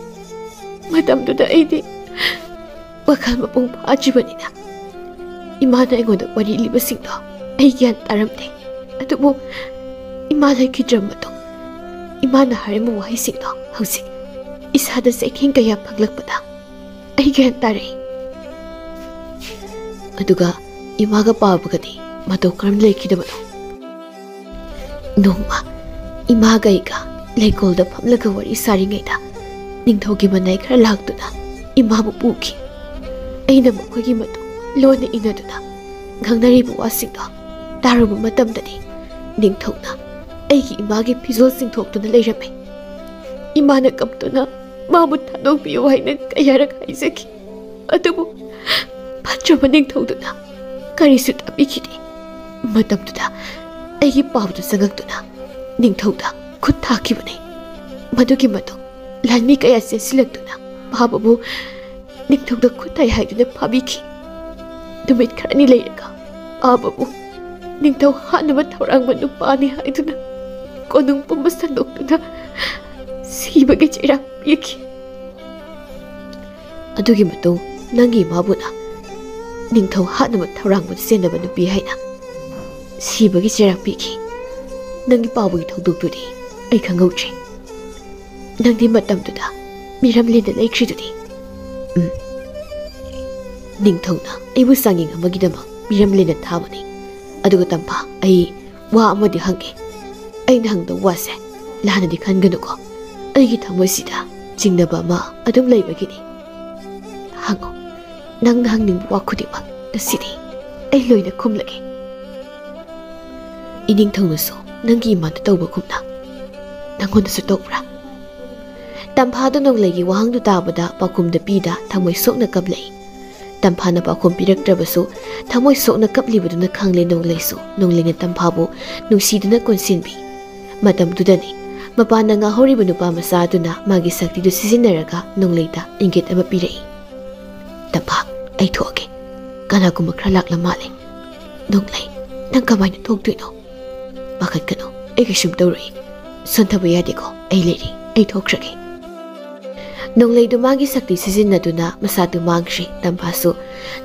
ꯃꯇꯝꯗꯨꯗ ꯑꯩꯗꯤ ꯋꯥꯈꯜ ꯃꯄꯨꯡ ꯐꯥꯗ꯭ꯔꯤꯕꯅꯤꯅ ꯏꯃꯥꯅ ꯑꯩꯉꯣꯟꯗ ꯋꯥꯔꯤ ꯂꯤꯕꯁꯤꯡꯗꯣ ꯑꯩ ꯒ꯭ꯌꯥꯟ ꯇꯥꯔꯝꯗꯦ꯫ ꯑꯗꯨꯕꯨ ꯏꯃꯥ ꯂꯩꯈꯤꯗ꯭ꯔꯕ ꯃꯇꯨꯡ ꯏꯃꯥꯅ ꯍꯥꯏꯔꯝꯕ ꯋꯥꯍꯩꯁꯤꯡꯗꯣ ꯍꯧꯖꯤꯛ ꯏꯁꯥꯗ ꯆꯩꯊꯦꯡ ꯀꯌꯥ ꯐꯪꯂꯛꯄꯗ ꯑꯩ ꯒ꯭ꯌꯥꯟ ꯇꯥꯔꯛꯏ꯫ ꯑꯗꯨꯒ ꯏꯃꯥꯒ ꯄꯥꯕꯒꯗꯤ ꯃꯇꯧ ꯀꯔꯝ ꯂꯩꯈꯤꯗꯕꯅꯣ? ꯅꯣꯡꯃ ꯏꯃꯥꯒ ꯑꯩꯒ ꯂꯩꯀꯣꯜꯗ ꯐꯝꯂꯒ ꯋꯥꯔꯤ ꯁꯥꯔꯤꯉꯩꯗ ꯅꯤꯡꯊꯧꯒꯤ ꯃꯅꯥꯏ ꯈꯔ ꯂꯥꯛꯇꯨꯅ ꯏꯃꯥꯕꯨ ꯄꯨꯈꯤ꯫ ꯑꯩꯅ ꯃꯈꯣꯏꯒꯤ ꯃꯇꯨꯡ ꯂꯣꯟꯅ ꯏꯟꯅꯗꯨꯅ ꯉꯥꯡꯅꯔꯤꯕ ꯋꯥꯁꯤꯡꯗꯣ ꯇꯥꯔꯨꯕ ꯃꯇꯝꯗꯗꯤ ꯅꯤꯡꯊꯧꯅ ꯑꯩꯒꯤ ꯏꯃꯥꯒꯤ ꯐꯤꯖꯣꯜ ꯆꯤꯡꯊꯣꯛꯇꯨꯅ ꯂꯩꯔꯝꯃꯤ꯫ ꯏꯃꯥꯅ ꯀꯞꯇꯨꯅ ꯃꯥꯕꯨ ꯊꯥꯗꯣꯛꯄꯤꯌꯨ ꯍꯥꯏꯅ ꯀꯌꯥꯔꯛ ꯍꯥꯏꯖꯈꯤ꯫ ꯑꯗꯨꯕꯨ ꯐꯠꯇ꯭ꯔꯕ ꯅꯤꯡꯊꯧꯗꯨꯅ ꯀꯔꯤꯁꯨ ꯇꯥꯕꯤꯈꯤꯗꯦ꯫ ꯃꯇꯝꯗꯨꯗ ꯑꯩꯒꯤ ꯄꯥꯎꯗꯨ ꯆꯪꯉꯛꯇꯨꯅ ꯅꯤꯡꯊꯧꯗ ꯈꯨꯠ ꯊꯥꯈꯤꯕꯅꯤ꯫ ꯃꯗꯨꯒꯤ ꯃꯇꯨꯡ ꯂꯥꯟꯃꯤ ꯀꯌꯥ ꯆꯦꯟꯁꯤꯜꯂꯛꯇꯨꯅ ꯄꯥꯕꯕꯨ ꯅꯤꯡꯊꯧꯗ ꯈꯨꯠ ꯊꯥꯏ ꯍꯥꯏꯗꯨꯅ ꯐꯥꯕꯤꯈꯤ꯫ ꯅꯨꯃꯤꯠ ꯈꯔꯅꯤ ꯂꯩꯔꯒ ꯄꯥꯕꯕꯨ ꯅꯤꯡꯊꯧ ꯍꯥꯠꯅꯕ ꯊꯧꯔꯥꯡꯕ ꯅꯨꯄꯥꯅꯤ ꯍꯥꯏꯗꯨꯅ ꯀꯣꯅꯨꯡ ꯄꯨꯝꯕ ꯁꯟꯗꯣꯛꯇꯨꯅ ꯁꯤꯕꯒꯤ ꯆꯩꯔꯥꯛ ꯄꯤꯈꯤ꯫ ꯑꯗꯨꯒꯤ ꯃꯇꯨꯡ ꯅꯪꯒꯤ ꯏꯃꯥꯕꯨꯅ ꯅꯤꯡꯊꯧ ꯍꯥꯠꯅꯕ ꯊꯧꯔꯥꯡꯕꯗ ꯆꯦꯟꯅꯕ ꯅꯨꯄꯤ ꯍꯥꯏꯅ ꯁꯤꯕꯒꯤ ꯆꯩꯔꯥꯛ ꯄꯤꯈꯤ꯫ ꯅꯪꯒꯤ ꯄꯥꯕꯒꯤ ꯊꯧꯗꯣꯛꯇꯨꯗꯤ ꯑꯩ ꯈꯪꯍꯧꯗ꯭ꯔꯦ꯫ ꯅꯪꯗꯤ ꯃꯇꯝꯗꯨꯗ ꯃꯤꯔꯝꯂꯦꯟꯗ ꯂꯩꯈ꯭ꯔꯤꯗꯨꯗꯤ꯫ ꯎꯝ꯫ ꯅꯤꯡꯊꯧꯅ ꯑꯩꯕꯨ ꯆꯥꯡꯌꯦꯡ ꯑꯃꯒꯤꯗꯃꯛ ꯃꯤꯔꯝꯂꯦꯟꯗ ꯊꯥꯕꯅꯤ꯫ ꯑꯗꯨꯒ ꯇꯝꯐꯥ, ꯑꯩ ꯋꯥ ꯑꯃꯗꯤ ꯍꯪꯒꯦ꯫ ꯑꯩꯅ ꯍꯪꯗꯧꯕ ꯋꯥꯁꯦ ꯂꯥꯟꯅꯗꯤ ꯈꯟꯒꯅꯨꯀꯣ꯫ ꯑꯩꯒꯤ ꯊꯃꯣꯏꯁꯤꯗ ꯆꯤꯡꯅꯕ ꯑꯃ ꯑꯗꯨꯝ ꯂꯩꯕꯒꯤꯅꯤ꯫ ꯍꯪꯉꯣ꯫ ꯅꯪꯅ ꯍꯪꯅꯤꯡꯕ ꯋꯥ ꯈꯨꯗꯤꯡꯃꯛ ꯉꯁꯤꯗꯤ ꯑꯩ ꯂꯣꯏꯅ ꯈꯨꯝꯂꯒꯦ꯫ ꯏꯅꯤꯡꯊꯧꯅꯁꯨ ꯅꯪꯒꯤ ꯏꯃꯥꯗ ꯇꯧꯕꯒꯨꯝꯅ ꯅꯪꯉꯣꯟꯗꯁꯨ ꯇꯧꯕ꯭ꯔꯥ? ꯇꯝꯐꯥꯗꯨ ꯅꯣꯡꯂꯩꯒꯤ ꯋꯥꯍꯪꯗꯨ ꯇꯥꯕꯗ ꯄꯥꯎꯈꯨꯝꯗ ꯄꯤꯗ ꯊꯃꯣꯏ ꯁꯣꯛꯅ ꯀꯞꯂꯛꯏ꯫ ꯇꯝꯐꯥꯅ ꯄꯥꯎꯈꯨꯝ ꯄꯤꯔꯛꯇ꯭ꯔꯕꯁꯨ ꯊꯃꯣꯏ ꯁꯣꯛꯅ ꯀꯞꯂꯤꯕꯗꯨꯅ ꯈꯪꯂꯦ ꯅꯣꯡꯂꯩꯁꯨ꯫ ꯅꯣꯡꯂꯩꯅ ꯇꯝꯐꯥꯕꯨ ꯅꯨꯡꯁꯤꯗꯨꯅ ꯀꯣꯟꯁꯤꯟꯕꯤ꯫ ꯃꯇꯝꯗꯨꯗꯅꯤ ꯃꯄꯥꯟꯗ ꯉꯥꯎꯍꯧꯔꯤꯕ ꯅꯨꯄꯥ ꯃꯆꯥ ꯑꯗꯨꯅ ꯃꯥꯒꯤ ꯁꯛꯇꯤꯗꯨ ꯁꯤꯖꯤꯟꯅꯔꯒ ꯅꯣꯡꯂꯩꯗ ꯏꯪꯒꯤꯠ ꯑꯃ ꯄꯤꯔꯛꯏ꯫ "ꯇꯝꯐꯥ, ꯑꯩ ꯊꯣꯛꯑꯒꯦ꯫ ꯀꯅꯥꯒꯨꯝꯕ ꯈꯔ ꯂꯥꯛꯂ ꯃꯥꯜꯂꯦ꯫ ꯅꯣꯡꯂꯩ, ꯅꯪ ꯀꯃꯥꯏꯅ ꯊꯣꯛꯇꯣꯏꯅꯣ? ꯄꯥꯈꯠꯀꯅꯨ, ꯑꯩ ꯀꯩꯁꯨꯝ ꯇꯧꯔꯣꯏ꯫ ꯁꯣꯟꯊꯕ ꯌꯥꯗꯦꯀꯣ, ꯑꯩ ꯂꯩꯔꯤ, ꯑꯩ ꯊꯣꯛꯈ꯭ꯔꯒꯦ꯫" ꯅꯣꯡꯂꯩꯗꯨ ꯃꯥꯒꯤ ꯁꯛꯇꯤ ꯁꯤꯖꯤꯟꯅꯗꯨꯅ ꯃꯁꯥꯗꯨ ꯃꯥꯡꯈ꯭ꯔꯦ꯫ ꯇꯝꯐꯥꯁꯨ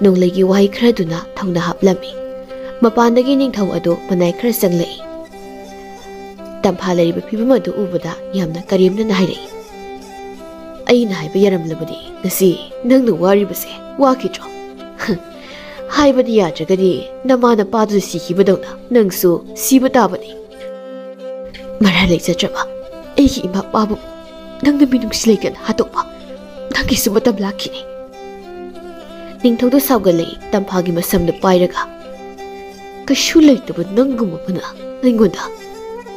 ꯅꯣꯡꯂꯩꯒꯤ ꯋꯥꯍꯩ ꯈꯔꯗꯨꯅ ꯊꯧꯅꯥ ꯍꯥꯞꯂꯝꯃꯤ꯫ ꯃꯄꯥꯟꯗꯒꯤ ꯅꯤꯡꯊꯧ ꯑꯗꯨ ꯃꯅꯥꯏ ꯈꯔ ꯆꯪꯂꯛꯏ꯫ ꯇꯝꯐꯥ ꯂꯩꯔꯤꯕ ꯐꯤꯕꯝ ꯑꯗꯨ ꯎꯕꯗ ꯌꯥꯝꯅ ꯀꯔꯦꯝꯅꯅ ꯍꯥꯏꯔꯛꯏ꯫ ꯑꯩꯅ ꯍꯥꯏꯕ ꯌꯥꯔꯝꯂꯕꯗꯤ ꯉꯁꯤ ꯅꯪꯅ ꯋꯥꯔꯤꯕꯁꯦ ꯋꯥꯈꯤꯗ꯭ꯔꯣ? ꯍꯥꯏꯕꯗꯤ ꯌꯥꯗ꯭ꯔꯒꯗꯤ ꯅꯃꯥ ꯅꯄꯥꯗꯨ ꯁꯤꯈꯤꯕꯗꯧꯅ ꯅꯪꯁꯨ ꯁꯤꯕ ꯇꯥꯕꯅꯤ꯫ ꯃꯔꯥ ꯂꯩꯖꯗ꯭ꯔꯕ ꯑꯩꯒꯤ ꯏꯃꯥ ꯄꯥꯕꯨ ꯅꯪꯅ ꯃꯤꯅꯨꯡꯁꯤ ꯂꯩꯇꯅ ꯍꯥꯠꯇꯣꯛꯄ ꯅꯪꯒꯤꯁꯨ ꯃꯇꯝ ꯂꯥꯛꯈꯤꯅꯤ꯫ ꯅꯤꯡꯊꯧꯗꯨ ꯁꯥꯎꯒꯠꯂꯛꯏ꯫ ꯇꯝꯐꯥꯒꯤ ꯃꯁꯝꯗꯨ ꯄꯥꯏꯔꯒ, "ꯀꯩꯁꯨ ꯂꯩꯇꯕ ꯅꯪꯒꯨꯝꯕ ꯑꯃꯅ ꯑꯩꯉꯣꯟꯗ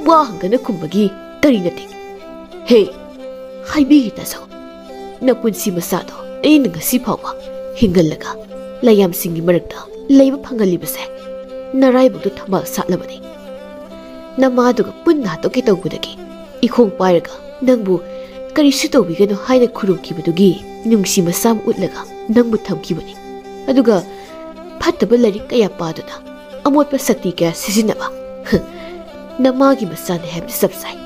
ꯋꯥ ꯍꯪꯒꯅ ꯈꯨꯝꯕꯒꯤ ꯀꯔꯤ ꯅꯠꯇꯦ? ꯍꯦ, ꯍꯥꯏꯕꯤꯒꯦ ꯇꯥꯖꯧ꯫ ꯅꯄꯨꯟꯁꯤ ꯃꯆꯥꯗꯣ ꯑꯩꯅ ꯉꯁꯤ ꯐꯥꯎꯕ ꯍꯤꯡꯍꯜꯂꯒ ꯂꯩꯌꯥꯝꯁꯤꯡꯒꯤ ꯃꯔꯛꯇ ꯂꯩꯕ ꯐꯪꯍꯜꯂꯤꯕꯁꯦ ꯅꯔꯥꯏꯕꯛꯇ ꯊꯝꯕꯥꯜ ꯁꯥꯠꯂꯕꯅꯤ꯫ ꯅꯃꯥꯗꯨꯒ ꯄꯨꯟꯅ ꯍꯥꯠꯇꯣꯛꯀꯦ ꯇꯧꯕꯗꯒꯤ ꯏꯈꯣꯡ ꯄꯥꯏꯔꯒ ꯅꯪꯕꯨ ꯀꯔꯤꯁꯨ ꯇꯧꯕꯤꯒꯅꯨ ꯍꯥꯏꯅ ꯈꯨꯔꯨꯝꯈꯤꯕꯗꯨꯒꯤ ꯅꯨꯡꯁꯤ ꯃꯁꯥ ꯑꯃ ꯎꯠꯂꯒ ꯅꯪꯕꯨ ꯊꯝꯈꯤꯕꯅꯤ꯫ ꯑꯗꯨꯒ ꯐꯠꯇꯕ ꯂꯥꯏꯔꯤꯛ ꯀꯌꯥ ꯄꯥꯗꯨꯅ ꯑꯃꯣꯠꯄ ꯁꯛꯇꯤ ꯀꯌꯥ ꯁꯤꯖꯤꯟꯅꯕ ꯅꯃꯥꯒꯤ ꯃꯆꯥꯅꯤ ꯍꯥꯏꯕꯗꯨ ꯆꯞ ꯆꯥꯏ꯫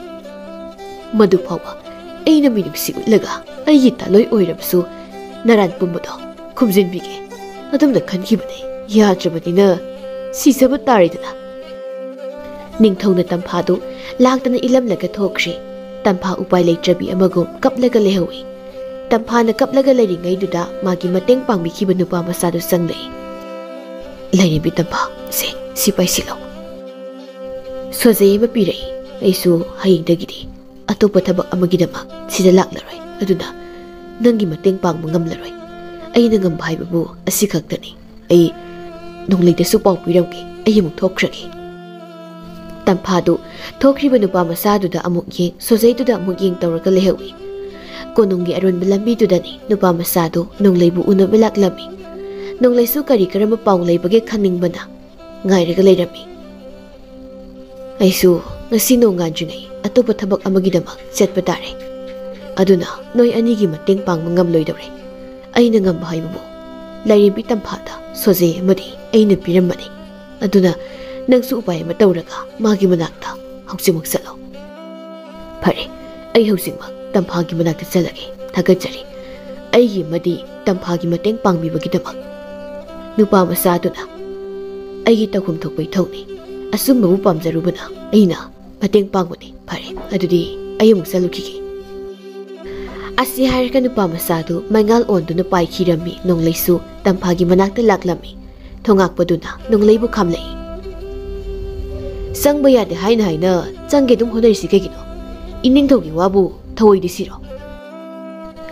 ꯃꯗꯨ ꯐꯥꯎꯕ ꯑꯩꯅ ꯃꯤꯅꯨꯡꯁꯤ ꯎꯠꯂꯒ ꯑꯩꯒꯤ ꯇꯥꯂꯣꯏ ꯑꯣꯏꯔꯕꯁꯨ ꯅꯔꯥꯟ ꯄꯨꯝꯕꯗꯣ ꯈꯨꯝꯖꯤꯟꯕꯤꯒꯦ ꯑꯗꯨꯝꯅ ꯈꯟꯈꯤꯕꯅꯤ꯫ ꯌꯥꯗ꯭ꯔꯕꯅꯤꯅ ꯁꯤꯖꯕ ꯇꯥꯔꯦꯗꯅ꯫" ꯅꯤꯡꯊꯧꯅ ꯇꯝꯐꯥꯗꯨ ꯂꯥꯛꯇꯅ ꯏꯜꯂꯝꯂꯒ ꯊꯣꯛꯈ꯭ꯔꯦ꯫ ꯇꯝꯐꯥ ꯎꯄꯥꯏ ꯂꯩꯇ꯭ꯔꯕꯤ ꯑꯃꯒꯨꯝ ꯀꯞꯂꯒ ꯂꯩꯍꯧꯏ꯫ ꯇꯝꯐꯥꯅ ꯀꯞꯂꯒ ꯂꯩꯔꯤꯉꯩꯗꯨꯗ ꯃꯥꯒꯤ ꯃꯇꯦꯡ ꯄꯥꯡꯕꯤꯈꯤꯕ ꯅꯨꯄꯥ ꯃꯆꯥꯗꯨ ꯆꯪꯂꯛꯏ꯫ "ꯂꯥꯏꯔꯦꯝꯕꯤ ꯇꯝꯐꯥ, ꯁꯦ, ꯁꯤ ꯄꯥꯏꯁꯤꯜꯂꯣ꯫ ꯁꯣꯖꯩ ꯑꯃ ꯄꯤꯔꯛꯏ꯫ ꯑꯩꯁꯨ ꯍꯌꯦꯡꯗꯒꯤꯗꯤ ꯑꯇꯣꯞꯄ ꯊꯕꯛ ꯑꯃꯒꯤꯗꯃꯛ ꯁꯤꯗ ꯂꯥꯛꯂꯔꯣꯏ꯫ ꯑꯗꯨꯅ ꯅꯪꯒꯤ ꯃꯇꯦꯡ ꯄꯥꯡꯕ ꯉꯝꯂꯔꯣꯏ꯫ ꯑꯩꯅ ꯉꯝꯕ ꯍꯥꯏꯕꯕꯨ ꯑꯁꯤꯈꯛꯇꯅꯤ꯫ ꯑꯩ ꯅꯣꯡꯂꯩꯗꯁꯨ ꯄꯥꯎ ꯄꯤꯔꯝꯒꯦ꯫ ꯑꯩ ꯑꯃꯨꯛ ꯊꯣꯛꯈ꯭ꯔꯒꯦ꯫" ꯇꯝꯐꯥꯗꯨ ꯊꯣꯛꯈ꯭ꯔꯤꯕ ꯅꯨꯄꯥ ꯃꯆꯥꯗꯨꯗ ꯑꯃꯨꯛ ꯌꯦꯡ, ꯁꯣꯖꯩꯗꯨꯗ ꯑꯃꯨꯛ ꯌꯦꯡ ꯇꯧꯔꯒ ꯂꯩꯍꯧꯏ꯫ ꯀꯣꯅꯨꯡꯒꯤ ꯑꯔꯣꯟꯕ ꯂꯝꯕꯤꯗꯨꯗꯅꯤ ꯅꯨꯄꯥ ꯃꯆꯥꯗꯨ ꯅꯣꯡꯂꯩꯕꯨ ꯎꯅꯕ ꯂꯥꯛꯂꯝꯃꯤ꯫ ꯅꯣꯡꯂꯩꯁꯨ ꯀꯔꯤ ꯀꯔꯝꯕ ꯄꯥꯎ ꯂꯩꯕꯒꯦ ꯈꯪꯅꯤꯡꯕꯅ ꯉꯥꯏꯔꯒ ꯂꯩꯔꯝꯃꯤ꯫ "ꯑꯩꯁꯨ ꯉꯁꯤ ꯅꯣꯡꯉꯥꯟꯗ꯭ꯔꯤꯉꯩ ꯑꯇꯣꯞꯄ ꯊꯕꯛ ꯑꯃꯒꯤꯗꯃꯛ ꯆꯠꯄ ꯇꯥꯔꯦ꯫ ꯑꯗꯨꯅ ꯅꯣꯏ ꯑꯅꯤꯒꯤ ꯃꯇꯦꯡ ꯄꯥꯡꯕ ꯉꯝꯂꯣꯏꯗꯧꯔꯦ꯫ ꯑꯩꯅ ꯉꯝꯕ ꯍꯥꯏꯕꯕꯨ ꯂꯥꯏꯔꯦꯝꯕꯤ ꯇꯝꯐꯥꯗ ꯁꯣꯖꯩ ꯑꯃꯗꯤ ꯑꯩꯅ ꯄꯤꯔꯝꯕꯅꯤ꯫ ꯑꯗꯨꯅ ꯅꯪꯁꯨ ꯎꯄꯥꯏ ꯑꯃ ꯇꯧꯔꯒ ꯃꯥꯒꯤ ꯃꯅꯥꯛꯇ ꯍꯧꯖꯤꯛꯃꯛ ꯆꯠꯂꯣ꯫" "ꯐꯔꯦ, ꯑꯩ ꯍꯧꯖꯤꯛꯃꯛ ꯇꯝꯐꯥꯒꯤ ꯃꯅꯥꯛꯇ ꯆꯠꯂꯒꯦ꯫ ꯊꯥꯒꯠꯆꯔꯤ꯫ ꯑꯩꯒꯤ ꯑꯃꯗꯤ ꯇꯝꯐꯥꯒꯤ ꯃꯇꯦꯡ ꯄꯥꯡꯕꯤꯕꯒꯤꯗꯃꯛ꯫" ꯅꯨꯄꯥ ꯃꯆꯥꯗꯨꯅ, "ꯑꯩꯒꯤ ꯇꯧꯐꯝ ꯊꯣꯛꯄ ꯏꯊꯧꯅꯤ꯫ ꯑꯆꯨꯝꯕꯕꯨ ꯄꯥꯝꯖꯔꯨꯕꯅ ꯑꯩꯅ ꯃꯇꯦꯡ ꯄꯥꯡꯕꯅꯤ꯫ ꯐꯔꯦ, ꯑꯗꯨꯗꯤ ꯑꯩ ꯑꯃꯨꯛ ꯆꯠꯂꯨꯈꯤꯒꯦ꯫" ꯑꯁꯤ ꯍꯥꯏꯔꯒ ꯅꯨꯄꯥ ꯃꯆꯥꯗꯨ ꯃꯩꯉꯥꯜ ꯑꯣꯟꯗꯨꯅ ꯄꯥꯏꯈꯤꯔꯝꯃꯤ꯫ ꯅꯣꯡꯂꯩꯁꯨ ꯇꯝꯐꯥꯒꯤ ꯃꯅꯥꯛꯇ ꯂꯥꯛꯂꯝꯃꯤ꯫ ꯊꯣꯉꯥꯛꯄꯗꯨꯅ ꯅꯣꯡꯂꯩꯕꯨ ꯈꯥꯝꯂꯛꯏ꯫ "ꯆꯪꯕ ꯌꯥꯗꯦ ꯍꯥꯏꯅ ꯍꯥꯏꯅ ꯆꯪꯒꯦ ꯑꯗꯨꯝ ꯍꯣꯠꯅꯔꯤꯁꯤ ꯀꯩꯒꯤꯅꯣ? ꯏꯅꯤꯡꯊꯧꯒꯤ ꯋꯥꯕꯨ ꯊꯧꯑꯣꯏꯗꯦ ꯁꯤꯔꯣ?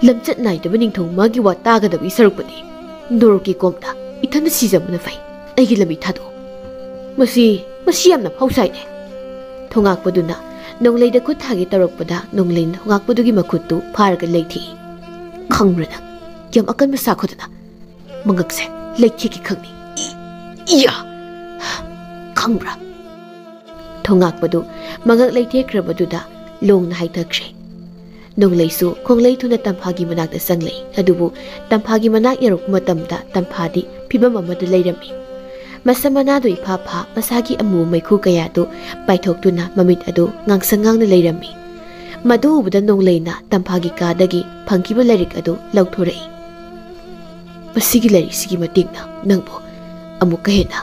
ꯂꯝꯆꯠ ꯅꯥꯏꯗꯕ ꯅꯤꯡꯊꯧ ꯃꯥꯒꯤ ꯋꯥ ꯇꯥꯒꯗꯕꯒꯤ ꯁꯔꯨꯛꯄꯨꯗꯤ ꯅꯣꯔꯣꯛꯀꯤ ꯀꯣꯝꯗ ꯏꯊꯟꯗ ꯁꯤꯖꯕꯅ ꯐꯩ꯫ ꯑꯩꯒꯤ ꯂꯝꯕꯤ ꯊꯥꯗꯣꯛꯑꯣ꯫ ꯃꯁꯤ, ꯃꯁꯤ ꯌꯥꯝꯅ ꯐꯥꯎ ꯁꯥꯏꯅꯦ!" ꯊꯣꯉꯥꯛꯄꯗꯨꯅ ꯅꯣꯡꯂꯩꯗ ꯈꯨꯠ ꯊꯥꯒꯦ ꯇꯧꯔꯛꯄꯗ ꯅꯣꯡꯂꯩꯅ ꯊꯣꯉꯥꯛꯄꯗꯨꯒꯤ ꯃꯈꯨꯠꯇꯨ ꯐꯥꯔꯒ ꯂꯩꯊꯦꯛꯏ꯫ "ꯈꯪꯕ꯭ꯔꯥ ꯅꯪ? ꯌꯥꯝ ꯑꯀꯟꯕ ꯁꯥꯈꯣꯗꯅ꯫ ꯃꯉꯛꯁꯦ ꯂꯩꯊꯦꯛꯀꯦ ꯈꯪꯅꯤ꯫ ꯏ-, ꯏꯌꯥ! ꯈꯪꯕ꯭ꯔꯥ?" ꯊꯣꯉꯥꯛꯄꯗꯨ ꯃꯉꯛ ꯂꯩꯊꯦꯛꯈ꯭ꯔꯕꯗꯨꯗ ꯂꯣꯡꯅ ꯍꯥꯏꯊꯈ꯭ꯔꯦ꯫ ꯅꯣꯡꯂꯩꯁꯨ ꯈꯣꯡꯂꯩ ꯊꯨꯅ ꯇꯝꯐꯥꯒꯤ ꯃꯅꯥꯛꯇ ꯆꯪꯂꯛꯏ꯫ ꯑꯗꯨꯕꯨ ꯇꯝꯐꯥꯒꯤ ꯃꯅꯥꯛ ꯌꯧꯔꯛꯄ ꯃꯇꯝꯗ ꯇꯝꯐꯥꯗꯤ ꯐꯤꯚꯝ ꯑꯃꯗ ꯂꯩꯔꯝꯃꯤ꯫ ꯃꯁꯝ ꯃꯅꯥꯗꯨ ꯏꯐꯥ ꯐꯥ, ꯃꯁꯥꯒꯤ ꯑꯃꯨꯕ ꯃꯩꯈꯨ ꯀꯌꯥꯗꯨ ꯄꯥꯏꯊꯣꯛꯇꯨꯅ ꯃꯃꯤꯠ ꯑꯗꯨ ꯉꯥꯡꯁꯪ ꯉꯥꯡꯅ ꯂꯩꯔꯝꯃꯤ꯫ ꯃꯗꯨ ꯎꯕꯗ ꯅꯣꯡꯂꯩꯅ ꯇꯝꯐꯥꯒꯤ ꯀꯥꯗꯒꯤ ꯐꯪꯈꯤꯕ ꯂꯥꯏꯔꯤꯛ ꯑꯗꯨ ꯂꯧꯊꯣꯔꯛꯏ꯫ "ꯃꯁꯤꯒꯤ ꯂꯥꯏꯔꯤꯛꯁꯤꯒꯤ ꯃꯇꯦꯡꯅ ꯅꯪꯕꯨ ꯑꯃꯨꯛꯀ ꯍꯦꯟꯅ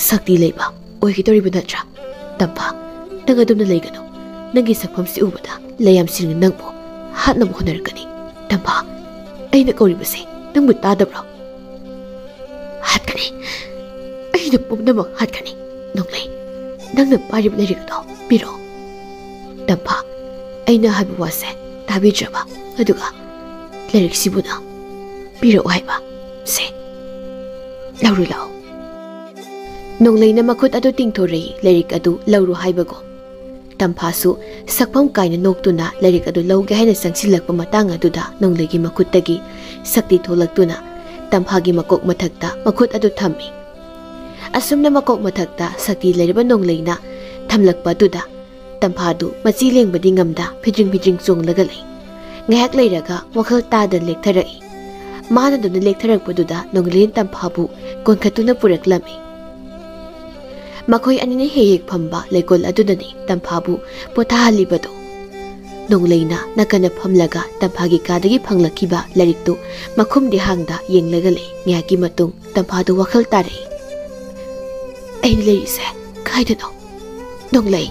ꯁꯛꯇꯤ ꯂꯩꯕ ꯑꯣꯏꯒꯗꯧꯔꯤꯕ ꯅꯠꯇ꯭ꯔꯥ? ꯇꯝꯐꯥ, ꯅꯪ ꯑꯗꯨꯝꯅ ꯂꯩꯒꯅꯨ꯫ ꯅꯪꯒꯤ ꯁꯛꯐꯝꯁꯤ ꯎꯕꯗ ꯂꯩꯌꯥꯝꯁꯤꯡꯅ ꯅꯪꯕꯨ ꯍꯥꯠꯅꯕ ꯍꯣꯠꯅꯔꯛꯀꯅꯤ꯫ ꯇꯝꯐꯥ, ꯑꯩꯅ ꯀꯧꯔꯤꯕꯁꯦ ꯅꯪꯕꯨ ꯇꯥꯗꯕ꯭ꯔꯣ?" "ꯍꯥꯠꯀꯅꯤ꯫ ꯑꯩꯅ ꯄꯨꯝꯅꯃꯛ ꯍꯥꯠꯀꯅꯤ꯫ ꯅꯣꯡꯂꯩ, ꯅꯪꯅ ꯄꯥꯏꯔꯤꯕ ꯂꯥꯏꯔꯤꯛ ꯑꯗꯣ ꯄꯤꯔꯛꯑꯣ꯫" "ꯇꯝꯐꯥ, ꯑꯩꯅ ꯍꯥꯏꯕ ꯋꯥꯁꯦ ꯇꯥꯕꯤꯗ꯭ꯔꯕ? ꯑꯗꯨꯒ ꯂꯥꯏꯔꯤꯛꯁꯤꯕꯨ ꯅꯪ ꯄꯤꯔꯛꯑꯣ ꯍꯥꯏꯕ? ꯁꯦ, ꯂꯧꯔꯨ ꯂꯥꯛꯑꯣ꯫" ꯅꯣꯡꯂꯩꯅ ꯃꯈꯨꯠ ꯑꯗꯨ ꯇꯤꯡꯊꯣꯔꯛꯏ, ꯂꯥꯏꯔꯤꯛ ꯑꯗꯨ ꯂꯧꯔꯨ ꯍꯥꯏꯕꯒꯨꯝ꯫ ꯇꯝꯐꯥꯁꯨ ꯁꯛꯐꯝ ꯀꯥꯏꯅ ꯅꯣꯛꯇꯨꯅ ꯂꯥꯏꯔꯤꯛ ꯑꯗꯨ ꯂꯧꯒꯦ ꯍꯥꯏꯅ ꯆꯪꯁꯤꯜꯂꯛꯄ ꯃꯇꯥꯡ ꯑꯗꯨꯗ ꯅꯣꯡꯂꯩꯒꯤ ꯃꯈꯨꯠꯇꯒꯤ ꯁꯛꯇꯤ ꯊꯣꯛꯂꯛꯇꯨꯅ ꯇꯝꯐꯥꯒꯤ ꯃꯀꯣꯛ ꯃꯊꯛꯇ ꯃꯈꯨꯠ ꯑꯗꯨ ꯊꯝꯃꯤ꯫ ꯑꯁꯨꯝꯅ ꯃꯀꯣꯛ ꯃꯊꯛꯇ ꯁꯛꯇꯤ ꯂꯩꯔꯕ ꯅꯣꯡꯂꯩꯅ ꯊꯝꯂꯛꯄ ꯑꯗꯨꯗ ꯇꯝꯐꯥꯗꯨ ꯃꯆꯤ ꯂꯦꯡꯕꯗꯤ ꯉꯝꯗ ꯐꯤꯗ꯭ꯔꯤꯡ ꯐꯤꯗ꯭ꯔꯤꯡ ꯆꯣꯡꯂꯒ ꯂꯩ꯫ ꯉꯥꯏꯍꯥꯛ ꯂꯩꯔꯒ ꯋꯥꯈꯜ ꯇꯥꯗꯅ ꯂꯦꯛꯊꯔꯛꯏ꯫ ꯃꯥꯅꯗꯨꯅ ꯂꯦꯛꯊꯔꯛꯄꯗꯨꯗ ꯅꯣꯡꯂꯩꯅ ꯇꯝꯐꯥꯕꯨ ꯀꯣꯟꯈꯠꯇꯨꯅ ꯄꯨꯔꯛꯂꯝꯃꯤ꯫ ꯃꯈꯣꯏ ꯑꯅꯤꯅ ꯍꯦꯛ ꯍꯦꯛ ꯐꯝꯕ ꯂꯩꯀꯣꯜ ꯑꯗꯨꯗꯅꯤ ꯇꯝꯐꯥꯕꯨ ꯄꯣꯊꯥꯍꯜꯂꯤꯕꯗꯨ꯫ ꯅꯣꯡꯂꯩꯅ ꯅꯥꯀꯟꯗ ꯐꯝꯂꯒ ꯇꯝꯐꯥꯒꯤ ꯀꯥꯗꯒꯤ ꯐꯪꯂꯛꯈꯤꯕ ꯂꯥꯏꯔꯤꯛꯇꯨ ꯃꯈꯨꯝꯗꯤ ꯍꯥꯡꯗ ꯌꯦꯡꯂꯒ ꯂꯩ꯫ ꯉꯥꯏꯍꯥꯛꯀꯤ ꯃꯇꯨꯡ ꯇꯝꯐꯥꯗꯨ ꯋꯥꯈꯜ ꯇꯥꯔꯛꯏ꯫ "ꯑꯩꯅ ꯂꯩꯔꯤꯁꯦ ꯀꯥꯏꯗꯅꯣ? ꯅꯣꯡꯂꯩ,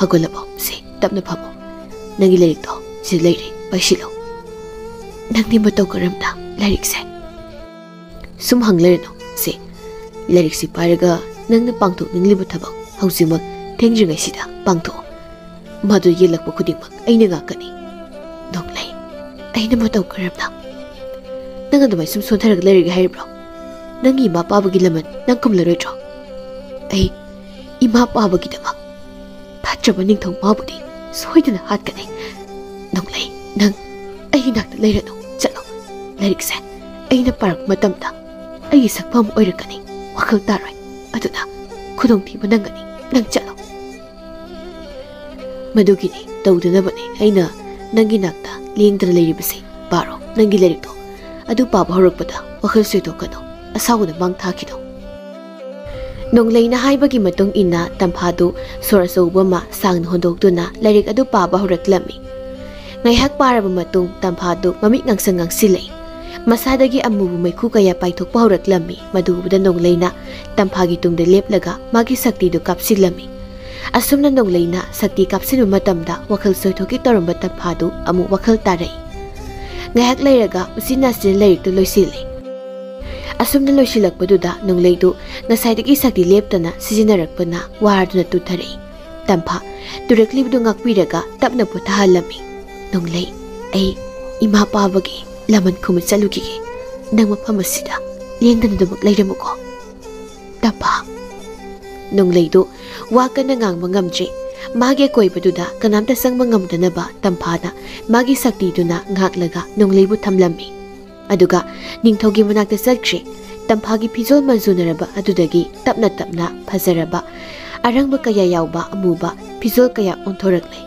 ꯍꯧꯒꯠꯂꯕꯣ? ꯁꯦ, ꯇꯞꯅ ꯐꯝꯃꯣ꯫ ꯅꯪꯒꯤ ꯂꯥꯏꯔꯤꯛꯇꯣ ꯁꯤꯗ ꯂꯩꯔꯦ꯫ ꯄꯥꯏꯁꯤꯜꯂꯣ꯫ ꯅꯪꯗꯤ ꯃꯇꯧ ꯀꯔꯝꯅ ꯂꯥꯏꯔꯤꯛꯁꯦ? ꯁꯨꯝ ꯍꯪꯂꯔꯅꯨ꯫ ꯁꯦ, ꯂꯥꯏꯔꯤꯛꯁꯤ ꯄꯥꯏꯔꯒ ꯅꯪꯅ ꯄꯥꯡꯊꯣꯛꯅꯤꯡꯂꯤꯕ ꯊꯕꯛ ꯍꯧꯖꯤꯛꯃꯛ ꯊꯦꯡꯗ꯭ꯔꯤꯉꯩꯁꯤꯗ ꯄꯥꯡꯊꯣꯛꯑꯣ꯫ ꯃꯗꯨ ꯌꯦꯜꯂꯛꯄ ꯈꯨꯗꯤꯡꯃꯛ ꯑꯩꯅ ꯉꯥꯛꯀꯅꯤ꯫ ꯅꯣꯡꯂꯩ, ꯑꯩꯅ ꯃꯇꯧ ꯀꯔꯝꯅ? ꯅꯪ ꯑꯗꯨꯃꯥꯏ ꯁꯨꯝ ꯁꯣꯟꯊꯔꯒ ꯂꯩꯔꯒꯦ ꯍꯥꯏꯔꯤꯕ꯭ꯔꯣ? ꯅꯪꯒꯤ ꯏꯃꯥ ꯄꯥꯕꯒꯤ ꯂꯃꯟ ꯅꯪ ꯈꯨꯝꯂꯔꯣꯏꯗ꯭ꯔꯣ? ꯑꯩ ꯏꯃꯥ ꯄꯥꯕꯒꯤꯗꯃꯛ ꯐꯠꯇ꯭ꯔꯕ ꯅꯤꯡꯊꯧ ꯃꯥꯕꯨꯗꯤ ꯁꯣꯏꯗꯅ ꯍꯥꯠꯀꯅꯤ꯫ ꯅꯣꯡꯂꯩ, ꯅꯪ ꯑꯩꯒꯤ ꯅꯥꯛꯇ ꯂꯩꯔꯅꯨ꯫ ꯆꯠꯂꯣ꯫ ꯂꯥꯏꯔꯤꯛꯁꯦ ꯑꯩꯅ ꯄꯥꯔꯛꯄ ꯃꯇꯝꯗ ꯑꯩꯒꯤ ꯁꯛꯐꯝ ꯑꯣꯏꯔꯛꯀꯅꯤ꯫ ꯋꯥꯈꯜ ꯇꯥꯔꯣꯏ꯫ ꯑꯗꯨꯅ ꯈꯨꯗꯣꯡꯊꯤꯕ ꯅꯪꯒꯅꯤ꯫ ꯅꯪ ꯆꯠꯂꯣ꯫ ꯃꯗꯨꯒꯤꯅꯤ, ꯇꯧꯗꯅꯕꯅꯤ ꯑꯩꯅ ꯅꯪꯒꯤ ꯅꯥꯛꯇ ꯂꯦꯡꯗꯅ ꯂꯩꯔꯤꯕꯁꯦ꯫ ꯄꯥꯔꯣ ꯅꯪꯒꯤ ꯂꯥꯏꯔꯤꯛꯇꯣ꯫ ꯑꯗꯨ ꯄꯥꯕ ꯍꯧꯔꯛꯄꯗ ꯋꯥꯈꯜ ꯁꯣꯏꯗꯣꯛꯀꯅꯨ꯫ ꯑꯁꯥꯎꯕꯗ ꯃꯥꯡ ꯊꯥꯈꯤꯅꯨ꯫ ꯅꯣꯡꯂꯩꯅ ꯍꯥꯏꯕꯒꯤ ꯃꯇꯨꯡ ꯏꯟꯅ ꯇꯝꯐꯥꯗꯨ ꯁꯣꯔ ꯑꯆꯧꯕ ꯑꯃ ꯁꯥꯡꯅ ꯍꯣꯟꯗꯣꯛꯇꯨꯅ ꯂꯥꯏꯔꯤꯛ ꯑꯗꯨ ꯄꯥꯕ ꯍꯧꯔꯛꯂꯝꯃꯤ꯫ ꯉꯥꯏꯍꯥꯛ ꯄꯥꯔꯕ ꯃꯇꯨꯡ ꯇꯝꯐꯥꯗꯨ ꯃꯃꯤꯠ ꯉꯥꯡꯁꯪ ꯉꯥꯡꯁꯤꯜꯂꯛꯏ꯫ ꯃꯁꯥꯗꯒꯤ ꯑꯃꯨꯕ ꯃꯩꯈꯨ ꯀꯌꯥ ꯄꯥꯏꯊꯣꯛꯄ ꯍꯧꯔꯛꯂꯝꯃꯤ꯫ ꯃꯗꯨ ꯎꯕꯗ ꯅꯣꯡꯂꯩꯅ ꯇꯝꯐꯥꯒꯤ ꯇꯨꯡꯗ ꯂꯦꯞꯂꯒ ꯃꯥꯒꯤ ꯁꯛꯇꯤꯗꯨ ꯀꯥꯞꯁꯤꯜꯂꯝꯃꯤ꯫ ꯑꯁꯨꯝꯅ ꯅꯣꯡꯂꯩꯅ ꯁꯛꯇꯤ ꯀꯥꯞꯁꯤꯟꯕ ꯃꯇꯝꯗ ꯋꯥꯈꯜ ꯁꯣꯏꯊꯣꯛꯀꯦ ꯇꯧꯔꯝꯕ ꯇꯝꯐꯥꯗꯨ ꯑꯃꯨꯛ ꯋꯥꯈꯜ ꯇꯥꯔꯛꯏ꯫ ꯉꯥꯏꯍꯥꯛ ꯂꯩꯔꯒ ꯎꯆꯤꯟ ꯅꯥꯆꯤꯟꯅ ꯂꯥꯏꯔꯤꯛꯇꯨ ꯂꯣꯏꯁꯤꯜꯂꯤ꯫ ꯑꯁꯨꯝꯅ ꯂꯣꯏꯁꯤꯜꯂꯛꯄꯗꯨꯗ ꯅꯣꯡꯂꯩꯗꯨ ꯉꯁꯥꯏꯗꯒꯤ ꯁꯛꯇꯤ ꯂꯦꯞꯇꯅ ꯁꯤꯖꯤꯟꯅꯔꯛꯄꯅ ꯋꯥꯔꯗꯨꯅ ꯇꯨꯊꯔꯛꯏ꯫ ꯇꯝꯐꯥ ꯇꯨꯔꯛꯂꯤꯕꯗꯨ ꯉꯥꯛꯄꯤꯔꯒ ꯇꯞꯅ ꯄꯣꯊꯥꯍꯜꯂꯝꯃꯤ꯫ "ꯅꯣꯡꯂꯩ, ꯑꯩ ꯏꯃꯥ ꯄꯥꯕꯒꯤ ꯂꯃꯟ ꯈꯨꯝꯕ ꯆꯠꯂꯨꯈꯤꯒꯦ꯫ ꯅꯪ ꯃꯐꯝ ꯑꯁꯤꯗ ꯂꯦꯡꯗꯅꯗꯨꯃꯛ ꯂꯩꯔꯝꯃꯨꯀꯣ, ꯇꯝꯐꯥ꯫" ꯅꯣꯡꯂꯩꯗꯨ ꯋꯥ ꯀꯟꯅ ꯉꯥꯡꯕ ꯉꯝꯗ꯭ꯔꯤ꯫ ꯃꯥꯒꯤ ꯑꯀꯣꯏꯕꯗꯨꯗ ꯀꯅꯥꯝꯇ ꯆꯪꯕ ꯉꯝꯗꯅꯕ ꯇꯝꯐꯥꯅ ꯃꯥꯒꯤ ꯁꯛꯇꯤꯗꯨꯅ ꯉꯥꯛꯂꯒ ꯅꯣꯡꯂꯩꯕꯨ ꯊꯝꯂꯝꯃꯤ꯫ ꯑꯗꯨꯒ ꯅꯤꯡꯊꯧꯒꯤ ꯃꯅꯥꯛꯇ ꯆꯠꯈ꯭ꯔꯦ꯫ ꯇꯝꯐꯥꯒꯤ ꯐꯤꯖꯣꯜ ꯃꯟꯖꯨꯅꯔꯕ ꯑꯗꯨꯗꯒꯤ ꯇꯞꯅ ꯇꯞꯅ ꯐꯖꯔꯕ, ꯑꯔꯪꯕ ꯀꯌꯥ ꯌꯥꯎꯕ ꯑꯃꯨꯕ ꯐꯤꯖꯣꯜ ꯀꯌꯥ ꯑꯣꯟꯊꯣꯔꯛꯂꯦ꯫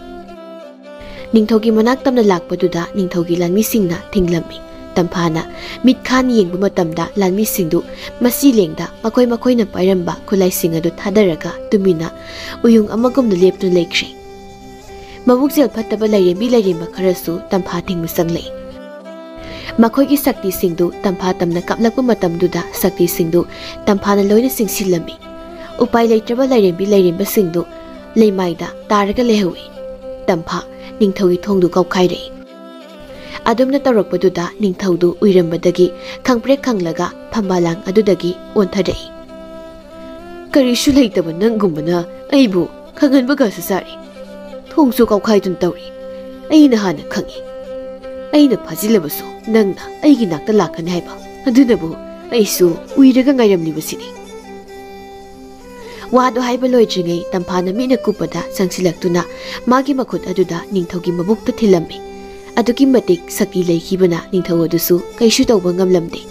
ꯅꯤꯡꯊꯧꯒꯤ ꯃꯅꯥꯛ ꯇꯝꯅ ꯂꯥꯛꯄꯗꯨꯗ ꯅꯤꯡꯊꯧꯒꯤ ꯂꯥꯟꯃꯤꯁꯤꯡꯅ ꯊꯤꯡꯂꯝꯃꯤ꯫ ꯇꯝꯐꯥꯅ ꯃꯤꯠ ꯈꯥꯅ ꯌꯦꯡꯕ ꯃꯇꯝꯗ ꯂꯥꯟꯃꯤꯁꯤꯡꯗꯨ ꯃꯁꯤ ꯂꯦꯡꯗ ꯃꯈꯣꯏ ꯃꯈꯣꯏꯅ ꯄꯥꯏꯔꯝꯕ ꯈꯨꯠꯂꯥꯏꯁꯤꯡ ꯑꯗꯨ ꯊꯥꯗꯔꯒ ꯇꯨꯃꯤꯟꯅ ꯎꯌꯨꯡ ꯑꯃꯒꯨꯝꯅ ꯂꯦꯞꯇꯨꯅ ꯂꯩꯈ꯭ꯔꯦ꯫ ꯃꯕꯨꯛꯆꯦꯜ ꯐꯠꯇꯕ ꯂꯥꯏꯔꯦꯝꯕꯤ ꯂꯥꯏꯔꯦꯝꯕ ꯈꯔꯁꯨ ꯇꯝꯐꯥ ꯊꯤꯡꯕ ꯆꯪꯂꯛꯏ꯫ ꯃꯈꯣꯏꯒꯤ ꯁꯛꯇꯤꯁꯤꯡꯗꯨ ꯇꯝꯐꯥ ꯇꯝꯅ ꯀꯥꯞꯂꯛꯄ ꯃꯇꯝꯗꯨꯗ ꯁꯛꯇꯤꯁꯤꯡꯗꯨ ꯇꯝꯐꯥꯅ ꯂꯣꯏꯅ ꯆꯤꯡꯁꯤꯜꯂꯝꯃꯤ꯫ ꯎꯄꯥꯏ ꯂꯩꯇ꯭ꯔꯕ ꯂꯥꯏꯔꯦꯝꯕꯤ ꯂꯥꯏꯔꯦꯝꯕꯁꯤꯡꯗꯨ ꯂꯩꯃꯥꯏꯗ ꯇꯥꯔꯒ ꯂꯩꯍꯧꯏ꯫ ꯇꯝꯐꯥ ꯅꯤꯡꯊꯧꯒꯤ ꯊꯣꯡꯗꯨ ꯀꯥꯎꯈꯥꯏꯔꯛꯏ꯫ ꯑꯗꯨꯝꯅ ꯇꯧꯔꯛꯄꯗꯨꯗ ꯅꯤꯡꯊꯧꯗꯨ ꯎꯏꯔꯝꯕꯗꯒꯤ ꯈꯪꯄ꯭ꯔꯦꯛ ꯈꯪꯂꯒ ꯐꯝꯕꯥꯂꯥꯡ ꯑꯗꯨꯗꯒꯤ ꯑꯣꯟꯊꯔꯛꯏ꯫ "ꯀꯔꯤꯁꯨ ꯂꯩꯇꯕ ꯅꯪꯒꯨꯝꯕꯅ ꯑꯩꯕꯨ ꯈꯪꯍꯟꯕꯒꯁꯨ ꯁꯥꯔꯤ꯫ ꯊꯣꯡꯁꯨ ꯀꯥꯎꯈꯥꯏꯗꯨꯅ ꯇꯧꯔꯤ꯫ ꯑꯩꯅ ꯍꯥꯟꯅ ꯈꯪꯏ꯫ ꯑꯩꯅ ꯐꯥꯖꯤꯜꯂꯕꯁꯨ ꯅꯪꯅ ꯑꯩꯒꯤ ꯅꯥꯛꯇ ꯂꯥꯛꯀꯅꯤ ꯍꯥꯏꯕ꯫ ꯑꯗꯨꯅꯕꯨ ꯑꯩꯁꯨ ꯎꯏꯔꯒ ꯉꯥꯏꯔꯝꯂꯤꯕꯁꯤꯅꯤ꯫" ꯋꯥꯗꯨ ꯍꯥꯏꯕ ꯂꯣꯏꯗ꯭ꯔꯤꯉꯩ ꯇꯝꯐꯥꯅ ꯃꯤꯠꯅ ꯀꯨꯞꯄꯗ ꯆꯪꯁꯤꯜꯂꯛꯇꯨꯅ ꯃꯥꯒꯤ ꯃꯈꯨꯠ ꯑꯗꯨꯗ ꯅꯤꯡꯊꯧꯒꯤ ꯃꯕꯨꯛꯇ ꯊꯤꯜꯂꯝꯃꯤ꯫ ꯑꯗꯨꯛꯀꯤ ꯃꯇꯤꯛ ꯁꯛꯇꯤ ꯂꯩꯈꯤꯕꯅ ꯅꯤꯡꯊꯧ ꯑꯗꯨꯁꯨ ꯀꯩꯁꯨ ꯇꯧꯕ ꯉꯝꯂꯝꯗꯦ꯫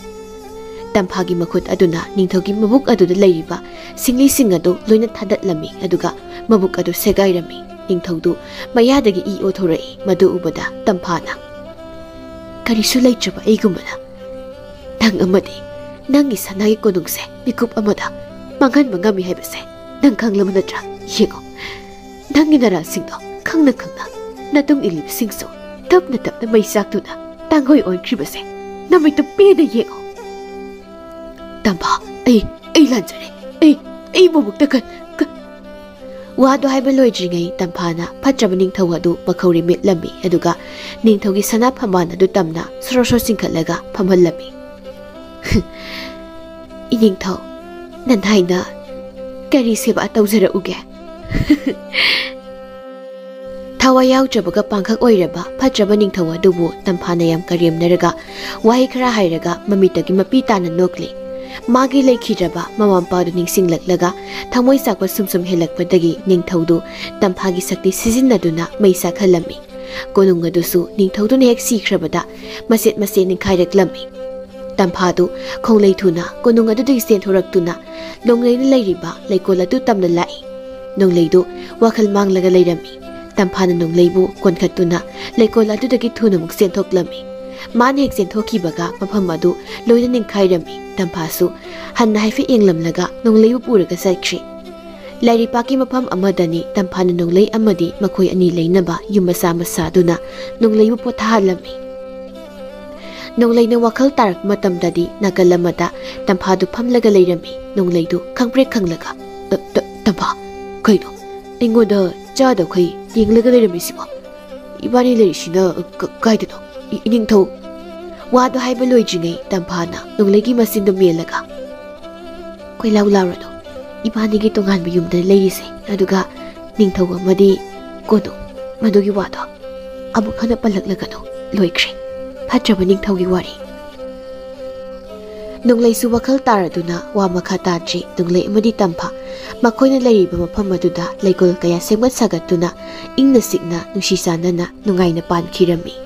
ꯇꯝꯐꯥꯒꯤ ꯃꯈꯨꯠ ꯑꯗꯨꯅ ꯅꯤꯡꯊꯧꯒꯤ ꯃꯕꯨꯛ ꯑꯗꯨꯗ ꯂꯩꯔꯤꯕ ꯁꯤꯡꯂꯤꯁꯤꯡ ꯑꯗꯨ ꯂꯣꯏꯅ ꯊꯥꯗꯠꯂꯝꯃꯤ, ꯑꯗꯨꯒ ꯃꯕꯨꯛ ꯑꯗꯨ ꯁꯦꯒꯥꯏꯔꯝꯃꯤ꯫ ꯅꯤꯡꯊꯧꯗꯨ ꯃꯌꯥꯗꯒꯤ ꯏ ꯑꯣꯊꯣꯔꯛꯏ꯫ ꯃꯗꯨ ꯎꯕꯗ ꯇꯝꯐꯥꯅ, "ꯀꯔꯤꯁꯨ ꯂꯩꯇ꯭ꯔꯕ ꯑꯩꯒꯨꯝꯕꯅ ꯅꯪ ꯑꯃꯗꯤ ꯅꯪꯒꯤ ꯁꯅꯥꯒꯤ ꯀꯣꯅꯨꯡꯁꯦ ꯃꯤꯀꯨꯞ ꯑꯃꯗ ꯃꯥꯡꯍꯟꯕ ꯉꯝꯃꯤ ꯍꯥꯏꯕꯁꯦ ꯅꯪ ꯈꯪꯂꯕ ꯅꯠꯇ꯭ꯔꯥ? ꯌꯦꯡꯉꯣ, ꯅꯪꯒꯤ ꯅꯔꯥꯜꯁꯤꯡꯗꯣ ꯈꯪꯅ ꯈꯪꯅ ꯅꯇꯨꯡ ꯏꯜꯂꯤꯕꯁꯤꯡꯁꯨ ꯇꯞꯅ ꯇꯞꯅ ꯃꯩ ꯆꯥꯛꯇꯨꯅ ꯇꯥꯡꯒꯣꯏ ꯑꯣꯟꯈ꯭ꯔꯤꯕꯁꯦ ꯅꯃꯤꯠꯇꯨ ꯄꯦꯟꯅ ꯌꯦꯡꯉꯣ꯫" "ꯇꯝꯐꯥ, ꯑꯩ, ꯑꯩ ꯂꯥꯟꯖꯔꯦ꯫ ꯑꯩ, ꯑꯩ ꯃꯕꯨꯛꯇ ꯀꯟ-, ꯀꯟ-" ꯋꯥꯗꯨ ꯍꯥꯏꯕ ꯂꯣꯏꯗ꯭ꯔꯤꯉꯩ ꯇꯝꯐꯥꯅ ꯐꯠꯇ꯭ꯔꯕ ꯅꯤꯡꯊꯧ ꯑꯗꯨ ꯃꯈꯧꯔꯤ ꯃꯤꯠꯂꯝꯃꯤ, ꯑꯗꯨꯒ ꯅꯤꯡꯊꯧꯒꯤ ꯁꯅꯥ ꯐꯝꯕꯥꯜ ꯑꯗꯨ ꯇꯝꯅ ꯁꯣꯔꯣ ꯁꯣꯔꯣ ꯆꯤꯡꯈꯠꯂꯒ ꯐꯝꯍꯜꯂꯝꯃꯤ꯫ "ꯏꯅꯤꯡꯊꯧ, ꯅꯅꯥꯏꯅ ꯀꯔꯤ ꯁꯦꯕꯥ ꯇꯧꯖꯔꯛꯎꯒꯦ?" ꯊꯋꯥꯏ ꯌꯥꯎꯗ꯭ꯔꯕꯒ ꯄꯥꯡꯈꯛ ꯑꯣꯏꯔꯕ ꯐꯠꯇ꯭ꯔꯕ ꯅꯤꯡꯊꯧ ꯑꯗꯨꯕꯨ ꯇꯝꯐꯥꯅ ꯌꯥꯝ ꯀꯔꯦꯝꯅꯔꯒ ꯋꯥꯍꯩ ꯈꯔ ꯍꯥꯏꯔꯒ ꯃꯃꯤꯠꯇꯒꯤ ꯃꯄꯤ ꯇꯥꯅ ꯅꯣꯛꯂꯤ꯫ ꯃꯥꯒꯤ ꯂꯩꯈꯤꯗ꯭ꯔꯕ ꯃꯃꯥ ꯃꯄꯥꯗꯨ ꯅꯤꯡꯁꯤꯡꯂꯛꯂꯒ ꯊꯃꯣꯏ ꯆꯥꯛꯄ ꯁꯨꯝ ꯁꯨꯝ ꯍꯦꯜꯂꯛꯄꯗꯒꯤ ꯅꯤꯡꯊꯧꯗꯨ ꯇꯝꯐꯥꯒꯤ ꯁꯛꯇꯤ ꯁꯤꯖꯤꯟꯅꯗꯨꯅ ꯃꯩ ꯆꯥꯛꯍꯜꯂꯝꯃꯤ꯫ ꯀꯣꯅꯨꯡ ꯑꯗꯨꯁꯨ ꯅꯤꯡꯊꯧꯗꯨꯅ ꯍꯦꯛ ꯁꯤꯈ꯭ꯔꯕꯗ ꯃꯆꯦꯠ ꯃꯆꯦꯠ ꯅꯤꯡꯈꯥꯏꯔꯛꯂꯝꯃꯤ꯫ ꯇꯝꯐꯥꯗꯨ ꯈꯣꯡꯂꯩ ꯊꯨꯅ ꯀꯣꯅꯨꯡ ꯑꯗꯨꯗꯒꯤ ꯆꯦꯟꯊꯣꯔꯛꯇꯨꯅ ꯅꯣꯡꯂꯩꯅ ꯂꯩꯔꯤꯕ ꯂꯩꯀꯣꯜ ꯑꯗꯨ ꯇꯝꯅ ꯂꯥꯛꯏ꯫ ꯅꯣꯡꯂꯩꯗꯨ ꯋꯥꯈꯜ ꯃꯥꯡꯂꯒ ꯂꯩꯔꯝꯃꯤ꯫ ꯇꯝꯐꯥꯅ ꯅꯣꯡꯂꯩꯕꯨ ꯀꯣꯟꯈꯠꯇꯨꯅ ꯂꯩꯀꯣꯜ ꯑꯗꯨꯗꯒꯤ ꯊꯨꯅꯃꯨꯛ ꯆꯦꯟꯊꯣꯛꯂꯝꯃꯤ꯫ ꯃꯥꯅ ꯍꯦꯛ ꯆꯦꯟꯊꯣꯛꯈꯤꯕꯒ ꯃꯐꯝ ꯑꯗꯨ ꯂꯣꯏꯅ ꯅꯤꯡꯈꯥꯏꯔꯝꯃꯤ꯫ ꯇꯝꯐꯥꯁꯨ ꯍꯟꯅ ꯍꯥꯏꯐꯦꯠ ꯌꯦꯡꯂꯝꯂꯒ ꯅꯣꯡꯂꯩꯕꯨ ꯄꯨꯔꯒ ꯆꯠꯈ꯭ꯔꯤ꯫ ꯂꯥꯏꯔꯩꯄꯥꯛꯀꯤ ꯃꯐꯝ ꯑꯃꯗꯅꯤ ꯇꯝꯐꯥꯅ ꯅꯣꯡꯂꯩ ꯑꯃꯗꯤ ꯃꯈꯣꯏ ꯑꯅꯤ ꯂꯩꯅꯕ ꯌꯨꯝ ꯃꯆꯥ ꯑꯃ ꯁꯥꯗꯨꯅ ꯅꯣꯡꯂꯩꯕꯨ ꯄꯣꯊꯥꯍꯜꯂꯝꯃꯤ꯫ ꯅꯣꯡꯂꯩꯅ ꯋꯥꯈꯜ ꯇꯥꯔꯛꯄ ꯃꯇꯝꯗꯗꯤ ꯅꯥꯀꯜ ꯑꯃꯗ ꯇꯝꯐꯥꯗꯨ ꯐꯝꯂꯒ ꯂꯩꯔꯝꯃꯤ꯫ ꯅꯣꯡꯂꯩꯗꯨ ꯈꯪꯄ꯭ꯔꯦꯛ ꯈꯪꯂꯒ, "ꯇ-, ꯇ-, ꯇꯝꯐꯥ, ꯀꯩꯅꯣ? ꯑꯩꯉꯣꯟꯗ ꯆꯥꯗꯈꯩ ꯌꯦꯡꯂꯒ ꯂꯩꯔꯝꯃꯤꯁꯤꯕꯣ? ꯏꯕꯥꯅꯤ ꯂꯩꯔꯤꯁꯤꯅ ꯀ-, ꯀꯥꯏꯗꯅꯣ?" ꯏ- ꯏꯅꯤꯡꯊꯧ, ꯋꯥꯗꯣ ꯍꯥꯏꯕ ꯂꯣꯏꯗ꯭ꯔꯤꯉꯩ ꯇꯝꯐꯥꯅ ꯅꯣꯡꯂꯩꯒꯤ ꯃꯆꯤꯟꯗꯣ ꯃꯦꯜꯂꯒ, "ꯀꯣꯏꯂꯥꯎ ꯂꯥꯎꯔꯅꯨ, ꯏꯕꯥꯅꯤꯒꯤ ꯇꯣꯉꯥꯟꯕ ꯌꯨꯝꯗ ꯂꯩꯔꯤꯁꯦ꯫ ꯑꯗꯨꯒ ꯅꯤꯡꯊꯧ ꯑꯃꯗꯤ ꯀꯣꯅꯨ, ꯃꯗꯨꯒꯤ ꯋꯥꯗꯣ ꯑꯃꯨꯛ ꯍꯟꯅ ꯄꯜꯂꯛꯂꯒꯅꯨ꯫ ꯂꯣꯏꯈ꯭ꯔꯦ ꯐꯠꯇ꯭ꯔꯕ ꯅꯤꯡꯊꯧꯒꯤ ꯋꯥꯔꯤ"꯫ ꯅꯣꯡꯂꯩꯁꯨ ꯋꯥꯈꯜ ꯇꯥꯔꯗꯨꯅ ꯋꯥ ꯃꯈꯥ ꯇꯥꯗ꯭ꯔꯤ꯫ ꯅꯣꯡꯂꯩ ꯑꯃꯗꯤ ꯇꯝꯐꯥ ꯃꯈꯣꯏꯅ ꯂꯩꯔꯤꯕ ꯃꯐꯝ ꯑꯗꯨꯗ ꯂꯩꯀꯣꯜ ꯀꯌꯥ ꯁꯦꯝꯒꯠ ꯁꯥꯒꯠꯇꯨꯅ ꯏꯪꯅ ꯆꯤꯛꯅ ꯅꯨꯡꯁꯤ ꯆꯥꯟꯅꯅ ꯅꯨꯡꯉꯥꯏꯅ ꯄꯥꯟꯈꯤꯔꯝꯃꯤ꯫